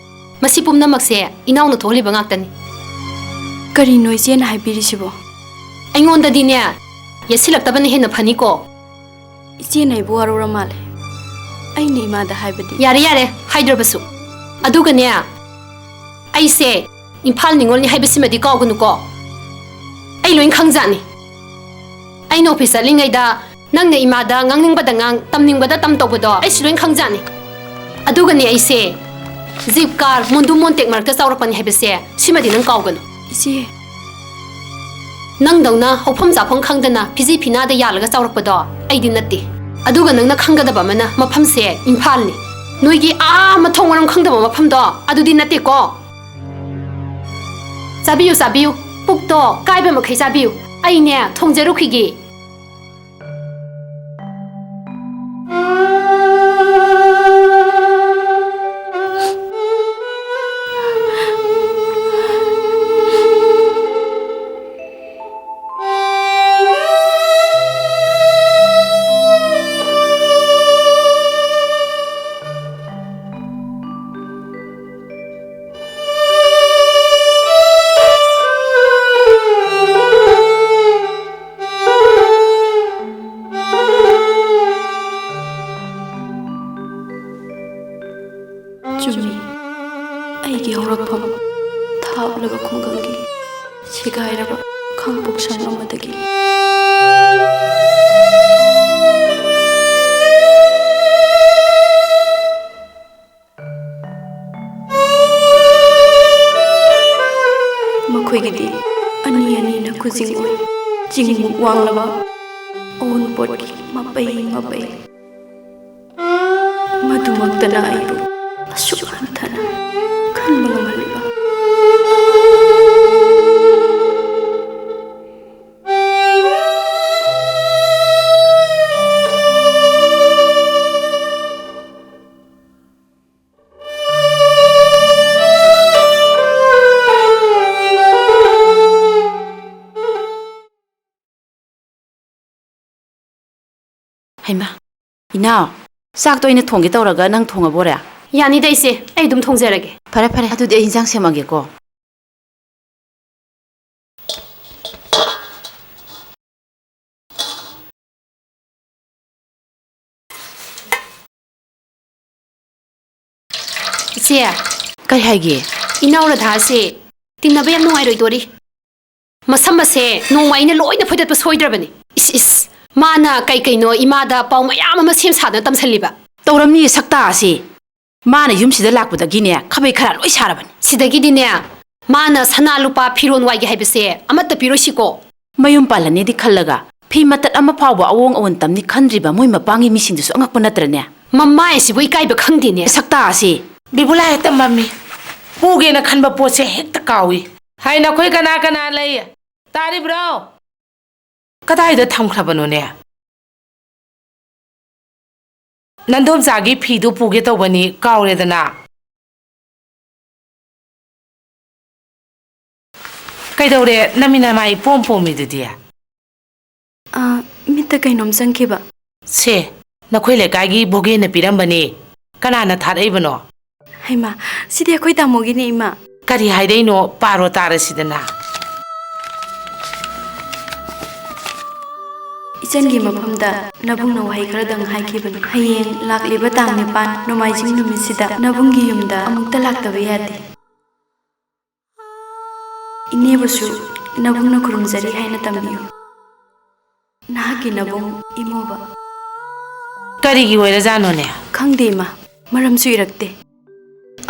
ꯃꯁꯤ ꯄꯨꯝꯅꯃꯛꯁꯦ ꯏꯅꯥꯎꯅ ꯊꯣꯛꯍꯜꯂꯤꯕ ꯉꯥꯛꯇꯅꯤ꯫ ꯀꯔꯤꯅꯣ ꯏꯆꯦꯅ ꯍꯥꯏꯕꯤꯔꯤꯁꯤꯕꯣ? ꯑꯩꯉꯣꯟꯗꯗꯤꯅꯦ, ꯌꯦꯠꯁꯤꯜꯂꯛꯇꯕꯅ ꯍꯦꯟꯅ ꯐꯅꯤꯀꯣ꯫ ꯏꯆꯦꯅ ꯑꯩꯕꯨ ꯋꯥꯔꯧꯔ ꯃꯥꯜꯂꯦ꯫ ꯑꯩꯅ ꯏꯃꯥꯗ ꯍꯥꯏꯕꯗꯤ꯫ ꯌꯥꯔꯦ, ꯌꯥꯔꯦ, ꯍꯥꯏꯗ꯭ꯔꯕꯁꯨ꯫ ꯑꯗꯨꯒꯅꯦ, ꯑꯩꯁꯦ ꯏꯝꯐꯥꯜ ꯅꯤꯉꯣꯜꯅꯤ ꯍꯥꯏꯕꯁꯤꯃꯗꯤ ꯀꯥꯎꯒꯅꯨꯀꯣ꯫ ꯑꯩ ꯂꯣꯏ ꯈꯪꯖꯥꯠꯅꯤ꯫ ꯑꯩꯅ ꯑꯣꯐꯤꯁ ꯆꯠꯂꯤꯉꯩꯗ ꯅꯪꯅ ꯏꯃꯥꯗ ꯉꯥꯡꯅꯤꯡꯕꯗ ꯉꯥꯡ, ꯇꯝꯅꯤꯡꯕꯗ ꯇꯝ ꯇꯧꯕꯗꯣ ꯑꯩꯁꯨ ꯂꯣꯏ ꯈꯪꯖꯥꯠꯅꯤ꯫ ꯑꯗꯨꯒꯅꯦ, ꯑꯩꯁꯦ ꯖꯤꯞ ꯀꯥꯔ, ꯃꯣꯟꯗꯨ ꯃꯣꯟꯇꯦꯛ ꯃꯔꯛꯇ ꯆꯥꯎꯔꯛꯄꯅꯤ ꯍꯥꯏꯕꯁꯦ ꯁꯤꯃꯗꯤ ꯅꯪ ꯀꯥꯎꯒꯅꯨ꯫ ꯏꯆꯦ꯫ ꯅꯪꯗꯧꯅ ꯍꯧꯐꯝ ꯆꯥꯐꯝ ꯈꯪꯗꯅ ꯐꯤꯖꯤ ꯐꯤꯅꯥꯗ ꯌꯥꯜꯂꯒ ꯆꯥꯎꯔꯛꯄꯗꯣ ꯑꯩꯗꯤ ꯅꯠꯇꯦ꯫ ꯑꯗꯨꯒ ꯅꯪꯅ ꯈꯪꯒꯗꯕ ꯑꯃꯅ, ꯃꯐꯝꯁꯦ ꯏꯝꯐꯥꯜꯅꯤ꯫ ꯅꯣꯏꯒꯤ ꯑꯥ ꯃꯊꯣꯡ ꯃꯔꯝ ꯈꯪꯗꯕ ꯃꯐꯝꯗꯣ ꯑꯗꯨꯗꯤ ꯅꯠꯇꯦꯀꯣ꯫ ꯆꯥꯕꯤꯌꯨ, ꯆꯥꯕꯤꯌꯨ꯫ ꯄꯨꯛꯇꯣ ꯀꯥꯏꯕ ꯃꯈꯩ ꯆꯥꯕꯤꯌꯨ꯫ ꯑꯩꯅꯦ, ꯊꯣꯡꯖꯔꯨꯈꯤꯒꯦ꯫ ꯆꯨꯝꯃꯤ꯫ ꯑꯩꯒꯤ ꯍꯧꯔꯛꯐꯝ ꯊꯥꯞꯂꯕ ꯈꯨꯡꯒꯪꯒꯤ ꯁꯦꯒꯥꯏꯔꯕ ꯈꯥꯡꯄꯣꯛꯁꯪ ꯑꯃꯗꯒꯤ꯫ ꯃꯈꯣꯏꯒꯤꯗꯤ ꯑꯅꯤ ꯑꯅꯤꯅ ꯈꯨꯖꯤꯡ ꯑꯣꯏ, ꯆꯤꯡꯃꯨꯛ ꯋꯥꯡꯂꯕ ꯑꯋꯨꯟꯄꯣꯠꯀꯤ ꯃꯄꯩ ꯃꯄꯩ꯫ ꯃꯛꯇꯅ ꯑꯩꯕꯨ ꯑꯁꯨꯛ ꯍꯟꯊꯅ ꯈꯟꯕ ꯉꯝꯍꯜꯂꯤꯕ? ꯍꯩꯃꯥ, ꯏꯅꯥꯎ, ꯆꯥꯛꯇꯣ ꯑꯩꯅ ꯊꯣꯡꯒꯦ ꯇꯧꯔꯒ ꯅꯪ ꯊꯣꯡꯉꯕꯣꯔꯦ? ꯌꯥꯅꯤꯗ ꯏꯆꯦ, ꯑꯩ ꯑꯗꯨꯝ ꯊꯣꯡꯖꯔꯒꯦ꯫ ꯐꯔꯦ ꯐꯔꯦ, ꯑꯗꯨꯗꯤ ꯑꯩ ꯏꯟꯖꯥꯡ ꯁꯦꯝꯃꯒꯦꯀꯣ꯫ ꯏꯆꯦ, ꯀꯩ ꯍꯥꯏꯒꯦ? ꯏꯅꯥꯎ ꯔꯥꯙꯥꯁꯦ ꯇꯤꯟꯅꯕ ꯌꯥꯝ ꯅꯨꯡꯉꯥꯏꯔꯣꯏꯗꯣꯔꯤ꯫ ꯃꯁꯝ ꯑꯁꯦ ꯅꯣꯡꯃ ꯑꯩꯅ ꯂꯣꯏꯅ ꯐꯣꯏꯗꯠꯄ ꯁꯣꯏꯗ꯭ꯔꯕꯅꯤ꯫ ꯏꯁ, ꯏꯁ, ꯃꯥꯅ ꯀꯩ ꯀꯩꯅꯣ ꯏꯃꯥꯗ ꯄꯥꯎ ꯃꯌꯥꯝ ꯑꯃ ꯁꯦꯝ ꯁꯥꯗꯅ ꯇꯝꯁꯜꯂꯤꯕ꯫ ꯇꯧꯔꯝꯅꯤꯌꯦ ꯁꯛꯇꯥ ꯑꯁꯤ꯫ ꯃꯥꯅ ꯌꯨꯝꯁꯤꯗ ꯂꯥꯛꯄꯗꯒꯤꯅꯦ ꯈꯥꯕꯩ ꯈꯔ ꯂꯣꯏ ꯁꯥꯔꯕꯅꯤ꯫ ꯁꯤꯗꯒꯤꯗꯤꯅꯦ ꯃꯥꯅ ꯁꯅꯥ ꯂꯨꯄꯥ ꯐꯤꯔꯣꯟ ꯋꯥꯏꯒꯦ ꯍꯥꯏꯕꯁꯦ ꯑꯃꯠꯇ ꯄꯤꯔꯣꯏꯁꯤꯀꯣ꯫ ꯃꯌꯨꯝ ꯄꯥꯜꯂꯅꯤꯗꯤ ꯈꯜꯂꯒ ꯐꯤ ꯃꯇꯠ ꯑꯃ ꯐꯥꯎꯕ ꯑꯑꯣꯡ ꯑꯑꯣꯟ ꯇꯝꯅꯤ ꯈꯟꯗ꯭ꯔꯤꯕ ꯃꯣꯏ ꯃꯄꯥꯡꯒꯤ ꯃꯤꯁꯤꯡꯗꯨꯁꯨ ꯑꯉꯛꯄ ꯅꯠꯇ꯭ꯔꯅꯦ? ꯃꯃꯥꯏ ꯑꯁꯤꯕꯨ ꯏꯀꯥꯏꯕ ꯈꯪꯗꯦꯅꯦ꯫ ꯁꯛꯇꯥ ꯑꯁꯤ꯫ ꯕꯤꯕꯨꯂꯥ ꯍꯦꯛꯇ ꯃꯝꯃꯤ꯫ ꯄꯨꯒꯦꯅ ꯈꯟꯕ ꯄꯣꯠꯁꯦ ꯍꯦꯛꯇ ꯀꯥꯎꯏ꯫ ꯍꯥꯏ, ꯅꯈꯣꯏ ꯀꯅꯥ ꯀꯅꯥ ꯂꯩ? ꯇꯥꯔꯤꯕ꯭ꯔꯣ? ꯀꯗꯥꯏꯗ ꯊꯝꯈ꯭ꯔꯕꯅꯣꯅꯦ? ꯅꯟꯗꯣꯝꯆꯥꯒꯤ ꯐꯤꯗꯨ ꯄꯨꯒꯦ ꯇꯧꯕꯅꯤ, ꯀꯥꯎꯔꯦꯗꯅ꯫ ꯀꯩꯗꯧꯔꯦ? ꯅꯃꯤ ꯅꯃꯥꯏ ꯏꯄꯣꯝ ꯄꯣꯝꯃꯤꯗꯨꯗꯤ? ꯑ, ꯃꯤꯠꯇ ꯀꯩꯅꯣꯝ ꯆꯪꯈꯤꯕ꯫ ꯁꯦ, ꯅꯈꯣꯏ ꯂꯩꯀꯥꯏꯒꯤ ꯚꯣꯒꯦꯅ ꯄꯤꯔꯝꯕꯅꯤ꯫ ꯀꯅꯥꯅ ꯊꯥꯔꯛꯏꯕꯅꯣ? ꯍꯩꯃꯥ, ꯁꯤꯗꯤ ꯑꯩꯈꯣꯏ ꯇꯥꯃꯣꯒꯤꯅꯦ, ꯏꯃꯥ꯫ ꯀꯔꯤ ꯍꯥꯏꯔꯛꯏꯅꯣ? ꯄꯥꯔꯣ ꯇꯥꯔꯁꯤꯗꯅ꯫ ꯏꯆꯟꯒꯤ ꯃꯐꯝꯗ ꯅꯕꯨꯡꯅ ꯋꯥꯍꯩ ꯈꯔꯗꯪ ꯍꯥꯏꯈꯤꯕꯅꯤ꯫ ꯍꯌꯦꯡ ꯂꯥꯛꯂꯤꯕ ꯇꯥꯡ ꯅꯤꯄꯥꯟ, ꯅꯣꯡꯃꯥꯏꯖꯤꯡ ꯅꯨꯃꯤꯠꯁꯤꯗ ꯅꯕꯨꯡꯒꯤ ꯌꯨꯝꯗ ꯑꯃꯨꯛꯇ ꯂꯥꯛꯇꯕ ꯌꯥꯗꯦ꯫ ꯏꯅꯦꯕꯨꯁꯨ ꯅꯕꯨꯡꯅ ꯈꯨꯔꯨꯝꯖꯔꯤ ꯍꯥꯏꯅ ꯇꯝꯕꯤꯌꯨ꯫ ꯅꯍꯥꯛꯀꯤ ꯅꯕꯨꯡ, ꯏꯃꯣꯕ꯫ ꯀꯔꯤꯒꯤ ꯑꯣꯏꯔꯖꯥꯠꯅꯣꯅꯦ? ꯈꯪꯗꯦ, ꯏꯃꯥ꯫ ꯃꯔꯝꯁꯨ ꯏꯔꯛꯇꯦ꯫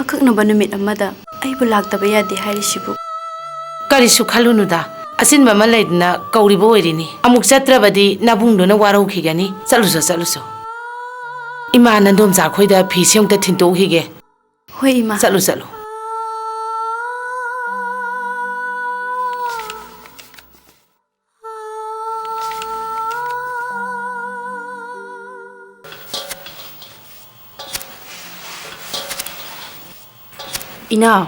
ꯑꯀꯛꯅꯕ ꯅꯨꯃꯤꯠ ꯑꯃꯗ ꯑꯩꯕꯨ ꯂꯥꯛꯇꯕ ꯌꯥꯗꯦ ꯍꯥꯏꯔꯤꯁꯤꯕꯨ? ꯀꯔꯤꯁꯨ ꯈꯜꯂꯨꯅꯨꯗ꯫ ꯑꯆꯤꯟꯕ ꯑꯃ ꯂꯩꯗꯅ ꯀꯧꯔꯤꯕ ꯑꯣꯏꯔꯤꯅꯤ꯫ ꯑꯃꯨꯛ ꯆꯠꯇ꯭ꯔꯕꯗꯤ ꯅꯕꯨꯡꯗꯨꯅ ꯋꯥꯔꯧꯈꯤꯒꯅꯤ꯫ ꯆꯠꯂꯨꯆꯣ, ꯆꯠꯂꯨꯆꯣ꯫ ꯏꯃꯥ, ꯅꯟꯗꯣꯝꯆꯥ ꯈꯣꯏꯗ ꯐꯤꯁꯦ ꯑꯃꯨꯛꯇ ꯊꯤꯟꯇꯣꯛꯎꯈꯤꯒꯦ꯫ ꯍꯣꯏ, ꯏꯃꯥ꯫ ꯆꯠꯂꯨ, ꯆꯠꯂꯨ꯫ ꯏꯅꯥꯎ,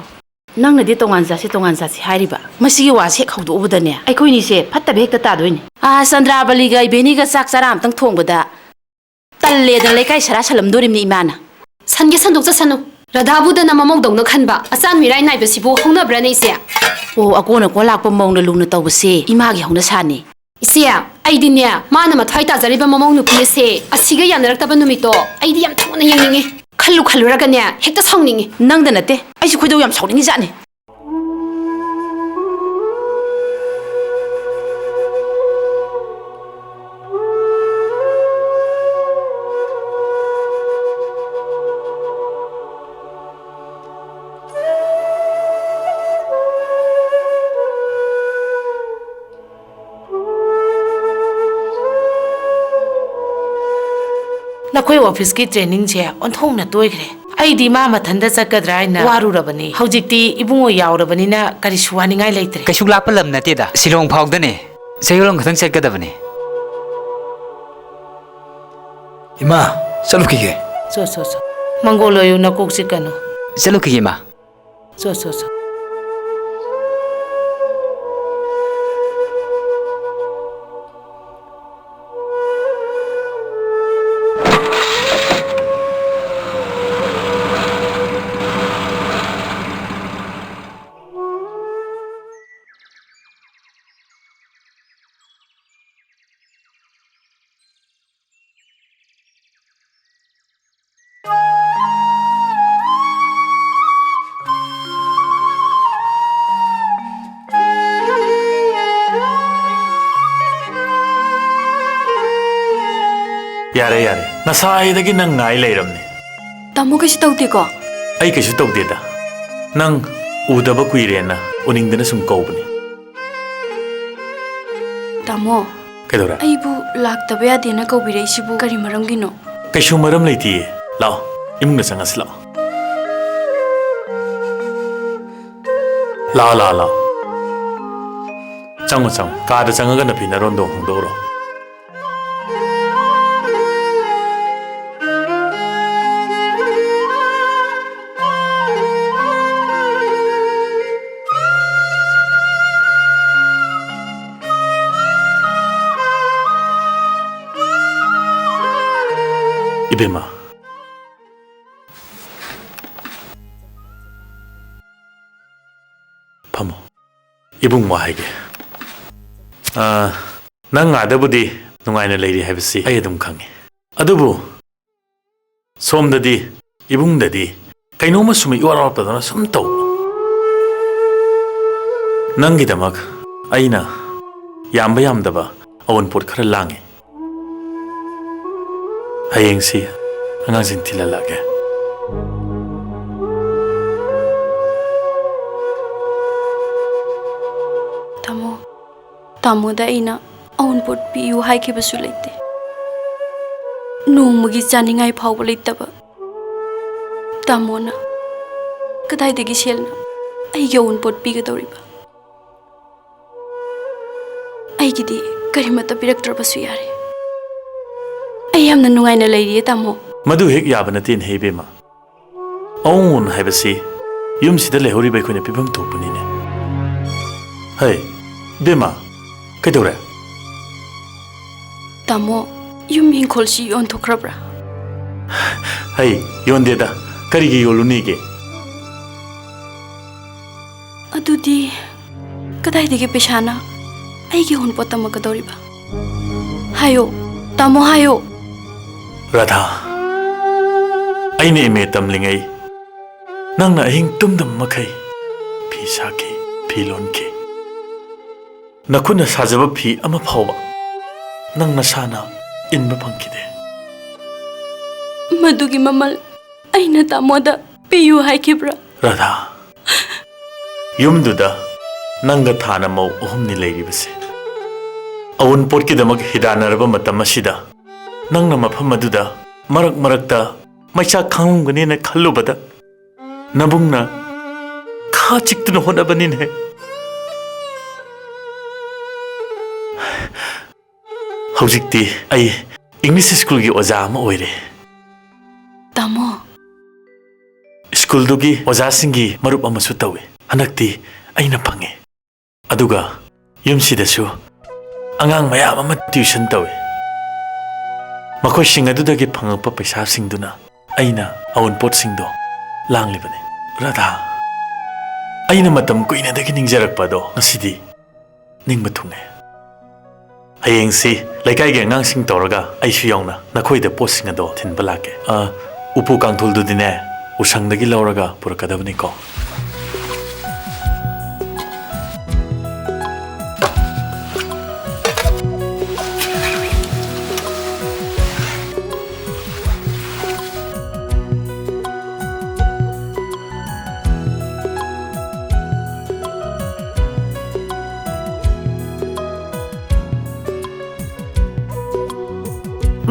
ꯅꯪꯅꯗꯤ ꯇꯣꯉꯥꯟ ꯆꯥꯁꯤ, ꯇꯣꯉꯥꯟ ꯆꯥꯁꯤ ꯍꯥꯏꯔꯤꯕ꯫ ꯃꯁꯤꯒꯤ ꯋꯥꯁꯦ ꯍꯦꯛ ꯍꯧꯗꯣꯛꯎꯕꯗꯅꯦ, ꯑꯩꯈꯣꯏꯅꯤꯁꯦ ꯐꯠꯇꯕ ꯍꯦꯛꯇ ꯇꯥꯗꯣꯏꯅꯤ꯫ ꯑꯥ, ꯆꯟꯗ꯭ꯔꯥꯕꯂꯤꯒ ꯏꯕꯦꯅꯤꯒ ꯆꯥꯛ ꯆꯔꯥ ꯑꯝꯇꯪ ꯊꯣꯡꯕꯗ ꯇꯜꯂꯦꯗꯅ ꯂꯩꯀꯥꯏ ꯁꯔꯥ ꯁꯜꯂꯝꯗꯣꯔꯤꯕꯅꯤ ꯏꯃꯥꯅ꯫ ꯁꯟꯒꯦ ꯁꯟꯗꯣꯛꯆꯁꯅꯨ꯫ ꯔꯥꯙꯥꯕꯨꯗꯅ ꯃꯃꯧꯗꯧꯅ ꯈꯟꯕ ꯑꯆꯥꯟ ꯃꯤꯔꯥꯏ ꯅꯥꯏꯕꯁꯤꯕꯨ ꯍꯧꯅꯕ꯭ꯔꯥꯅꯦ, ꯏꯆꯦ? ꯑꯣ, ꯑꯀꯣꯟ ꯑꯀꯣꯟ ꯂꯥꯛꯄ ꯃꯧꯅ ꯂꯨꯅ ꯇꯧꯕꯁꯦ ꯏꯃꯥꯒꯤ ꯍꯧꯅꯁꯥꯅꯤ꯫ ꯏꯆꯦ, ꯑꯩꯗꯤꯅꯦ, ꯃꯥꯅ ꯃꯊ꯭ꯋꯥꯏ ꯇꯥꯖꯔꯤꯕ ꯃꯃꯧ ꯅꯨꯄꯤ ꯑꯁꯦ ꯑꯁꯤꯒ ꯌꯥꯅꯔꯛꯇꯕ ꯅꯨꯃꯤꯠꯇꯣ ꯑꯩꯗꯤ ꯌꯥꯝ ꯊꯨꯅ ꯌꯦꯡꯅꯤꯡꯉꯤ꯫ ꯈꯜꯂꯨ ꯈꯜꯂꯨꯔꯒꯅꯦ, ꯍꯦꯛꯇ ꯁꯥꯎꯅꯤꯡꯉꯤ꯫ ꯅꯪꯗ ꯅꯠꯇꯦ, ꯑꯩꯁꯨ ꯈꯣꯏꯗꯧ ꯌꯥꯝ ꯁꯥꯎꯅꯤꯡꯉꯤꯖꯥꯠꯅꯤ꯫ ꯅꯈꯣꯏ ꯑꯣꯐꯤꯁꯀꯤ ꯇ꯭ꯔꯦꯅꯤꯡꯁꯦ ꯑꯣꯟꯊꯣꯛꯅ ꯇꯣꯏꯈ꯭ꯔꯦ꯫ ꯑꯩꯗꯤ ꯃꯥ ꯃꯊꯟꯇ ꯆꯠꯀꯗ꯭ꯔꯥ ꯍꯥꯏꯅ ꯋꯥꯔꯨꯔꯕꯅꯤ꯫ ꯍꯧꯖꯤꯛꯇꯤ ꯏꯕꯨꯡꯉꯣ ꯌꯥꯎꯔꯕꯅꯤꯅ ꯀꯔꯤꯁꯨ ꯋꯥꯅꯤꯡꯉꯥꯏ ꯂꯩꯇ꯭ꯔꯦ꯫ ꯀꯩꯁꯨ ꯂꯥꯞꯄ ꯂꯝ ꯅꯠꯇꯦꯗ, ꯁꯤꯂꯣꯡ ꯐꯥꯎꯗꯅꯦ꯫ ꯆꯌꯣꯜ ꯑꯃꯈꯛꯇꯪ ꯆꯠꯀꯗꯕꯅꯦ꯫ ꯏꯃꯥ, ꯆꯠꯂꯨꯈꯤꯒꯦ꯫ ꯆꯣ, ꯆꯣ, ꯆꯣ꯫ ꯃꯪꯒꯣꯜ ꯑꯣꯏꯌꯨ, ꯅꯀꯣꯛ ꯆꯤꯛꯀꯅꯨ꯫ ꯆꯠꯂꯨꯈꯤꯒꯦ, ꯏꯃꯥ꯫ ꯆꯣ, ꯆꯣ, ꯆꯣ꯫ ꯌꯥꯔꯦ, ꯌꯥꯔꯦ꯫ ꯉꯁꯥꯏꯗꯒꯤ ꯅꯪ ꯉꯥꯏ ꯂꯩꯔꯕꯅꯦ꯫ ꯇꯥꯃꯣ ꯀꯩꯁꯨ ꯇꯧꯗꯦꯀꯣ? ꯑꯩ ꯀꯩꯁꯨ ꯇꯧꯗꯦꯗ꯫ ꯅꯪ ꯎꯗꯕ ꯀꯨꯏꯔꯦꯅ ꯎꯅꯤꯡꯗꯅ ꯁꯨꯝ ꯀꯧꯕꯅꯤ꯫ ꯇꯥꯃꯣ, ꯀꯩꯗꯧꯔꯦ? ꯑꯩꯕꯨ ꯂꯥꯛꯇꯕ ꯌꯥꯗꯦꯅ ꯀꯧꯕꯤꯔꯛꯏꯁꯤꯕꯨ ꯀꯔꯤ ꯃꯔꯝꯒꯤꯅꯣ? ꯀꯩꯁꯨ ꯃꯔꯝ ꯂꯩꯇꯤꯌꯦ꯫ ꯂꯥꯛꯑꯣ, ꯏꯃꯨꯡꯗ ꯆꯪꯉꯁꯤ ꯂꯥꯛꯑꯣ꯫ ꯂꯥꯛꯑꯣ, ꯂꯥꯛꯑꯣ, ꯂꯥꯛꯑꯣ꯫ ꯆꯪꯉꯣ, ꯆꯪꯉꯣ꯫ ꯀꯥꯗ ꯆꯪꯉꯒ ꯅꯐꯤ ꯅꯔꯣꯟꯗꯣ ꯍꯣꯡꯗꯣꯛꯎꯔꯣ꯫ ꯏꯕꯦꯝꯃ, ꯐꯝꯃꯣ꯫ ꯏꯕꯨꯡ ꯋꯥ ꯍꯥꯏꯒꯦ꯫ ꯑꯥ, ꯅꯪ ꯑꯥꯗꯕꯨꯗꯤ ꯅꯨꯡꯉꯥꯏꯅ ꯂꯩꯔꯤ ꯍꯥꯏꯕꯁꯤ ꯑꯩ ꯑꯗꯨꯝ ꯈꯪꯉꯤ꯫ ꯑꯗꯨꯕꯨ ꯁꯣꯝꯗꯗꯤ, ꯏꯕꯨꯡꯗꯗꯤ ꯀꯩꯅꯣꯝꯃ ꯁꯨꯝ ꯏꯋꯥꯠ ꯋꯥꯠꯄꯗꯧꯅ ꯁꯨꯝ ꯇꯧꯕ꯫ ꯅꯪꯒꯤꯗꯃꯛ ꯑꯩꯅ ꯌꯥꯝꯕ ꯌꯥꯝꯗꯕ ꯑꯋꯨꯟꯄꯣꯠ ꯈꯔ ꯂꯥꯡꯉꯤ꯫ ꯍꯌꯦꯡꯁꯤ ꯑꯉꯥꯡꯁꯤꯡ ꯊꯤꯜꯍꯜꯂꯛꯑꯒꯦ꯫ ꯇꯥꯃꯣ, ꯇꯥꯃꯣꯗ ꯑꯩꯅ ꯑꯋꯨꯟꯄꯣꯠ ꯄꯤꯌꯨ ꯍꯥꯏꯈꯤꯕꯁꯨ ꯂꯩꯇꯦ꯫ ꯅꯣꯡꯃꯒꯤ ꯆꯥꯅꯤꯡꯉꯥꯏ ꯐꯥꯎꯕ ꯂꯩꯇꯕ ꯇꯥꯃꯣꯅ ꯀꯗꯥꯏꯗꯒꯤ ꯁꯦꯜꯅ ꯑꯩꯒꯤ ꯑꯋꯨꯟꯄꯣꯠ ꯄꯤꯒꯗꯧꯔꯤꯕ? ꯑꯩꯒꯤꯗꯤ ꯀꯔꯤꯃꯠꯇ ꯄꯤꯔꯛꯇ꯭ꯔꯕꯁꯨ ꯌꯥꯔꯦ꯫ ꯑꯩ ꯌꯥꯝꯅ ꯅꯨꯡꯉꯥꯏꯅ ꯂꯩꯔꯤꯌꯦ, ꯇꯥꯃꯣ꯫ ꯃꯗꯨ ꯍꯦꯛ ꯌꯥꯕ ꯅꯠꯇꯦꯅꯦꯍꯦ, ꯏꯕꯦꯝꯃ꯫ ꯑꯋꯨꯟ ꯍꯥꯏꯕꯁꯤ ꯌꯨꯝꯁꯤꯗ ꯂꯩꯍꯧꯔꯤꯕ ꯑꯩꯈꯣꯏꯅ ꯄꯤꯐꯝ ꯊꯣꯛꯄꯅꯤꯅꯦ꯫ ꯍꯩ, ꯏꯕꯦꯝꯃ, ꯀꯩꯗꯧꯔꯦ? ꯇꯥꯃꯣ, ꯌꯨꯝ ꯏꯪꯈꯣꯜꯁꯤ ꯌꯣꯟꯊꯣꯛꯈ꯭ꯔꯕ꯭ꯔꯥ? ꯍꯩ, ꯌꯣꯟꯗꯦꯗ꯫ ꯀꯔꯤꯒꯤ ꯌꯣꯜꯂꯨꯅꯤꯒꯦ? ꯑꯗꯨꯗꯤ ꯀꯗꯥꯏꯗꯒꯤ ꯄꯩꯁꯥꯅ ꯑꯩꯒꯤ ꯑꯋꯨꯟꯄꯣꯠ ꯇꯝꯃꯛꯀꯗꯧꯔꯤꯕ? ꯍꯥꯏꯌꯣ, ꯇꯥꯃꯣ, ꯍꯥꯏꯌꯣ꯫ ꯔꯥꯙꯥ, ꯑꯩꯅ M A ꯇꯝꯂꯤꯉꯩ ꯅꯪꯅ ꯑꯍꯤꯡ ꯇꯨꯝꯗꯕ ꯃꯈꯩ ꯐꯤ ꯁꯥꯈꯤ, ꯐꯤ ꯂꯣꯟꯈꯤ꯫ ꯅꯈꯨꯠꯅ ꯁꯥꯖꯕ ꯐꯤ ꯑꯃ ꯐꯥꯎꯕ ꯅꯪ ꯅꯁꯥꯅ ꯏꯟꯕ ꯐꯪꯈꯤꯗꯦ꯫ ꯃꯗꯨꯒꯤ ꯃꯃꯜ ꯑꯩꯅ ꯇꯥꯃꯣꯗ ꯄꯤꯌꯨ ꯍꯥꯏꯈꯤꯕ꯭ꯔꯥ? ꯔꯥꯙꯥ, ꯌꯨꯝꯗꯨꯗ ꯅꯪꯒ ꯊꯥꯅ ꯃꯧ ꯑꯍꯨꯝꯅꯤ ꯂꯩꯔꯤꯕꯁꯦ꯫ ꯑꯋꯨꯟꯄꯣꯠꯀꯤꯗꯃꯛ ꯍꯤꯗꯥꯟꯅꯔꯕ ꯃꯇꯝ ꯑꯁꯤꯗ ꯅꯪꯅ ꯃꯐꯝ ꯑꯗꯨꯗ ꯃꯔꯛ ꯃꯔꯛꯇ ꯃꯩꯆꯥꯛ ꯈꯥꯡꯉꯝꯒꯅꯤꯅ ꯈꯜꯂꯨꯕꯗ ꯅꯕꯨꯡꯅ ꯈꯥ ꯆꯤꯛꯇꯨꯅ ꯍꯣꯠꯅꯕꯅꯤꯅꯦ꯫ ꯍꯧꯖꯤꯛꯇꯤ ꯑꯩ ꯏꯪꯂꯤꯁ ꯁ꯭ꯀꯨꯜꯒꯤ ꯑꯣꯖꯥ ꯑꯃ ꯑꯣꯏꯔꯦ꯫ ꯇꯥꯃꯣ꯫ ꯁ꯭ꯀꯨꯜꯗꯨꯒꯤ ꯑꯣꯖꯥꯁꯤꯡꯒꯤ ꯃꯔꯨꯞ ꯑꯃꯁꯨ ꯇꯧꯏ꯫ ꯍꯟꯗꯛꯇꯤ ꯑꯩꯅ ꯐꯪꯉꯦ꯫ ꯑꯗꯨꯒ ꯌꯨꯝꯁꯤꯗꯁꯨ ꯑꯉꯥꯡ ꯃꯌꯥꯝ ꯑꯃ ꯇ꯭ꯌꯨꯁꯟ ꯇꯧꯏ꯫ ꯃꯈꯣꯏꯁꯤꯡ ꯑꯗꯨꯗꯒꯤ ꯐꯪꯉꯛꯄ ꯄꯩꯁꯥꯁꯤꯡꯗꯨꯅ ꯑꯩꯅ ꯑꯋꯨꯟꯄꯣꯠꯁꯤꯡꯗꯣ ꯂꯥꯡꯂꯤꯕꯅꯤ꯫ ꯔꯥꯙꯥ, ꯑꯩꯅ ꯃꯇꯝ ꯀꯨꯏꯅꯗꯒꯤ ꯅꯤꯡꯖꯔꯛꯄ ꯑꯗꯣ ꯉꯁꯤꯗꯤ ꯅꯤꯡꯕ ꯊꯨꯡꯉꯦ꯫ ꯍꯌꯦꯡꯁꯤ ꯂꯩꯀꯥꯏꯒꯤ ꯑꯉꯥꯡꯁꯤꯡ ꯇꯧꯔꯒ ꯑꯩꯁꯨ ꯌꯥꯎꯅ ꯅꯈꯣꯏꯗ ꯄꯣꯠꯁꯤꯡ ꯑꯗꯣ ꯊꯤꯟꯕ ꯂꯥꯛꯀꯦ꯫ ꯑ, ꯎꯄꯨ ꯀꯥꯡꯊꯣꯜꯗꯨꯗꯤꯅꯦ, ꯎꯁꯪꯗꯒꯤ ꯂꯧꯔꯒ ꯄꯨꯔꯛꯀꯗꯕꯅꯤꯀꯣ꯫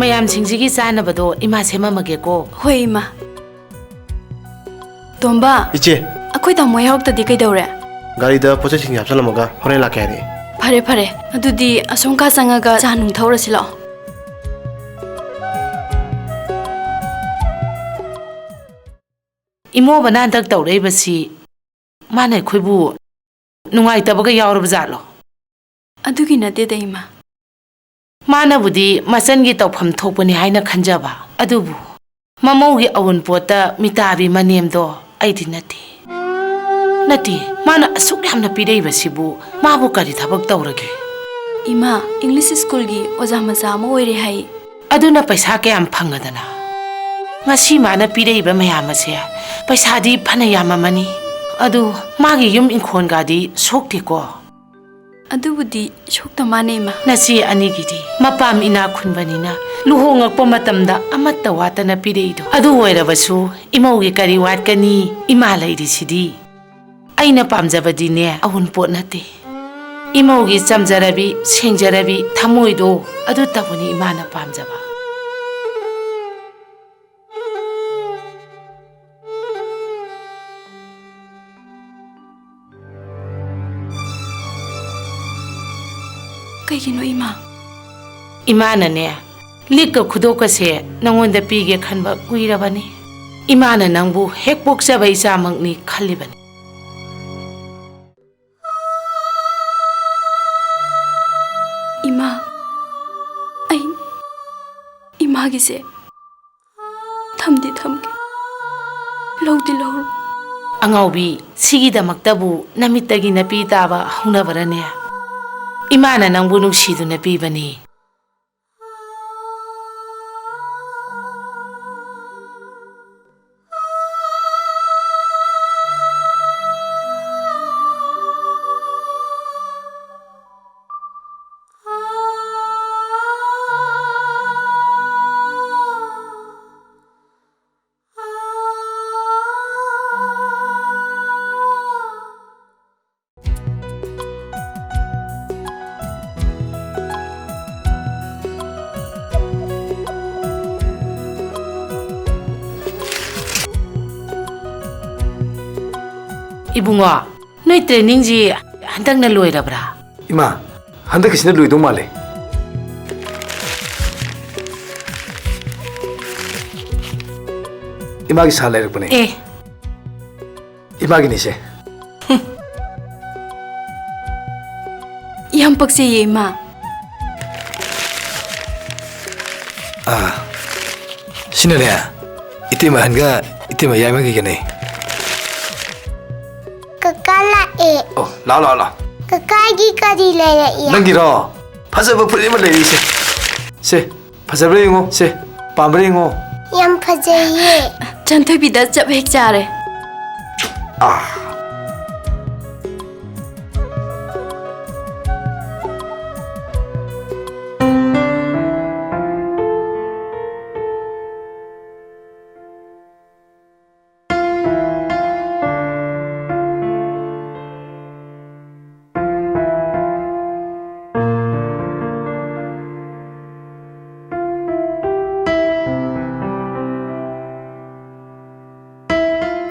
ꯃꯌꯥꯝꯁꯤꯡꯁꯤꯒꯤ ꯆꯥꯅꯕꯗꯣ ꯏꯃꯥ ꯁꯦꯝꯃꯝꯃꯒꯦꯀꯣ꯫ ꯍꯣꯏ, ꯏꯃꯥ꯫ ꯇꯣꯝꯕ꯫ ꯏꯆꯦ꯫ ꯑꯩꯈꯣꯏ ꯇꯥꯃꯣ ꯌꯥꯎꯔꯛꯇꯗꯤ ꯀꯩꯗꯧꯔꯦ? ꯒꯥꯔꯤꯗ ꯄꯣꯠ ꯆꯩꯁꯤꯡ ꯍꯥꯞꯆꯜꯂꯝꯃꯒ ꯍꯣꯔꯦꯟ ꯂꯥꯛꯀꯦ ꯍꯥꯏꯔꯛꯑꯦ꯫ ꯐꯔꯦ, ꯐꯔꯦ꯫ ꯑꯗꯨꯗꯤ ꯑꯁꯣꯝ ꯀꯥ ꯆꯪꯉꯒ ꯆꯥ ꯅꯨꯡ ꯊꯛꯎꯔꯁꯤ ꯂꯥꯛꯑꯣ꯫ ꯏꯃꯣꯕꯅ ꯍꯟꯗꯛ ꯇꯧꯔꯛꯏꯕꯁꯤ ꯃꯥꯅ ꯑꯩꯈꯣꯏꯕꯨ ꯅꯨꯡꯉꯥꯏꯇꯕꯒ ꯌꯥꯎꯔꯕ ꯖꯥꯠꯂꯣ? ꯑꯗꯨꯒꯤ ꯅꯠꯇꯦꯗ, ꯏꯃꯥ꯫ ꯃꯥꯅꯕꯨꯗꯤ ꯃꯆꯟꯒꯤ ꯇꯧꯐꯝ ꯊꯣꯛꯄꯅꯤ ꯍꯥꯏꯅ ꯈꯟꯖꯕ, ꯑꯗꯨꯕꯨ ꯃꯃꯧꯒꯤ ꯑꯋꯨꯟꯄꯣꯠꯇ ꯃꯤꯇꯥꯕꯤ ꯃꯅꯦꯝꯗꯣ ꯑꯩꯗꯤ ꯅꯠꯇꯦ꯫ ꯅꯠꯇꯦ, ꯃꯥꯅ ꯑꯁꯨꯛ ꯌꯥꯝꯅ ꯄꯤꯔꯛꯏꯕꯁꯤꯕꯨ ꯃꯥꯕꯨ ꯀꯔꯤ ꯊꯕꯛ ꯇꯧꯔꯒꯦ? ꯏꯃꯥ, ꯏꯪꯂꯤꯁ ꯁ꯭ꯀꯨꯜꯒꯤ ꯑꯣꯖꯥ ꯃꯆꯥ ꯑꯃ ꯑꯣꯏꯔꯦ ꯍꯥꯏ꯫ ꯑꯗꯨꯅ ꯄꯩꯁꯥ ꯀꯌꯥꯝ ꯐꯪꯉꯗꯅ? ꯉꯁꯤ ꯃꯥꯅ ꯄꯤꯔꯛꯏꯕ ꯃꯌꯥꯝ ꯑꯁꯦ ꯄꯩꯁꯥꯗꯤ ꯐꯅ ꯌꯥꯝꯃꯝꯃꯅꯤ꯫ ꯑꯗꯨ ꯃꯥꯒꯤ ꯌꯨꯝ ꯏꯪꯈꯣꯜꯒꯗꯤ ꯁꯣꯛꯇꯦꯀꯣ? ꯑꯗꯨꯕꯨꯗꯤ ꯁꯣꯛꯇ ꯃꯥꯟꯅꯩ, ꯏꯃꯥ꯫ ꯅꯆꯦ ꯑꯅꯤꯒꯤꯗꯤ ꯃꯄꯥꯝ ꯏꯅꯥꯛ ꯈꯨꯟꯕꯅꯤꯅ ꯂꯨꯍꯣꯡꯉꯛꯄ ꯃꯇꯝꯗ ꯑꯃꯠꯇ ꯋꯥꯠꯇꯅ ꯄꯤꯔꯛꯏꯗꯣ꯫ ꯑꯗꯨ ꯑꯣꯏꯔꯕꯁꯨ ꯏꯃꯧꯒꯤ ꯀꯔꯤ ꯋꯥꯠꯀꯅꯤ? ꯏꯃꯥ ꯂꯩꯔꯤꯁꯤꯗꯤ꯫ ꯑꯩꯅ ꯄꯥꯝꯖꯕꯗꯤꯅꯦ, ꯑꯋꯨꯟꯄꯣꯠ ꯅꯠꯇꯦ꯫ ꯏꯃꯧꯒꯤ ꯆꯝꯖꯔꯕꯤ, ꯁꯦꯡꯖꯔꯕꯤ ꯊꯃꯣꯏꯗꯣ ꯑꯗꯨꯇꯕꯨꯅꯤ ꯏꯃꯥꯅ ꯄꯥꯝꯖꯕ꯫ ꯀꯩꯒꯤꯅꯣ, ꯏꯃꯥ? ꯏꯃꯥꯅꯅꯦ, ꯂꯤꯛꯀ ꯈꯨꯗꯣꯞꯀꯁꯦ ꯅꯪꯉꯣꯟꯗ ꯄꯤꯒꯦ ꯈꯟꯕ ꯀꯨꯏꯔꯕꯅꯤ꯫ ꯏꯃꯥꯅ ꯅꯪꯕꯨ ꯍꯦꯛ ꯄꯣꯛꯆꯕ ꯏꯆꯥꯃꯛꯅꯤ ꯈꯜꯂꯤꯕꯅꯤ꯫ ꯏꯃꯥ, ꯑꯩ ꯏꯃꯥꯒꯤꯁꯦ ꯊꯝꯗꯤ ꯊꯝꯒꯦ, ꯂꯧꯗꯤ ꯂꯧꯔꯣ꯫ ꯑꯉꯥꯎꯕꯤ, ꯁꯤꯒꯤꯗꯃꯛꯇꯕꯨ ꯅꯃꯤꯠꯇꯒꯤ ꯅꯄꯤ ꯇꯥꯕ ꯍꯧꯅꯕꯔꯅꯦ? ꯏꯃꯥꯅ ꯅꯪꯕꯨ ꯅꯨꯡꯁꯤꯗꯨꯅ ꯄꯤꯕꯅꯤ꯫ ꯏꯕꯨꯡꯉꯣ, ꯅꯣꯏ trainingꯁꯤ ꯍꯟꯗꯛꯅ ꯂꯣꯏꯔꯕ꯭ꯔꯥ? ꯏꯃꯥ, ꯍꯟꯗꯛꯀꯤꯁꯤꯅ ꯂꯣꯏꯗꯧ ꯃꯥꯜꯂꯦ꯫ ꯏꯃꯥꯒꯤ ꯁꯥ ꯂꯩꯔꯛꯄꯅꯦ꯫ ꯑꯦ꯫ ꯏꯃꯥꯒꯤꯅꯤꯁꯦ꯫ ꯌꯥꯝ ꯄꯛꯆꯩꯌꯦ, ꯏꯃꯥ꯫ ꯑꯥ, ꯁꯤꯅꯅꯦ, ꯏꯇꯩꯃ ꯑꯍꯟꯒ ꯏꯇꯩꯃ ꯌꯥꯏꯃꯒꯤꯒꯅꯦ꯫ ꯀꯀꯥ ꯂꯥꯛꯑꯦ꯫ ꯑꯣ, ꯂꯥꯛꯑꯣ, ꯂꯥꯛꯑꯣ, ꯂꯥꯛꯑꯣ꯫ ꯀꯀꯥꯒꯤ ꯀꯔꯤ ꯂꯩꯔꯛꯏ? ꯅꯪꯒꯤꯔꯣ? ꯐꯖꯕ ꯐꯨꯔꯤꯠ ꯑꯃ ꯂꯩꯔꯛꯏꯁꯦ꯫ ꯁꯦ, ꯐꯖꯕ꯭ꯔꯥ ꯌꯦꯡꯉꯣ, ꯁꯦ, ꯄꯥꯝꯕ꯭ꯔꯥ ꯌꯦꯡꯉꯣ꯫ ꯌꯥꯝ ꯐꯖꯩꯌꯦ꯫ ꯆꯟꯊꯣꯏꯕꯤꯗ ꯆꯞ ꯍꯦꯛ ꯆꯥꯔꯦ꯫ ꯑꯥ꯫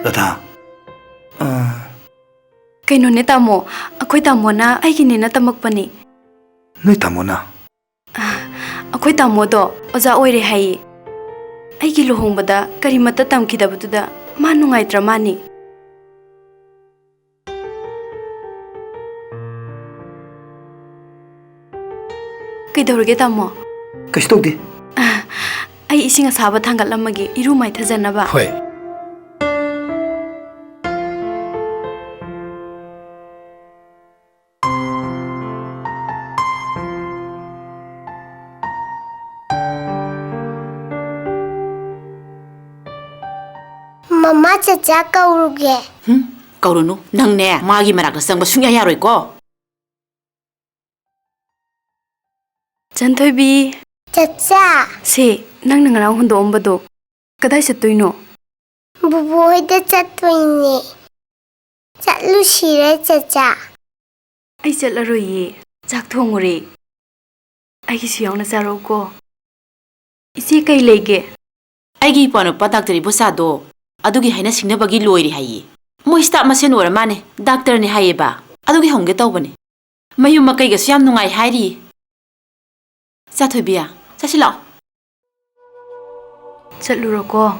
ꯔꯥꯙꯥ, ꯑ, ꯀꯩꯅꯣꯅꯦ ꯇꯥꯃꯣ, ꯑꯩꯈꯣꯏ ꯇꯥꯃꯣꯅ ꯑꯩꯒꯤꯅꯦꯅ ꯇꯝꯃꯛꯄꯅꯦ꯫ ꯅꯣꯏ ꯇꯥꯃꯣꯅ? ꯑꯩꯈꯣꯏ ꯇꯥꯃꯣꯗꯣ ꯑꯣꯖꯥ ꯑꯣꯏꯔꯦ ꯍꯥꯏꯌꯦ꯫ ꯑꯩꯒꯤ ꯂꯨꯍꯣꯡꯕꯗ ꯀꯔꯤꯃꯠꯇ ꯇꯝꯈꯤꯗꯕꯗꯨꯗ ꯃꯥ ꯅꯨꯡꯉꯥꯏꯇ꯭ꯔ ꯃꯥꯅꯤ꯫ ꯀꯩꯗꯧꯔꯒꯦ, ꯇꯥꯃꯣ? ꯀꯩꯁꯨ ꯇꯧꯗꯦ꯫ ꯑꯩ ꯏꯁꯤꯡ ꯑꯁꯥꯕ ꯊꯥꯡꯒꯠꯂꯝꯃꯒꯦ, ꯏꯔꯨ ꯃꯥꯏꯊꯖꯅꯕ꯫ ꯍꯣꯏ꯫ ꯃꯃꯥ, ꯆꯆꯥ ꯀꯧꯔꯨꯒꯦ꯫ ꯍꯨꯝ, ꯀꯧꯔꯨꯅꯨ꯫ ꯅꯪꯅꯦ, ꯃꯥꯒꯤ ꯃꯅꯥꯛꯇ ꯆꯪꯕ ꯁꯨꯡꯌꯥ ꯌꯥꯔꯣꯏꯀꯣ꯫ ꯆꯟꯊꯣꯏꯕꯤ꯫ ꯆꯆꯥ꯫ ꯁꯦ, ꯅꯪꯅ ꯉꯔꯥꯡ ꯍꯨꯟꯗꯣꯛꯑꯝꯕꯗꯣ ꯀꯗꯥꯏ ꯆꯠꯇꯣꯏꯅꯣ? ꯕꯨꯕꯨ ꯍꯣꯏꯗ ꯆꯠꯇꯣꯏꯅꯦ꯫ ꯆꯠꯂꯨꯁꯤꯔꯦ, ꯆꯆꯥ? ꯑꯩ ꯆꯠꯂꯔꯣꯏꯌꯦ꯫ ꯆꯥꯛ ꯊꯣꯡꯉꯨꯔꯦ꯫ ꯑꯩꯒꯤꯁꯨ ꯌꯥꯎꯅ ꯆꯥꯔꯛꯎꯀꯣ꯫ ꯏꯆꯦ, ꯀꯩ ꯂꯩꯒꯦ? ꯑꯩꯒꯤ ꯏꯄ꯭ꯋꯥꯅꯨꯄꯥ ꯗꯥꯛꯇꯔ ꯏꯕꯣꯆꯥꯗꯣ ꯑꯗꯨꯒꯤ ꯍꯥꯏꯅ ꯁꯤꯡꯅꯕꯒꯤ ꯂꯣꯏꯔꯦ ꯍꯥꯏꯌꯦ꯫ ꯃꯣꯏ staff ꯃꯁꯦꯟ ꯑꯣꯏꯔ ꯃꯥꯅꯦ, ꯗꯥꯛꯇꯔꯅꯦ ꯍꯥꯏꯌꯦꯕ꯫ ꯑꯗꯨꯒꯤ ꯍꯪꯒꯦ ꯇꯧꯕꯅꯦ꯫ ꯃꯌꯨꯝ ꯃꯀꯩꯒꯁꯨ ꯌꯥꯝ ꯅꯨꯡꯉꯥꯏ ꯍꯥꯏꯔꯤꯌꯦ꯫ ꯆꯥ ꯊꯣꯏꯕꯤ, ꯆꯠꯁꯤ ꯂꯥꯛꯑꯣ꯫ ꯆꯠꯂꯨꯔꯣꯀꯣ꯫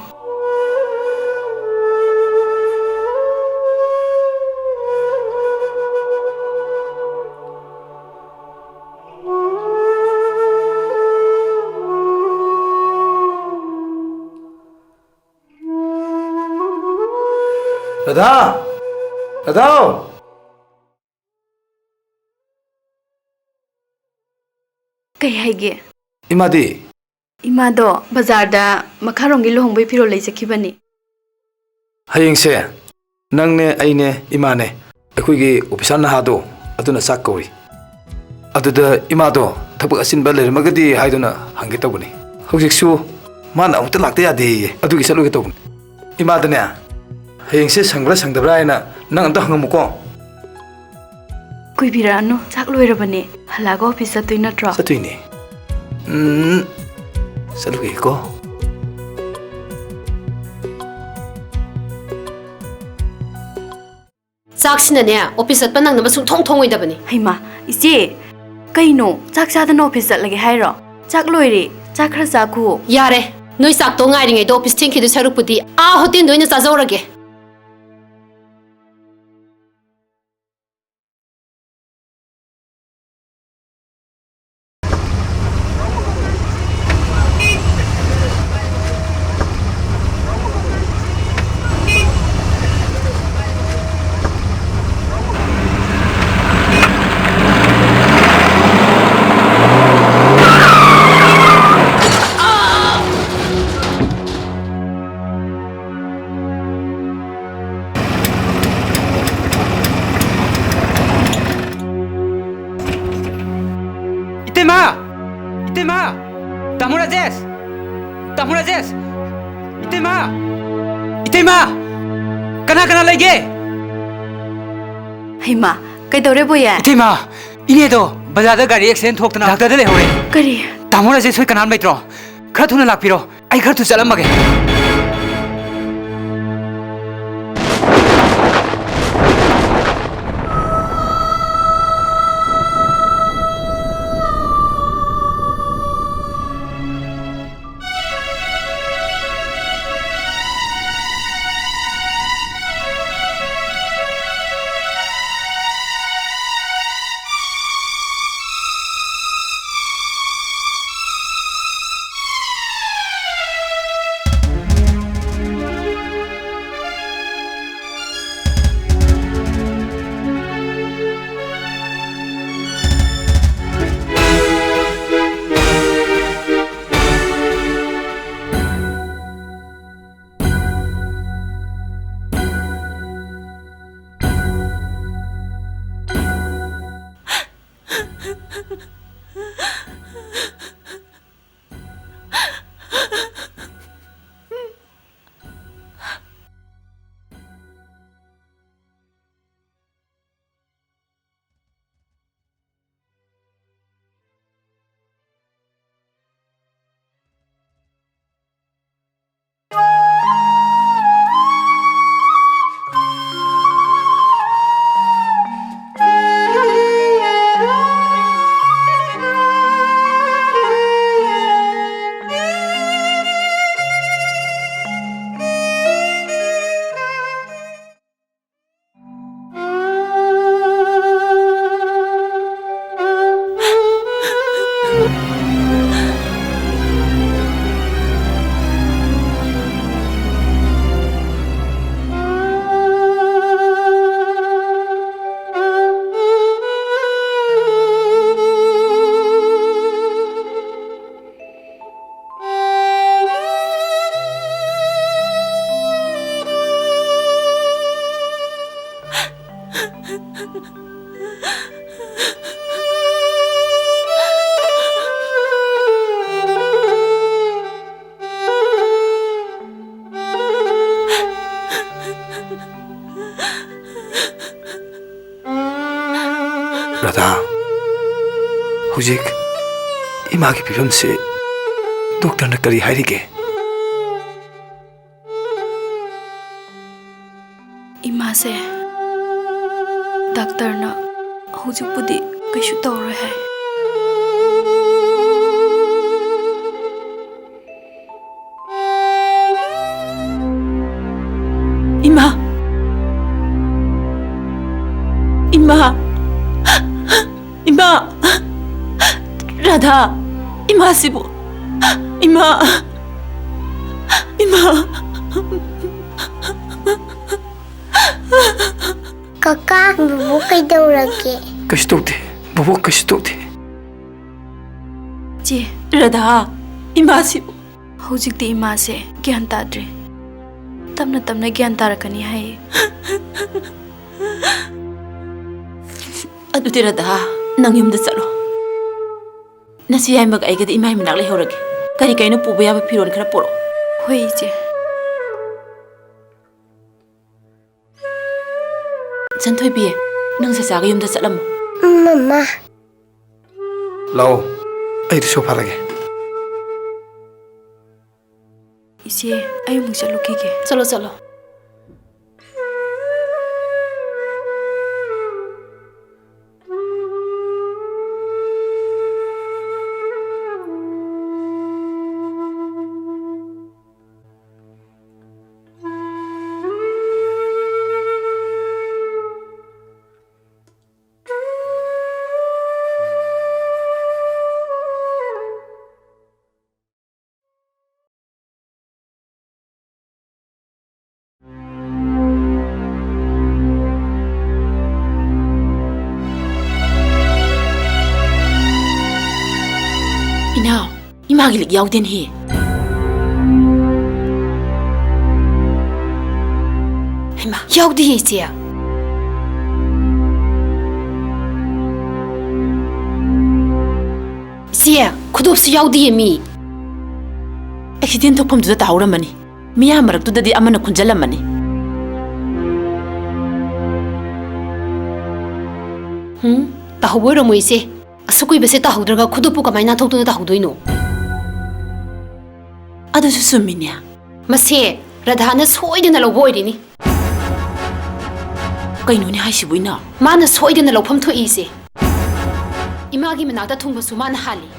ꯔꯙꯥ! ꯔꯙꯥ! ꯀꯩ ꯍꯥꯏꯒꯦ? ꯏꯃꯥꯗꯤ? ꯏꯃꯥꯗꯣ ꯕꯖꯥꯔꯗ ꯃꯈꯥꯔꯣꯝꯒꯤ ꯂꯨꯍꯣꯡꯕꯩ ꯐꯤꯔꯣꯜ ꯂꯩ ꯆꯠꯈꯤꯕꯅꯤ꯫ ꯍꯌꯦꯡꯁꯦ ꯅꯪꯅꯦ, ꯑꯩꯅꯦ, ꯏꯃꯥꯅꯦ, ꯑꯩꯈꯣꯏꯒꯤ officer ꯅꯍꯥꯗꯣ ꯑꯗꯨꯅ ꯆꯥꯛ ꯀꯧꯔꯤ꯫ ꯑꯗꯨꯗ ꯏꯃꯥꯗꯣ ꯊꯕꯛ ꯑꯆꯤꯟꯕ ꯂꯩꯔꯝꯃꯒꯗꯤ ꯍꯥꯏꯗꯨꯅ ꯍꯪꯒꯦ ꯇꯧꯕꯅꯤ꯫ ꯍꯧꯖꯤꯛꯁꯨ ꯃꯥꯅ ꯑꯃꯨꯛꯇ ꯂꯥꯛꯇ ꯌꯥꯗꯦꯌꯦ, ꯑꯗꯨꯒꯤ ꯆꯠꯂꯨꯒꯦ ꯇꯧꯕꯅꯤ꯫ ꯏꯃꯥꯗꯅꯦ, ꯍꯌꯦꯡꯁꯦ ꯁꯪꯕ꯭ꯔꯥ ꯁꯪꯗꯕ꯭ꯔꯥ ꯍꯥꯏꯅ ꯅꯪ ꯑꯝꯇ ꯍꯪꯉꯝꯃꯨꯀꯣ꯫ ꯀꯨꯏꯕꯤꯔꯛꯑꯅꯨ, ꯆꯥꯛ ꯂꯣꯏꯔꯕꯅꯦ꯫ ꯍꯜꯂꯛꯑꯒ office ꯆꯠꯇꯣꯏ ꯅꯠꯇ꯭ꯔꯣ? ꯆꯠꯇꯣꯏꯅꯦ꯫ ꯎꯝ, ꯆꯠꯂꯨꯒꯦꯀꯣ꯫ ꯆꯥꯛꯁꯤꯅꯅꯦ, office ꯆꯠꯄ ꯅꯪꯅꯕ ꯁꯨꯡꯊꯣꯡ ꯊꯣꯡꯉꯣꯏꯗꯕꯅꯤ꯫ ꯍꯩꯃꯥ, ꯏꯆꯦ! ꯀꯩꯅꯣ, ꯆꯥꯛ ꯆꯥꯗꯅ ꯑꯣꯐꯤꯁ ꯆꯠꯂꯒꯦ ꯍꯥꯏꯔꯣ? ꯆꯥꯛ ꯂꯣꯏꯔꯦ, ꯆꯥꯛ ꯈꯔ ꯆꯥꯈꯨꯑꯣ꯫ ꯌꯥꯔꯦ, ꯅꯣꯏ ꯆꯥꯛꯇꯣ ꯉꯥꯏꯔꯤꯉꯩꯗ ꯑꯣꯐꯤꯁ ꯊꯦꯡꯈꯤꯗꯣꯏ ꯁꯔꯨꯛꯄꯨꯗꯤ ꯑꯥ ꯍꯣꯇꯦꯜꯗ ꯑꯣꯏꯅ ꯆꯥꯖꯧꯔꯒꯦ꯫ ꯏꯇꯩꯃ! ꯏꯇꯩꯃ! ꯇꯥꯃꯣ ꯔꯥꯖꯦꯁ! ꯇꯥꯃꯣ ꯔꯥꯖꯦꯁ! ꯏꯇꯩꯃ! ꯏꯇꯩꯃ! ꯀꯅꯥ ꯀꯅꯥ ꯂꯩꯒꯦ? ꯍꯩꯃꯥ, ꯀꯩꯗꯧꯔꯦ ꯕꯣꯌꯦ? ꯏꯇꯩꯃ! ꯏꯅꯦꯗꯣ ꯕꯖꯥꯔꯗ ꯒꯥꯔꯤ ꯑꯦꯛꯁꯤꯗꯦꯟ ꯊꯣꯛꯇꯅ ꯗꯥꯛꯇꯔꯗ ꯂꯩꯍꯧꯔꯦ꯫ ꯀꯔꯤ? ꯇꯥꯃꯣ ꯔꯥꯖꯦꯁ ꯍꯣꯏ ꯀꯅꯥꯝ ꯂꯩꯇ꯭ꯔꯣ? ꯈꯔ ꯊꯨꯅ ꯂꯥꯛꯄꯤꯔꯣ꯫ ꯑꯩ ꯈꯔ ꯊꯨ ꯆꯠꯂꯝꯃꯒꯦ꯫ ꯔꯥꯙꯥ, ꯍꯧꯖꯤꯛ ꯏꯃꯥꯒꯤ ꯐꯤꯕꯝꯁꯤ ꯗꯣꯛꯇꯔꯅ ꯀꯔꯤ ꯍꯥꯏꯔꯤꯒꯦ? ꯏꯃꯥꯁꯦ, ꯗꯥꯛꯇꯔꯅ ꯍꯧꯖꯤꯛꯄꯨꯗꯤ ꯀꯩꯁꯨ ꯇꯧꯔꯣꯏ ꯍꯥꯏ꯫ ꯏꯃꯥ! ꯏꯃꯥ! ꯏꯃꯥ! ꯔꯥꯙꯥ! ꯏꯃꯥꯁꯤꯕꯨ! ꯏꯃꯥ! ꯏꯃꯥ! ꯀꯀꯥ, ꯕꯨꯕꯣꯛ ꯀꯩꯗꯧꯔꯒꯦ? ꯀꯩꯁꯨ ꯇꯧꯗꯦ꯫ ꯕꯨꯕꯣꯛ ꯀꯩꯁꯨ ꯇꯧꯗꯦ꯫ ꯆꯦ꯫ ꯔꯥꯙꯥ! ꯏꯃꯥꯁꯤꯕꯨ! ꯍꯧꯖꯤꯛꯇꯤ ꯏꯃꯥꯁꯦ ꯒ꯭ꯌꯥꯟ ꯇꯥꯗ꯭ꯔꯦ꯫ ꯇꯞꯅ ꯇꯞꯅ ꯒ꯭ꯌꯥꯟ ꯇꯥꯔꯛꯀꯅꯤ ꯍꯥꯏꯌꯦ꯫ ꯑꯗꯨꯗꯤ ꯔꯥꯙꯥ, ꯅꯪ ꯌꯨꯝꯗ ꯆꯠꯂꯣ꯫ ꯅꯆꯦ ꯌꯥꯏꯃꯒ ꯑꯩꯒꯗꯤ ꯏꯃꯥꯏ ꯃꯅꯥꯛ ꯂꯩꯍꯧꯔꯒꯦ꯫ ꯀꯔꯤ ꯀꯩꯅꯣ ꯄꯨꯕ ꯌꯥꯕ ꯐꯤꯔꯣꯜ ꯈꯔ ꯄꯨꯔꯛꯑꯣ꯫ ꯍꯣꯏ, ꯏꯆꯦ꯫ ꯆꯟꯊꯣꯏꯕꯤ, ꯅꯪ ꯆꯆꯥꯒ ꯌꯨꯝꯗ ꯆꯠꯂꯝꯃꯣ꯫ ꯎꯝ, ꯃꯃꯥ꯫ ꯂꯥꯛꯑꯣ, ꯑꯩ ꯔꯤꯛꯁꯣ ꯐꯥꯔꯒꯦ꯫ ꯏꯆꯦ, ꯑꯩ ꯑꯃꯨꯛ ꯆꯠꯂꯨꯈꯤꯒꯦ꯫ ꯆꯠꯂꯣ, ꯆꯠꯂꯣ꯫ ꯏꯅꯥꯎ, ꯏꯃꯥꯒꯤ ꯂꯤꯛ ꯌꯥꯎꯗꯦꯅꯦꯍꯦ꯫ ꯍꯩꯃꯥ, ꯌꯥꯎꯗꯤꯌꯦ, ꯏꯆꯦ꯫ ꯏꯆꯦ, ꯈꯨꯗꯣꯞꯁꯨ ꯌꯥꯎꯗꯤꯌꯦ ꯃꯤ꯫ ꯑꯦꯛꯁꯤꯗꯦꯟ ꯊꯣꯛꯐꯝꯗꯨꯗ ꯇꯥꯍꯧꯔꯝꯃꯅꯤ꯫ ꯃꯤꯌꯥꯝ ꯃꯔꯛꯇꯨꯗꯗꯤ ꯑꯃꯅ ꯈꯨꯟꯖꯜꯂꯝꯃꯅꯤ꯫ ꯍꯨꯝ? ꯇꯥꯍꯧꯕ ꯑꯣꯏꯔꯝꯃꯣꯏ, ꯏꯆꯦ꯫ ꯑꯁꯨꯛ ꯀꯨꯏꯕꯁꯦ ꯇꯥꯍꯧꯗ꯭ꯔꯒ ꯈꯨꯗꯣꯞꯄꯨ ꯀꯃꯥꯏꯅ ꯅꯥꯟꯊꯣꯛꯇꯨꯅ ꯇꯥꯍꯧꯗꯣꯏꯅꯣ? ꯑꯗꯨꯁꯨ ꯆꯨꯝꯃꯤꯅꯦ꯫ ꯃꯁꯦ ꯔꯥꯙꯥꯅ ꯁꯣꯏꯗꯅ ꯂꯧꯕ ꯑꯣꯏꯔꯤꯅꯤ꯫ ꯀꯩꯅꯣꯅꯦ ꯍꯥꯏꯁꯤꯕꯨ, ꯏꯅꯥꯎ? ꯃꯥꯅ ꯁꯣꯏꯗꯅ ꯂꯧꯐꯝ ꯊꯣꯛꯏ, ꯏꯆꯦ꯫ ꯏꯃꯥꯒꯤ ꯃꯅꯥꯛꯇ ꯊꯨꯡꯕꯁꯨ ꯃꯥꯅ ꯍꯥꯜꯂꯤ꯫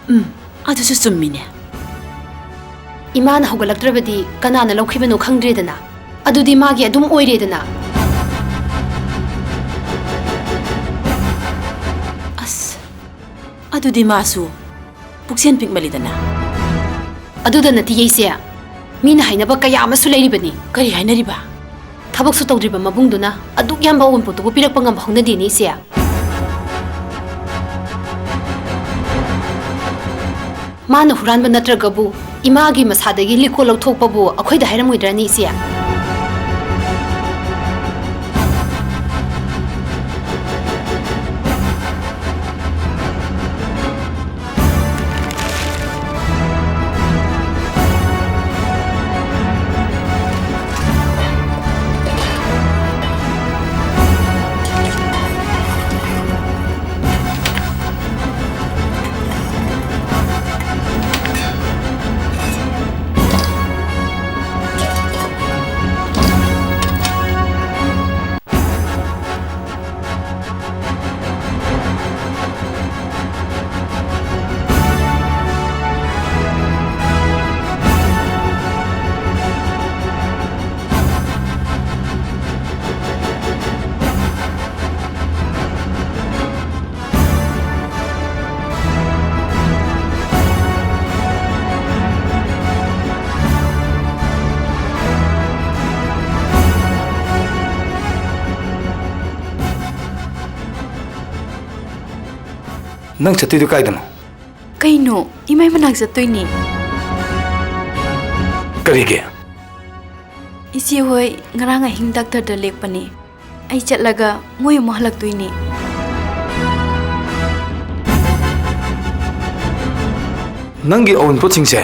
ꯎꯝ, ꯑꯗꯨꯁꯨ ꯆꯨꯝꯃꯤꯅꯦ꯫ ꯏꯃꯥꯅ ꯍꯧꯒꯠꯂꯛꯇ꯭ꯔꯕꯗꯤ ꯀꯅꯥꯅ ꯂꯧꯈꯤꯕꯅꯣ ꯈꯪꯗ꯭ꯔꯦꯗꯅ꯫ ꯑꯗꯨꯗꯤ ꯃꯥꯒꯤ ꯑꯗꯨꯝ ꯑꯣꯏꯔꯦꯗꯅ꯫ ꯑꯁ, ꯑꯗꯨꯗꯤ ꯃꯥꯁꯨ ꯄꯨꯛꯆꯦꯜ ꯄꯤꯛꯃꯜꯂꯤꯗꯅ꯫ ꯑꯗꯨꯗ ꯅꯠꯇꯤꯌꯦ, ꯏꯆꯦ꯫ ꯃꯤꯅ ꯍꯥꯏꯅꯕ ꯀꯌꯥ ꯑꯃꯁꯨ ꯂꯩꯔꯤꯕꯅꯤ꯫ ꯀꯔꯤ ꯍꯥꯏꯅꯔꯤꯕ? ꯊꯕꯛꯁꯨ ꯇꯧꯗ꯭ꯔꯤꯕ ꯃꯕꯨꯡꯗꯨꯅ ꯑꯗꯨꯛ ꯌꯥꯝꯕ ꯑꯑꯣꯟꯄꯣꯠꯇꯨꯕꯨ ꯄꯤꯔꯛꯄ ꯉꯝꯕ ꯍꯧꯅꯗꯦꯅꯦ, ꯏꯆꯦ꯫ ꯃꯥꯅ ꯍꯨꯔꯥꯟꯕ ꯅꯠꯇ꯭ꯔꯒꯕꯨ ꯏꯃꯥꯒꯤ ꯃꯁꯥꯗꯒꯤ ꯂꯤꯛꯀꯣꯟ ꯂꯧꯊꯣꯛꯄꯕꯨ ꯑꯩꯈꯣꯏꯗ ꯍꯥꯏꯔꯝꯃꯣꯏꯗ꯭ꯔꯅꯤ, ꯏꯆꯦ? ꯅꯪ ꯆꯠꯇꯣꯏꯗꯣ ꯀꯥꯏꯗꯅꯣ? ꯀꯩꯅꯣ? ꯏꯃꯥꯏ ꯃꯅꯥꯛ ꯆꯠꯇꯣꯏꯅꯦ꯫ ꯀꯔꯤꯒꯤ? ꯏꯆꯦ ꯍꯣꯏ ꯉꯔꯥꯡ ꯑꯍꯤꯡ ꯗꯥꯛꯇꯔꯗ ꯂꯦꯛꯄꯅꯦ꯫ ꯑꯩ ꯆꯠꯂꯒ ꯃꯣꯏ ꯑꯃꯨꯛ ꯍꯜꯂꯛꯇꯣꯏꯅꯦ꯫ ꯅꯪꯒꯤ ꯑꯋꯨꯟꯄꯣꯠꯁꯤꯡꯁꯦ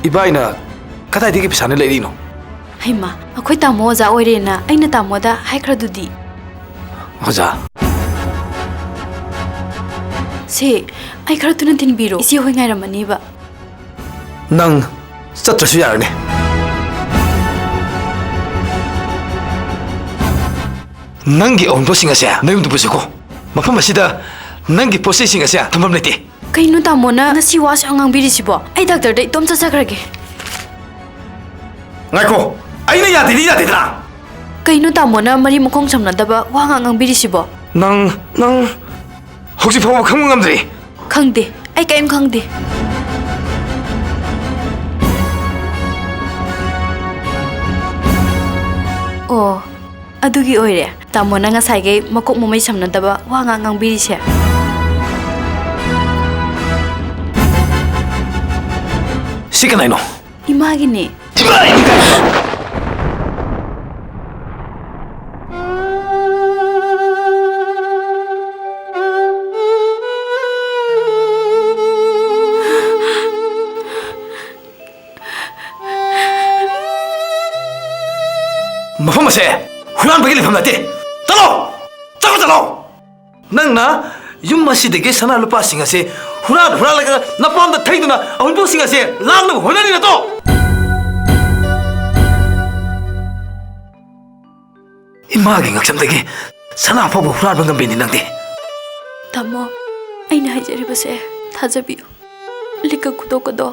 ꯏꯕꯥꯏꯅ ꯀꯗꯥꯏꯗꯒꯤ ꯄꯩꯁꯥꯅ ꯂꯩꯔꯤꯅꯣ? ꯍꯩꯃꯥ, ꯑꯩꯈꯣꯏ ꯇꯥꯃꯣ ꯑꯣꯖꯥ ꯑꯣꯏꯔꯦꯅ ꯑꯩꯅ ꯇꯥꯃꯣꯗ ꯍꯥꯏꯈ꯭ꯔꯗꯨꯗꯤ꯫ ꯑꯣꯖꯥ꯫ ꯁꯦ, ꯑꯩ ꯈꯔ ꯊꯨꯅ ꯊꯤꯟꯕꯤꯔꯣ꯫ ꯏꯆꯦ ꯍꯣꯏ ꯉꯥꯏꯔꯝꯃꯅꯤꯕ꯫ ꯅꯪ ꯆꯠꯇ꯭ꯔꯁꯨ ꯌꯥꯔꯅꯤ꯫ ꯅꯪꯒꯤ ꯑꯋꯨꯟꯄꯣꯠꯁꯤꯡ ꯑꯁꯦ ꯅꯌꯨꯝꯗ ꯄꯨꯁꯤꯀꯣ꯫ ꯃꯐꯝ ꯑꯁꯤꯗ ꯅꯪꯒꯤ ꯄꯣꯠ ꯆꯩꯁꯤꯡ ꯑꯁꯦ ꯊꯝꯐꯝ ꯂꯩꯇꯦ꯫ ꯀꯩꯅꯣ ꯇꯥꯃꯣꯅ ꯉꯁꯤ ꯋꯥ ꯑꯁꯨꯛ ꯌꯥꯝ ꯉꯥꯡꯕꯤꯔꯤꯁꯤꯕꯣ? ꯑꯩ ꯗꯥꯛꯇꯔꯗ ꯏꯇꯣꯝ ꯆꯠꯆꯈ꯭ꯔꯒꯦ꯫ ꯉꯥꯏꯈꯣ, ꯑꯩꯅ ꯌꯥꯗꯦꯗꯤ ꯌꯥꯗꯦꯗꯅ꯫ ꯀꯩꯅꯣ ꯇꯥꯃꯣꯅ ꯃꯔꯤ ꯃꯈꯣꯡ ꯁꯝꯅꯗꯕ ꯋꯥ ꯉꯥꯛ ꯉꯥꯡꯕꯤꯔꯤꯁꯤꯕꯣ? ꯅꯪ, ꯅꯪ ꯍꯧꯖꯤꯛ ꯐꯥꯎꯕ ꯈꯪꯕ ꯉꯝꯗ꯭ꯔꯤ? ꯈꯪꯗꯦ, ꯑꯩ ꯀꯔꯤꯝ ꯈꯪꯗꯦ꯫ ꯑꯣ, ꯑꯗꯨꯒꯤ ꯑꯣꯏꯔꯦ ꯇꯥꯃꯣꯅ ꯉꯁꯥꯏꯈꯩ ꯃꯀꯣꯛ ꯃꯃꯩ ꯁꯝꯅꯗꯕ ꯋꯥ ꯉꯥꯛ ꯉꯥꯡꯕꯤꯔꯤꯁꯦ꯫ ꯁꯤ ꯀꯅꯥꯏꯅꯣ? ꯏꯃꯥꯒꯤꯅꯦ꯫ ꯏꯃꯥ, ꯏꯃꯥ! ꯃꯐꯝ ꯑꯁꯦ ꯍꯨꯔꯥꯟꯕꯒꯤ ꯂꯩꯐꯝ ꯅꯠꯇꯦ꯫ ꯆꯠꯂꯣ! ꯆꯠꯈ꯭ꯔꯣ, ꯆꯠꯂꯣ! ꯅꯪꯅ ꯌꯨꯝ ꯑꯁꯤꯗꯒꯤ ꯁꯅꯥ ꯂꯨꯄꯥꯁꯤꯡ ꯑꯁꯦ ꯍꯨꯔꯥꯟ ꯍꯨꯔꯥꯜꯂꯒ ꯅꯄꯥꯝꯗ ꯊꯩꯗꯨꯅ ꯑꯍꯨꯝꯄꯣꯛꯁꯤꯡ ꯑꯁꯦ ꯂꯥꯡꯅꯕ ꯍꯣꯠꯅꯔꯤ ꯅꯠꯇ꯭ꯔꯣ? ꯏꯃꯥꯒꯤ ꯉꯛꯁꯝꯗꯒꯤ ꯁꯅꯥ ꯐꯥꯎꯕ ꯍꯨꯔꯥꯟꯕ ꯉꯝꯕꯤꯅꯤ ꯅꯪꯗꯤ꯫ ꯇꯥꯃꯣ, ꯑꯩꯅ ꯍꯥꯏꯖꯔꯤꯕꯁꯦ ꯊꯥꯖꯕꯤꯌꯨ꯫ ꯂꯤꯛꯀ ꯈꯨꯗꯣꯞꯀꯗꯣ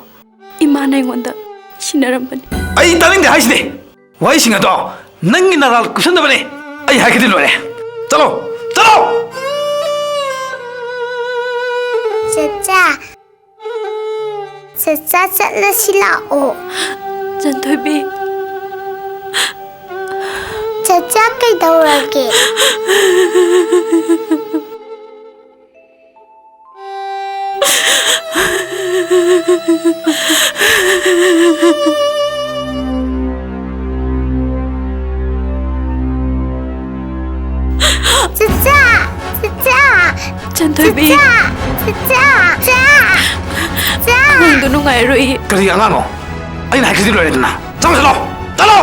ꯏꯃꯥꯅ ꯑꯩꯉꯣꯟꯗ ꯁꯤꯟꯅꯔꯝꯕꯅꯤ꯫ ꯑꯩ ꯇꯥꯅꯤꯡꯗꯦ ꯍꯥꯏꯁꯤꯗꯤ꯫ ꯋꯥꯍꯩꯁꯤꯡ ꯑꯗꯣ ꯅꯪꯒꯤ ꯅꯔꯥꯜ ꯀꯨꯞꯁꯟꯅꯕꯅꯤ꯫ ꯑꯩ ꯍꯥꯏꯈꯤꯗꯤ ꯂꯣꯏꯔꯦ꯫ ꯆꯠꯂꯣ, ꯆꯠꯂꯣ! ꯆꯠꯆꯥ, ꯆꯠꯆꯥ, ꯆꯠꯂꯁꯤ ꯂꯥꯛꯑꯣ꯫ ꯆꯟꯊꯣꯏꯕꯤ꯫ ꯆꯠꯆꯥ, ꯀꯩꯗꯧꯔꯒꯦ? ꯆꯆꯥ! ꯆꯆꯥ! ꯆꯟꯊꯣꯏꯕꯤ! ꯆꯆꯥ! ꯆꯆꯥ! ꯆꯥ! ꯆꯥ! ꯑꯉꯥꯡꯗꯣ ꯅꯨꯡꯉꯥꯏꯔꯣꯏꯌꯦ꯫ ꯀꯔꯤ ꯑꯉꯥꯡꯅꯣ? ꯑꯩꯅ ꯍꯥꯏꯈꯤꯕꯗꯤ ꯂꯣꯏꯔꯦꯗꯅ꯫ ꯆꯪꯉꯨ ꯆꯠꯂꯣ! ꯆꯠꯂꯣ!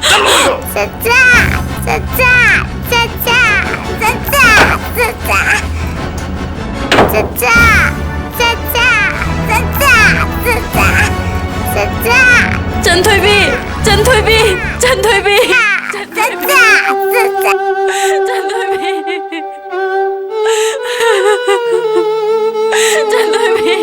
ꯆꯠꯂꯣ! ꯆꯆꯥ! ꯆꯆꯥ! ꯆꯆꯥ! ꯆꯠꯆꯥ! ꯆꯠꯆꯥ! ꯆꯠꯆꯥ! ꯆꯠꯆꯥ! ꯆꯠꯆꯥ! ꯆꯟꯊꯣꯏꯕꯤ! ꯆꯟꯊꯣꯏꯕꯤ! ꯆꯟꯊꯣꯏꯕꯤ! ꯆꯠꯆꯥ! ꯆꯠꯆꯥ! ꯆꯟꯊꯣꯏꯕꯤ! ꯆꯟꯊꯣꯏꯕꯤ!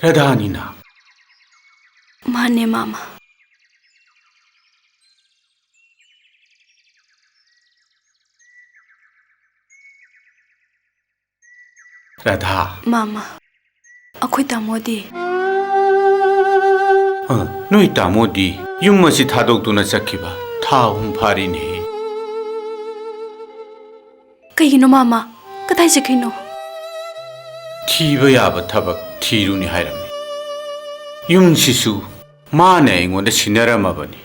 ꯔꯥꯙꯥꯅꯤꯅ? ꯃꯥꯅꯦ, ꯃꯥꯃ꯫ ꯔꯥꯙꯥ꯫ ꯃꯥꯃ, ꯑꯩꯈꯣꯏ ꯇꯥꯃꯣꯗꯤ? ꯑ, ꯅꯣꯏ ꯇꯥꯃꯣꯗꯤ ꯌꯨꯝ ꯑꯁꯤ ꯊꯥꯗꯣꯛꯇꯨꯅ ꯆꯠꯈꯤꯕ ꯊꯥ ꯑꯍꯨꯝ ꯐꯥꯔꯤꯅꯦ꯫ ꯀꯩꯒꯤꯅꯣ, ꯃꯥꯃ? ꯀꯗꯥꯏ ꯆꯠꯈ꯭ꯔꯤꯅꯣ? ꯊꯤꯕ ꯌꯥꯕ ꯊꯕꯛ ꯊꯤꯔꯨꯅꯤ ꯍꯥꯏꯔꯝꯃꯤ꯫ ꯌꯨꯝꯁꯤꯁꯨ ꯃꯥꯅ ꯑꯩꯉꯣꯟꯗ ꯁꯤꯟꯅꯔꯝꯃꯕꯅꯤ꯫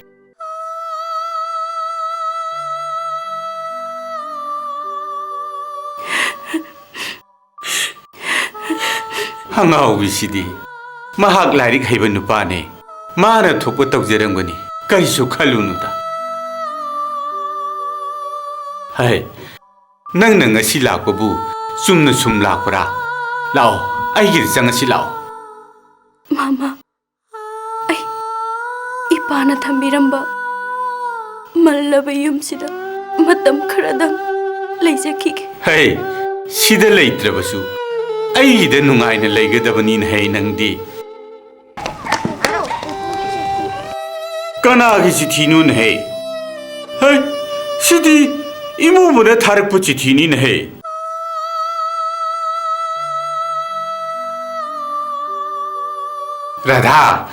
ꯑꯉꯥꯎꯕꯤꯁꯤꯗꯤ꯫ ꯃꯍꯥꯛ ꯂꯥꯏꯔꯤꯛ ꯍꯩꯕ ꯅꯨꯄꯥꯅꯦ꯫ ꯃꯥꯅ ꯊꯣꯛꯄ ꯇꯧꯖꯔꯝꯒꯅꯤ꯫ ꯀꯔꯤꯁꯨ ꯈꯜꯂꯨꯅꯨꯗ꯫ ꯍꯩ, ꯅꯪꯅ ꯉꯁꯤ ꯂꯥꯛꯄꯕꯨ ꯆꯨꯝꯅ ꯁꯨꯝ ꯂꯥꯛꯄ꯭ꯔꯥ? ꯂꯥꯛꯑꯣ, ꯑꯩꯒꯤꯗ ꯆꯪꯉꯁꯤ ꯂꯥꯛꯑꯣ꯫ ꯃꯥꯃ, ꯑꯩ ꯏꯄꯥꯅ ꯊꯝꯕꯤꯔꯝꯕ ꯃꯜꯂꯕ ꯌꯨꯝꯁꯤꯗ ꯃꯇꯝ ꯈꯔꯗꯪ ꯂꯩꯖꯈꯤꯒꯦ꯫ ꯍꯩ, ꯁꯤꯗ ꯂꯩꯇ꯭ꯔꯕꯁꯨ ꯑꯩꯒꯤꯗ ꯅꯨꯡꯉꯥꯏꯅ ꯂꯩꯒꯗꯕꯅꯤꯅ ꯍꯩ ꯅꯪꯗꯤ꯫ ꯀꯅꯥꯒꯤ ꯆꯤꯊꯤꯅꯣꯅꯦꯍꯦ? ꯍꯩ, ꯁꯤꯗꯤ ꯏꯃꯨꯡ ꯃꯅꯨꯡ ꯊꯥꯔꯛꯄ ꯆꯤꯊꯤꯅꯤꯅꯦꯍꯦ꯫ ꯔꯥꯙꯥ,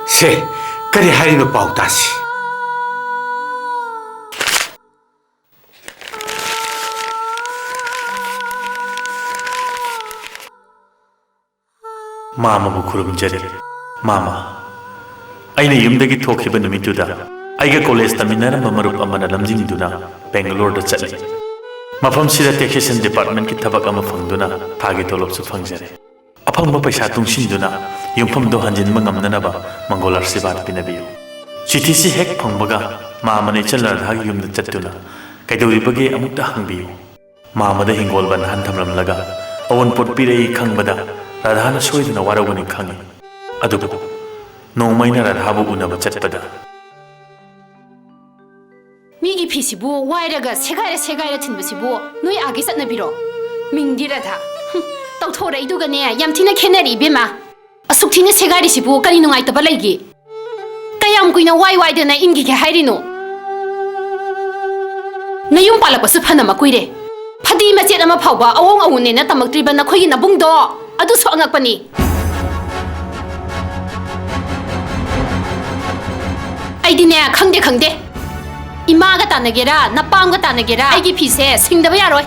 ꯁꯦ, ꯀꯔꯤ ꯍꯥꯏꯔꯤꯅꯣ ꯄꯥꯎ ꯇꯥꯁꯤ꯫ ꯃꯥꯃꯕꯨ ꯈꯨꯔꯨꯝꯖꯔꯤ꯫ ꯃꯥꯃ, ꯑꯩꯅ ꯌꯨꯝꯗꯒꯤ ꯊꯣꯛꯈꯤꯕ ꯅꯨꯃꯤꯠꯇꯨꯗ ꯑꯩꯒ ꯀꯣꯂꯦꯖ ꯇꯝꯃꯤꯟꯅꯔꯝꯕ ꯃꯔꯨꯞ ꯑꯃꯅ ꯂꯝꯖꯤꯡꯗꯨꯅ ꯕꯦꯡꯒꯂꯣꯔꯗ ꯆꯠꯂꯤ꯫ ꯃꯐꯝꯁꯤꯗ ꯇꯦꯛꯁꯦꯁꯟ ꯗꯤꯄꯥꯔꯠꯃꯦꯟꯠꯀꯤ ꯊꯕꯛ ꯑꯃ ꯐꯪꯗꯨꯅ ꯊꯥꯒꯤ ꯇꯣꯂꯣꯞꯁꯨ ꯐꯪꯖꯔꯦ꯫ ꯑꯐꯪꯕ ꯄꯩꯁꯥ ꯇꯨꯡꯁꯤꯟꯗꯨꯅ ꯌꯨꯝꯐꯝꯗꯨ ꯍꯟꯖꯤꯟꯕ ꯉꯝꯅꯅꯕ ꯃꯪꯒꯣꯜ ꯑꯥꯁꯤꯔꯕꯥꯗ ꯄꯤꯅꯕꯤꯌꯨ꯫ ꯆꯤꯊꯤꯁꯤ ꯍꯦꯛ ꯐꯪꯕꯒ ꯃꯥꯃꯅ ꯏꯆꯜ ꯔꯥꯙꯥꯒꯤ ꯌꯨꯝꯗ ꯆꯠꯇꯨꯅ ꯀꯩꯗꯧꯔꯤꯕꯒꯦ ꯑꯃꯨꯛꯇ ꯍꯪꯕꯤꯌꯨ꯫ ꯃꯥꯃꯗ ꯍꯤꯡꯒꯣꯜ ꯕꯟꯙꯥꯟ ꯊꯝꯂꯝꯂꯒ ꯑꯋꯨꯟꯄꯣꯠ ꯄꯤꯔꯛꯏ ꯈꯪꯕꯗ ꯔꯥꯙꯥꯅ ꯁꯣꯏꯗꯅ ꯋꯥꯔꯧꯒꯅꯤ ꯈꯪꯏ꯫ ꯑꯗꯨꯕꯨ ꯅꯣꯡꯃ ꯑꯩꯅ ꯔꯥꯙꯥꯕꯨ ꯎꯅꯕ ꯆꯠꯄꯗ, ꯃꯤꯒꯤ ꯐꯤꯁꯤꯕꯨ ꯋꯥꯏꯔꯒ ꯁꯦꯒꯥꯏꯔ ꯁꯦꯒꯥꯏꯔ ꯊꯤꯟꯕꯁꯤꯕꯨ ꯅꯣꯏ ꯑꯥꯒꯤ ꯆꯠꯅꯕꯤꯔꯣ? ꯃꯤꯡꯗꯤ ꯔꯥꯙꯥ꯫ ꯍꯨꯝ, ꯇꯧꯊꯣꯔꯛꯏꯗꯨꯒꯅꯦ ꯌꯥꯝ ꯊꯤꯅ ꯈꯦꯠꯅꯔꯦ ꯏꯕꯦꯝꯃ꯫ ꯑꯁꯨꯛ ꯊꯤꯅ ꯁꯦꯒꯥꯏꯔꯤꯁꯤꯕꯨ ꯀꯔꯤ ꯅꯨꯡꯉꯥꯏꯇꯕ ꯂꯩꯒꯦ? ꯀꯌꯥꯝ ꯀꯨꯏꯅ ꯋꯥꯏ ꯋꯥꯏꯗꯅ ꯏꯟꯈꯤꯒꯦ ꯍꯥꯏꯔꯤꯅꯣ? ꯅꯌꯨꯝ ꯄꯥꯜꯂꯛꯄꯁꯨ ꯐꯅ ꯃꯀꯨꯏꯔꯦ꯫ ꯐꯗꯤ ꯃꯆꯦꯠ ꯑꯃ ꯐꯥꯎꯕ ꯑꯑꯣꯡ ꯑꯑꯣꯟꯅꯦꯅ ꯇꯝꯃꯛꯇ꯭ꯔꯤꯕ ꯅꯈꯣꯏꯒꯤ ꯅꯕꯨꯡꯗꯣ ꯑꯗꯨꯁꯨ ꯑꯉꯛꯄꯅꯤ꯫ ꯑꯩꯗꯤꯅꯦ, ꯈꯪꯗꯦ, ꯈꯪꯗꯦ꯫ ꯏꯃꯥꯒ ꯇꯥꯟꯅꯒꯦꯔꯥ, ꯅꯄꯥꯝꯒ ꯇꯥꯟꯅꯒꯦꯔꯥ, ꯑꯩꯒꯤ ꯐꯤꯁꯦ ꯁꯤꯡꯗꯕ ꯌꯥꯔꯣꯏ꯫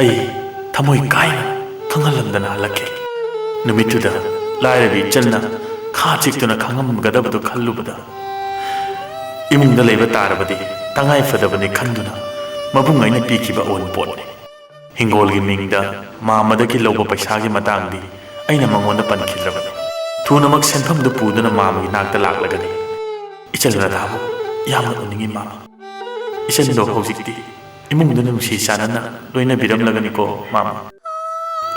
ꯑꯩ ꯊꯃꯣꯏ ꯀꯥꯏꯅ ꯈꯪꯍꯜꯂꯝꯗꯅ ꯍꯜꯂꯛꯈꯤ꯫ ꯅꯨꯃꯤꯠꯇꯨꯗ ꯂꯥꯏꯔꯕꯤ ꯏꯆꯟꯅ ꯈꯥ ꯆꯤꯛꯇꯨꯅ ꯈꯥꯡꯉꯝꯒꯗꯕꯗꯨ ꯈꯜꯂꯨꯕꯗ, ꯏꯃꯨꯡꯗ ꯂꯩꯕ ꯇꯥꯔꯕꯗꯤ ꯇꯉꯥꯏ ꯐꯗꯕꯅꯤ ꯈꯟꯗꯨꯅ ꯃꯕꯨꯡ ꯑꯩꯅ ꯄꯤꯈꯤꯕ ꯑꯑꯣꯟꯄꯣꯠꯅꯤ꯫ ꯍꯤꯡꯒꯣꯜꯒꯤ ꯃꯤꯡꯗ ꯃꯥꯃꯗꯒꯤ ꯂꯧꯕ ꯄꯩꯁꯥꯒꯤ ꯃꯇꯥꯡꯗꯤ ꯑꯩꯅ ꯃꯉꯣꯟꯗ ꯄꯟꯈꯤꯗ꯭ꯔꯕꯅꯤ꯫ ꯊꯨꯅꯃꯛ ꯁꯦꯟꯐꯝꯗꯨ ꯄꯨꯗꯨꯅ ꯃꯥꯃꯒꯤ ꯅꯥꯛꯇ ꯂꯥꯛꯂꯒꯅꯤ꯫ ꯏꯆꯜ ꯔꯥꯙꯥꯕꯨ ꯌꯥꯝꯅ ꯎꯅꯤꯡꯏ, ꯃꯥꯃ꯫ ꯏꯆꯟꯗꯣ ꯍꯧꯖꯤꯛꯇꯤ ꯏꯃꯨꯡꯗ ꯅꯨꯡꯁꯤ ꯆꯥꯟꯅꯅ ꯂꯣꯏꯅꯕꯤꯔꯝꯂꯒꯅꯤꯀꯣ, ꯃꯥꯃ꯫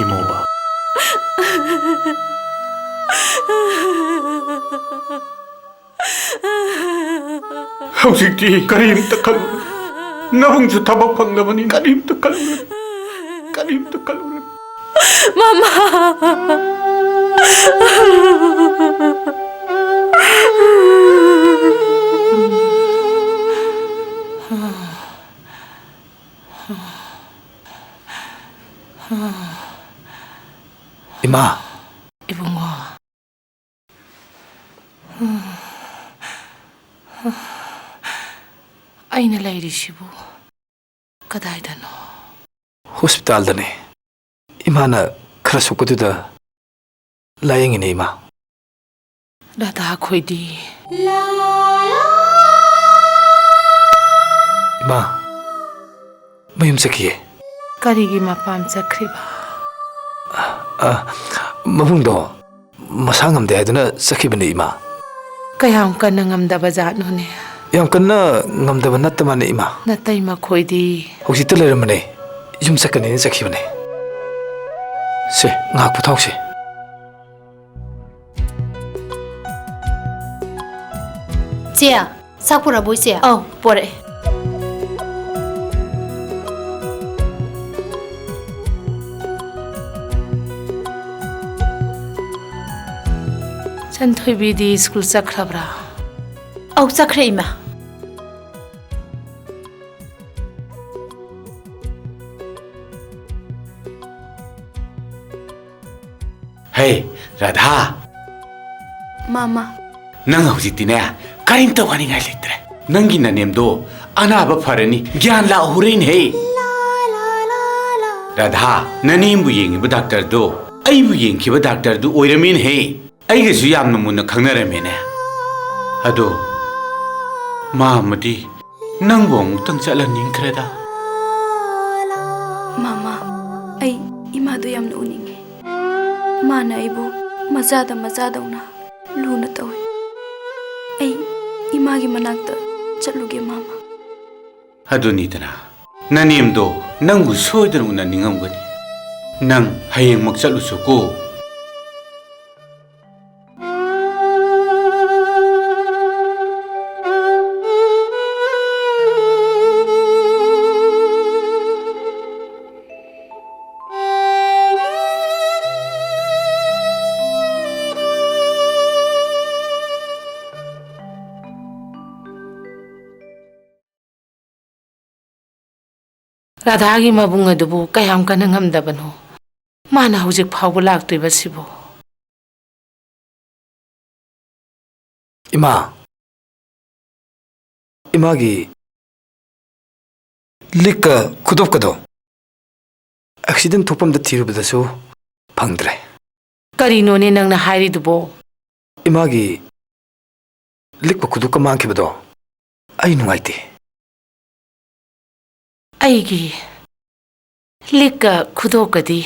ꯏꯃꯧꯕ꯫ ꯍꯧꯖꯤꯛꯇꯤ ꯀꯔꯤꯝꯇ ꯈꯜꯂꯨꯔꯅꯨ꯫ ꯅꯕꯨꯡꯁꯨ ꯊꯕꯛ ꯐꯪꯂꯕꯅꯤ, ꯀꯔꯤꯝꯇ ꯈꯜꯂꯨꯔꯅꯨ, ꯀꯔꯤꯝꯇ ꯈꯜꯂꯨꯔꯅꯨ꯫ ꯃꯃꯥ! ꯏꯃꯥ! ꯏꯕꯨꯡꯉꯣ, ꯑꯩꯅ ꯂꯩꯔꯤꯁꯤꯕꯨ ꯀꯗꯥꯏꯗꯅꯣ? ꯍꯣꯁꯄꯤꯇꯥꯜꯗꯅꯦ꯫ ꯏꯃꯥꯅ ꯈꯔ ꯁꯣꯛꯄꯗꯨꯗ ꯂꯥꯌꯦꯡꯉꯤꯅꯦ, ꯏꯃꯥ꯫ ꯔꯥꯙꯥ ꯈꯣꯏꯗꯤ? ꯏꯃꯥ, ꯃꯌꯨꯝ ꯆꯠꯈꯤꯌꯦ꯫ ꯀꯔꯤꯒꯤ ꯃꯄꯥꯝ ꯆꯠꯈ꯭ꯔꯤꯕ? ꯑ, ꯃꯕꯨꯡꯗꯣ ꯃꯁꯥ ꯉꯝꯗꯦ ꯍꯥꯏꯗꯨꯅ ꯆꯠꯈꯤꯕꯅꯦ, ꯏꯃꯥ꯫ ꯀꯌꯥꯝ ꯀꯟꯅ ꯉꯝꯗꯕ ꯖꯥꯠꯅꯣꯅꯦ? ꯌꯥꯝ ꯀꯟꯅ ꯉꯝꯗꯕ ꯅꯠꯇ ꯃꯥꯅꯦ, ꯏꯃꯥ꯫ ꯅꯇꯩꯃ ꯈꯣꯏꯗꯤ? ꯍꯧꯖꯤꯛꯇ ꯂꯩꯔꯝꯕꯅꯦ꯫ ꯌꯨꯝ ꯆꯠꯀꯅꯤꯅ ꯆꯠꯈꯤꯕꯅꯦ꯫ ꯁꯦ, ꯉꯥꯏꯍꯥꯛ ꯄꯣꯊꯥꯎꯁꯦ꯫ ꯆꯦ, ꯆꯥꯛ ꯄꯨꯔꯛꯑꯕꯣ, ꯏꯆꯦ? ꯑꯧ, ꯄꯣꯔꯛꯑꯦ꯫ ꯆꯟꯊꯣꯏꯕꯤꯗꯤ ꯁ꯭ꯀꯨꯜ ꯆꯠꯈ꯭ꯔꯕ꯭ꯔꯥ? ꯑꯧ, ꯆꯠꯈ꯭ꯔꯦ, ꯏꯃꯥ꯫ ꯍꯦ, ꯔꯥꯙꯥ꯫ ꯃꯥꯃꯥ꯫ ꯅꯪ ꯍꯧꯖꯤꯛꯇꯤꯅꯦ, ꯀꯔꯤꯝꯇ ꯋꯥꯅꯤꯡꯉꯥꯏ ꯂꯩꯇ꯭ꯔꯦ꯫ ꯅꯪꯒꯤ ꯅꯅꯦꯝꯗꯣ ꯑꯅꯥꯕ ꯐꯔꯅꯤ, ꯒ꯭ꯌꯥꯟ ꯂꯥꯛꯍꯧꯔꯦꯅꯦꯍꯦ꯫ ꯔꯥꯙꯥ, ꯅꯅꯦꯝꯕꯨ ꯌꯦꯡꯉꯤꯕ ꯗꯥꯛꯇꯔꯗꯣ ꯑꯩꯕꯨ ꯌꯦꯡꯈꯤꯕ ꯗꯥꯛꯇꯔꯗꯨ ꯑꯣꯏꯔꯝꯃꯦꯅꯦꯍꯦ꯫ ꯑꯩꯒꯁꯨ ꯌꯥꯝꯅ ꯃꯨꯟꯅ ꯈꯪꯅꯔꯝꯃꯦꯅꯦ꯫ ꯑꯗꯣ ꯃꯥ ꯑꯃꯗꯤ ꯅꯪꯕꯨ ꯑꯃꯨꯛꯇꯪ ꯆꯠꯍꯟꯅꯤꯡꯈ꯭ꯔꯦꯗ꯫ ꯃꯥꯃꯥ, ꯑꯩ ꯏꯃꯥꯗꯣ ꯌꯥꯝꯅ ꯎꯅꯤꯡꯉꯦ꯫ ꯃꯥꯅ ꯑꯩꯕꯨ ꯃꯆꯥꯗ ꯃꯆꯥꯗꯧꯅ ꯂꯨꯅ ꯇꯧꯏ꯫ ꯑꯩ ꯏꯃꯥꯒꯤ ꯃꯅꯥꯛꯇ ꯆꯠꯂꯨꯒꯦ, ꯃꯥꯃꯥ꯫ ꯑꯗꯨꯅꯤꯗꯅ, ꯅꯅꯦꯝꯗꯣ ꯅꯪꯕꯨ ꯁꯣꯏꯗꯅ ꯎꯅꯅꯤꯡꯉꯝꯒꯅꯤ꯫ ꯅꯪ ꯍꯌꯦꯡꯃꯛ ꯆꯠꯂꯨꯆꯣꯀꯣ꯫ ꯔꯥꯙꯥꯒꯤ ꯃꯕꯨꯡ ꯑꯗꯨꯕꯨ ꯀꯌꯥꯝ ꯀꯟꯅ ꯉꯝꯗꯕꯅꯣ? ꯃꯥꯅ ꯍꯧꯖꯤꯛ ꯐꯥꯎꯕ ꯂꯥꯛꯇ꯭ꯔꯤꯕꯁꯤꯕꯨ? ꯏꯃꯥ, ꯏꯃꯥꯒꯤ ꯂꯤꯛꯀ ꯈꯨꯗꯣꯞꯀꯗꯣ ꯑꯦꯛꯁꯤꯗꯦꯟ ꯊꯣꯛꯐꯝꯗ ꯊꯤꯔꯨꯕꯗꯁꯨ ꯐꯪꯗ꯭ꯔꯦ꯫ ꯀꯔꯤꯅꯣꯅꯦ ꯅꯪꯅ ꯍꯥꯏꯔꯤꯗꯨꯕꯣ? ꯏꯃꯥꯒꯤ ꯂꯤꯛꯄ ꯈꯨꯗꯣꯞꯀ ꯃꯥꯡꯈꯤꯕꯗꯣ ꯑꯩ ꯅꯨꯡꯉꯥꯏꯇꯦ꯫ ꯑꯩꯒꯤ ꯂꯤꯛꯀ ꯈꯨꯗꯣꯞꯀꯗꯤ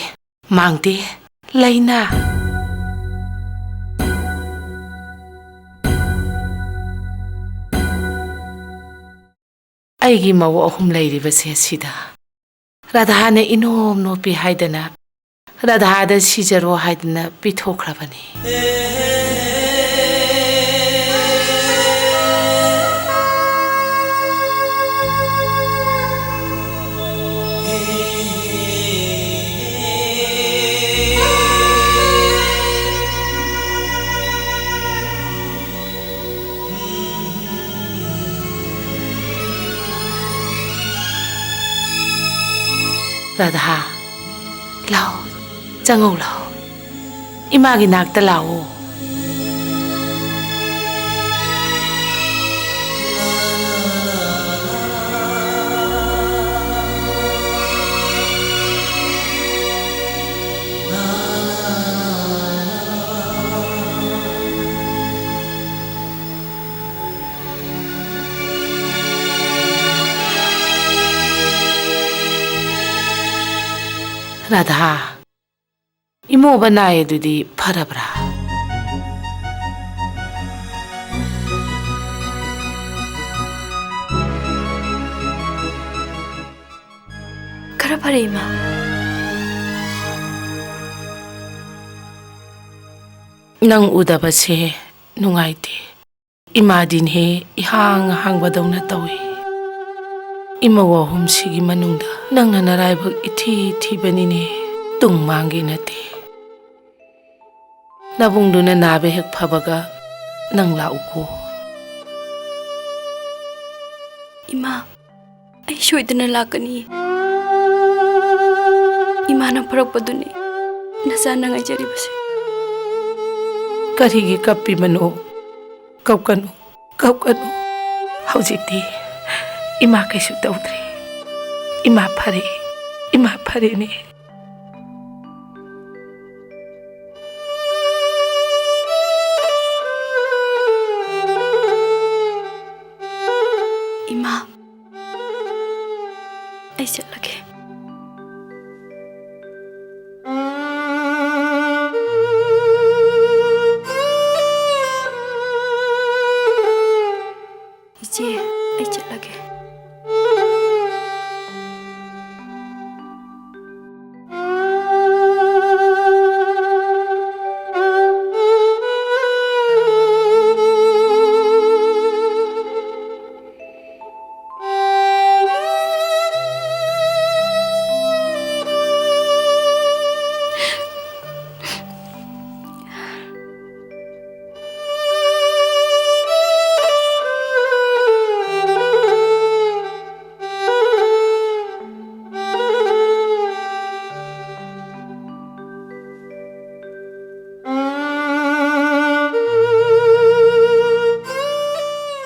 ꯃꯥꯡꯗꯦ, ꯂꯩꯅꯥ꯫ ꯑꯩꯒꯤ ꯃꯧ ꯑꯍꯨꯝ ꯂꯩꯔꯤꯕꯁꯦ ꯁꯤꯗ ꯔꯥꯙꯥꯅ ꯏꯅꯣꯞ ꯅꯣꯞꯄꯤ ꯍꯥꯏꯗꯅ, ꯔꯥꯙꯥꯗ ꯁꯤꯖꯔꯣ ꯍꯥꯏꯗꯅ ꯄꯤꯊꯣꯛꯈ꯭ꯔꯕꯅꯤ꯫ ꯔꯥꯙꯥ, ꯂꯥꯛꯑꯣ, ꯆꯪꯉꯧ ꯂꯥꯛꯑꯣ꯫ ꯏꯃꯥꯒꯤ ꯅꯥꯛꯇ ꯂꯥꯛꯑꯣ꯫ ꯔꯥꯙꯥ, ꯏꯃꯣꯕ ꯅꯥꯏ ꯑꯗꯨꯗꯤ ꯐꯔꯕ꯭ꯔꯥ? ꯈꯔ ꯐꯔꯦ, ꯏꯃꯥ꯫ ꯅꯪ ꯎꯗꯕꯁꯦ ꯅꯨꯡꯉꯥꯏꯇꯦ꯫ ꯏꯃꯥꯗꯤꯅꯦ ꯏꯍꯥꯡ ꯍꯥꯡꯕꯗꯧꯅ ꯇꯧꯏ꯫ ꯏꯃꯧ ꯑꯍꯨꯝꯁꯤꯒꯤ ꯃꯅꯨꯡꯗ ꯅꯪꯅ ꯅꯔꯥꯏꯕꯛ ꯏꯊꯤ ꯊꯤꯕꯅꯤꯅꯦ꯫ ꯇꯨꯡ ꯃꯥꯡꯒꯦ ꯅꯠꯇꯦ꯫ ꯅꯕꯨꯡꯗꯨꯅ ꯅꯥꯕ ꯍꯦꯛ ꯐꯕꯒ ꯅꯪ ꯂꯥꯛꯎꯀꯣ꯫ ꯏꯃꯥ, ꯑꯩ ꯁꯣꯏꯗꯅ ꯂꯥꯛꯀꯅꯤ꯫ ꯏꯃꯥꯅ ꯐꯔꯛꯄꯗꯨꯅꯤ ꯅꯆꯥꯅ ꯉꯥꯏꯖꯔꯤꯕꯁꯦ꯫ ꯀꯔꯤꯒꯤ ꯀꯞꯄꯤꯕꯅꯣ? ꯀꯞꯀꯅꯨ, ꯀꯞꯀꯅꯨ꯫ ꯍꯧꯖꯤꯛꯇꯤ ꯏꯃꯥ ꯀꯩꯁꯨ ꯇꯧꯗ꯭ꯔꯦ꯫ ꯏꯃꯥ ꯐꯔꯦ, ꯏꯃꯥ ꯐꯔꯦꯅꯦ꯫ ꯏꯃꯥ, ꯑꯩ ꯆꯠꯂꯒꯦ꯫ ꯏꯆꯦ, ꯑꯩ ꯆꯠꯂꯒꯦ꯫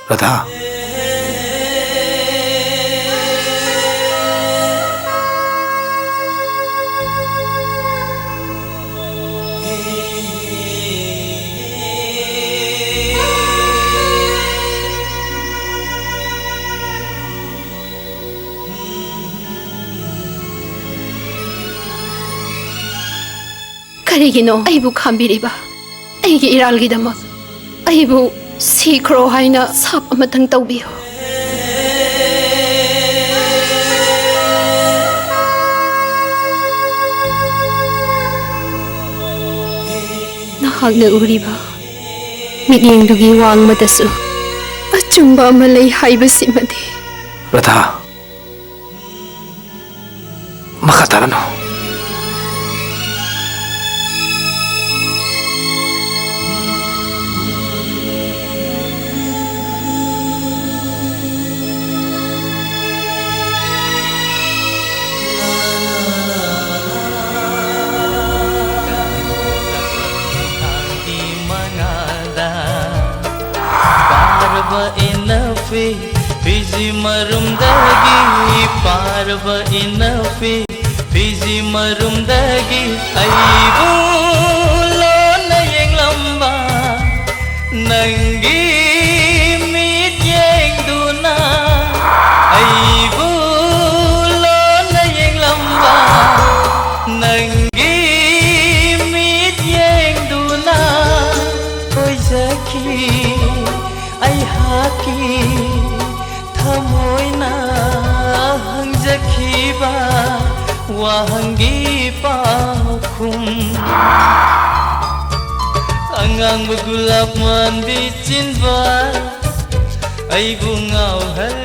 ꯔꯥꯙꯥ꯫ ꯀꯔꯤꯒꯤꯅꯣ ꯑꯩꯕꯨ ꯈꯥꯝꯕꯤꯔꯤꯕ? ꯑꯩꯒꯤ ꯏꯔꯥꯜꯒꯤꯗꯃꯛ ꯑꯩꯕꯨ ꯁꯤꯈ꯭ꯔꯣ ꯍꯥꯏꯅ ꯁꯥꯞ ꯑꯃꯇꯪ ꯇꯧꯕꯤꯌꯨ꯫ ꯅꯍꯥꯛꯅ ꯎꯔꯤꯕ ꯃꯤꯠꯌꯦꯡꯗꯨꯒꯤ ꯋꯥꯡꯃꯗꯁꯨ ꯑꯆꯨꯝꯕ ꯑꯃ ꯂꯩ ꯍꯥꯏꯕꯁꯤꯃꯗꯤ꯫ ꯔꯥꯙꯥ, ꯃꯈꯥ ꯇꯥꯔꯅꯨ꯫ ꯄꯥꯔꯕ ꯏꯅꯐꯤ ꯐꯤꯖꯤ ꯃꯔꯨꯝꯗꯒꯤ, ꯄꯥꯔꯕ ꯏꯅꯐꯤ ꯐꯤꯖꯤ ꯃꯔꯨꯝꯗꯒꯤ ꯑꯩꯕꯨ ꯂꯣꯟꯅ ꯌꯦꯡꯂꯝꯕ ꯅꯪꯒꯤ ꯃꯤꯠꯌꯦꯡꯗꯨꯅ ꯑꯩꯕꯨ ꯂꯣꯟꯅ ꯌꯦꯡꯂꯝꯕ ꯅꯪꯒꯤ ꯃꯤꯠꯌꯦꯡꯗꯨꯅ ꯈꯣꯏꯖꯈꯤ ꯑꯩꯍꯥꯛꯀꯤ ꯊꯃꯣꯏꯅ ꯍꯪꯖꯈꯤꯕ ꯋꯥꯍꯪꯒꯤ ꯄꯥꯎꯈꯨꯝ꯫ ꯑꯉꯥꯡꯕ ꯒꯨꯂꯥꯞ ꯃꯥꯟꯕꯤ ꯆꯤꯟꯕꯥꯜ ꯑꯩꯕꯨ ꯉꯥꯎꯍꯜ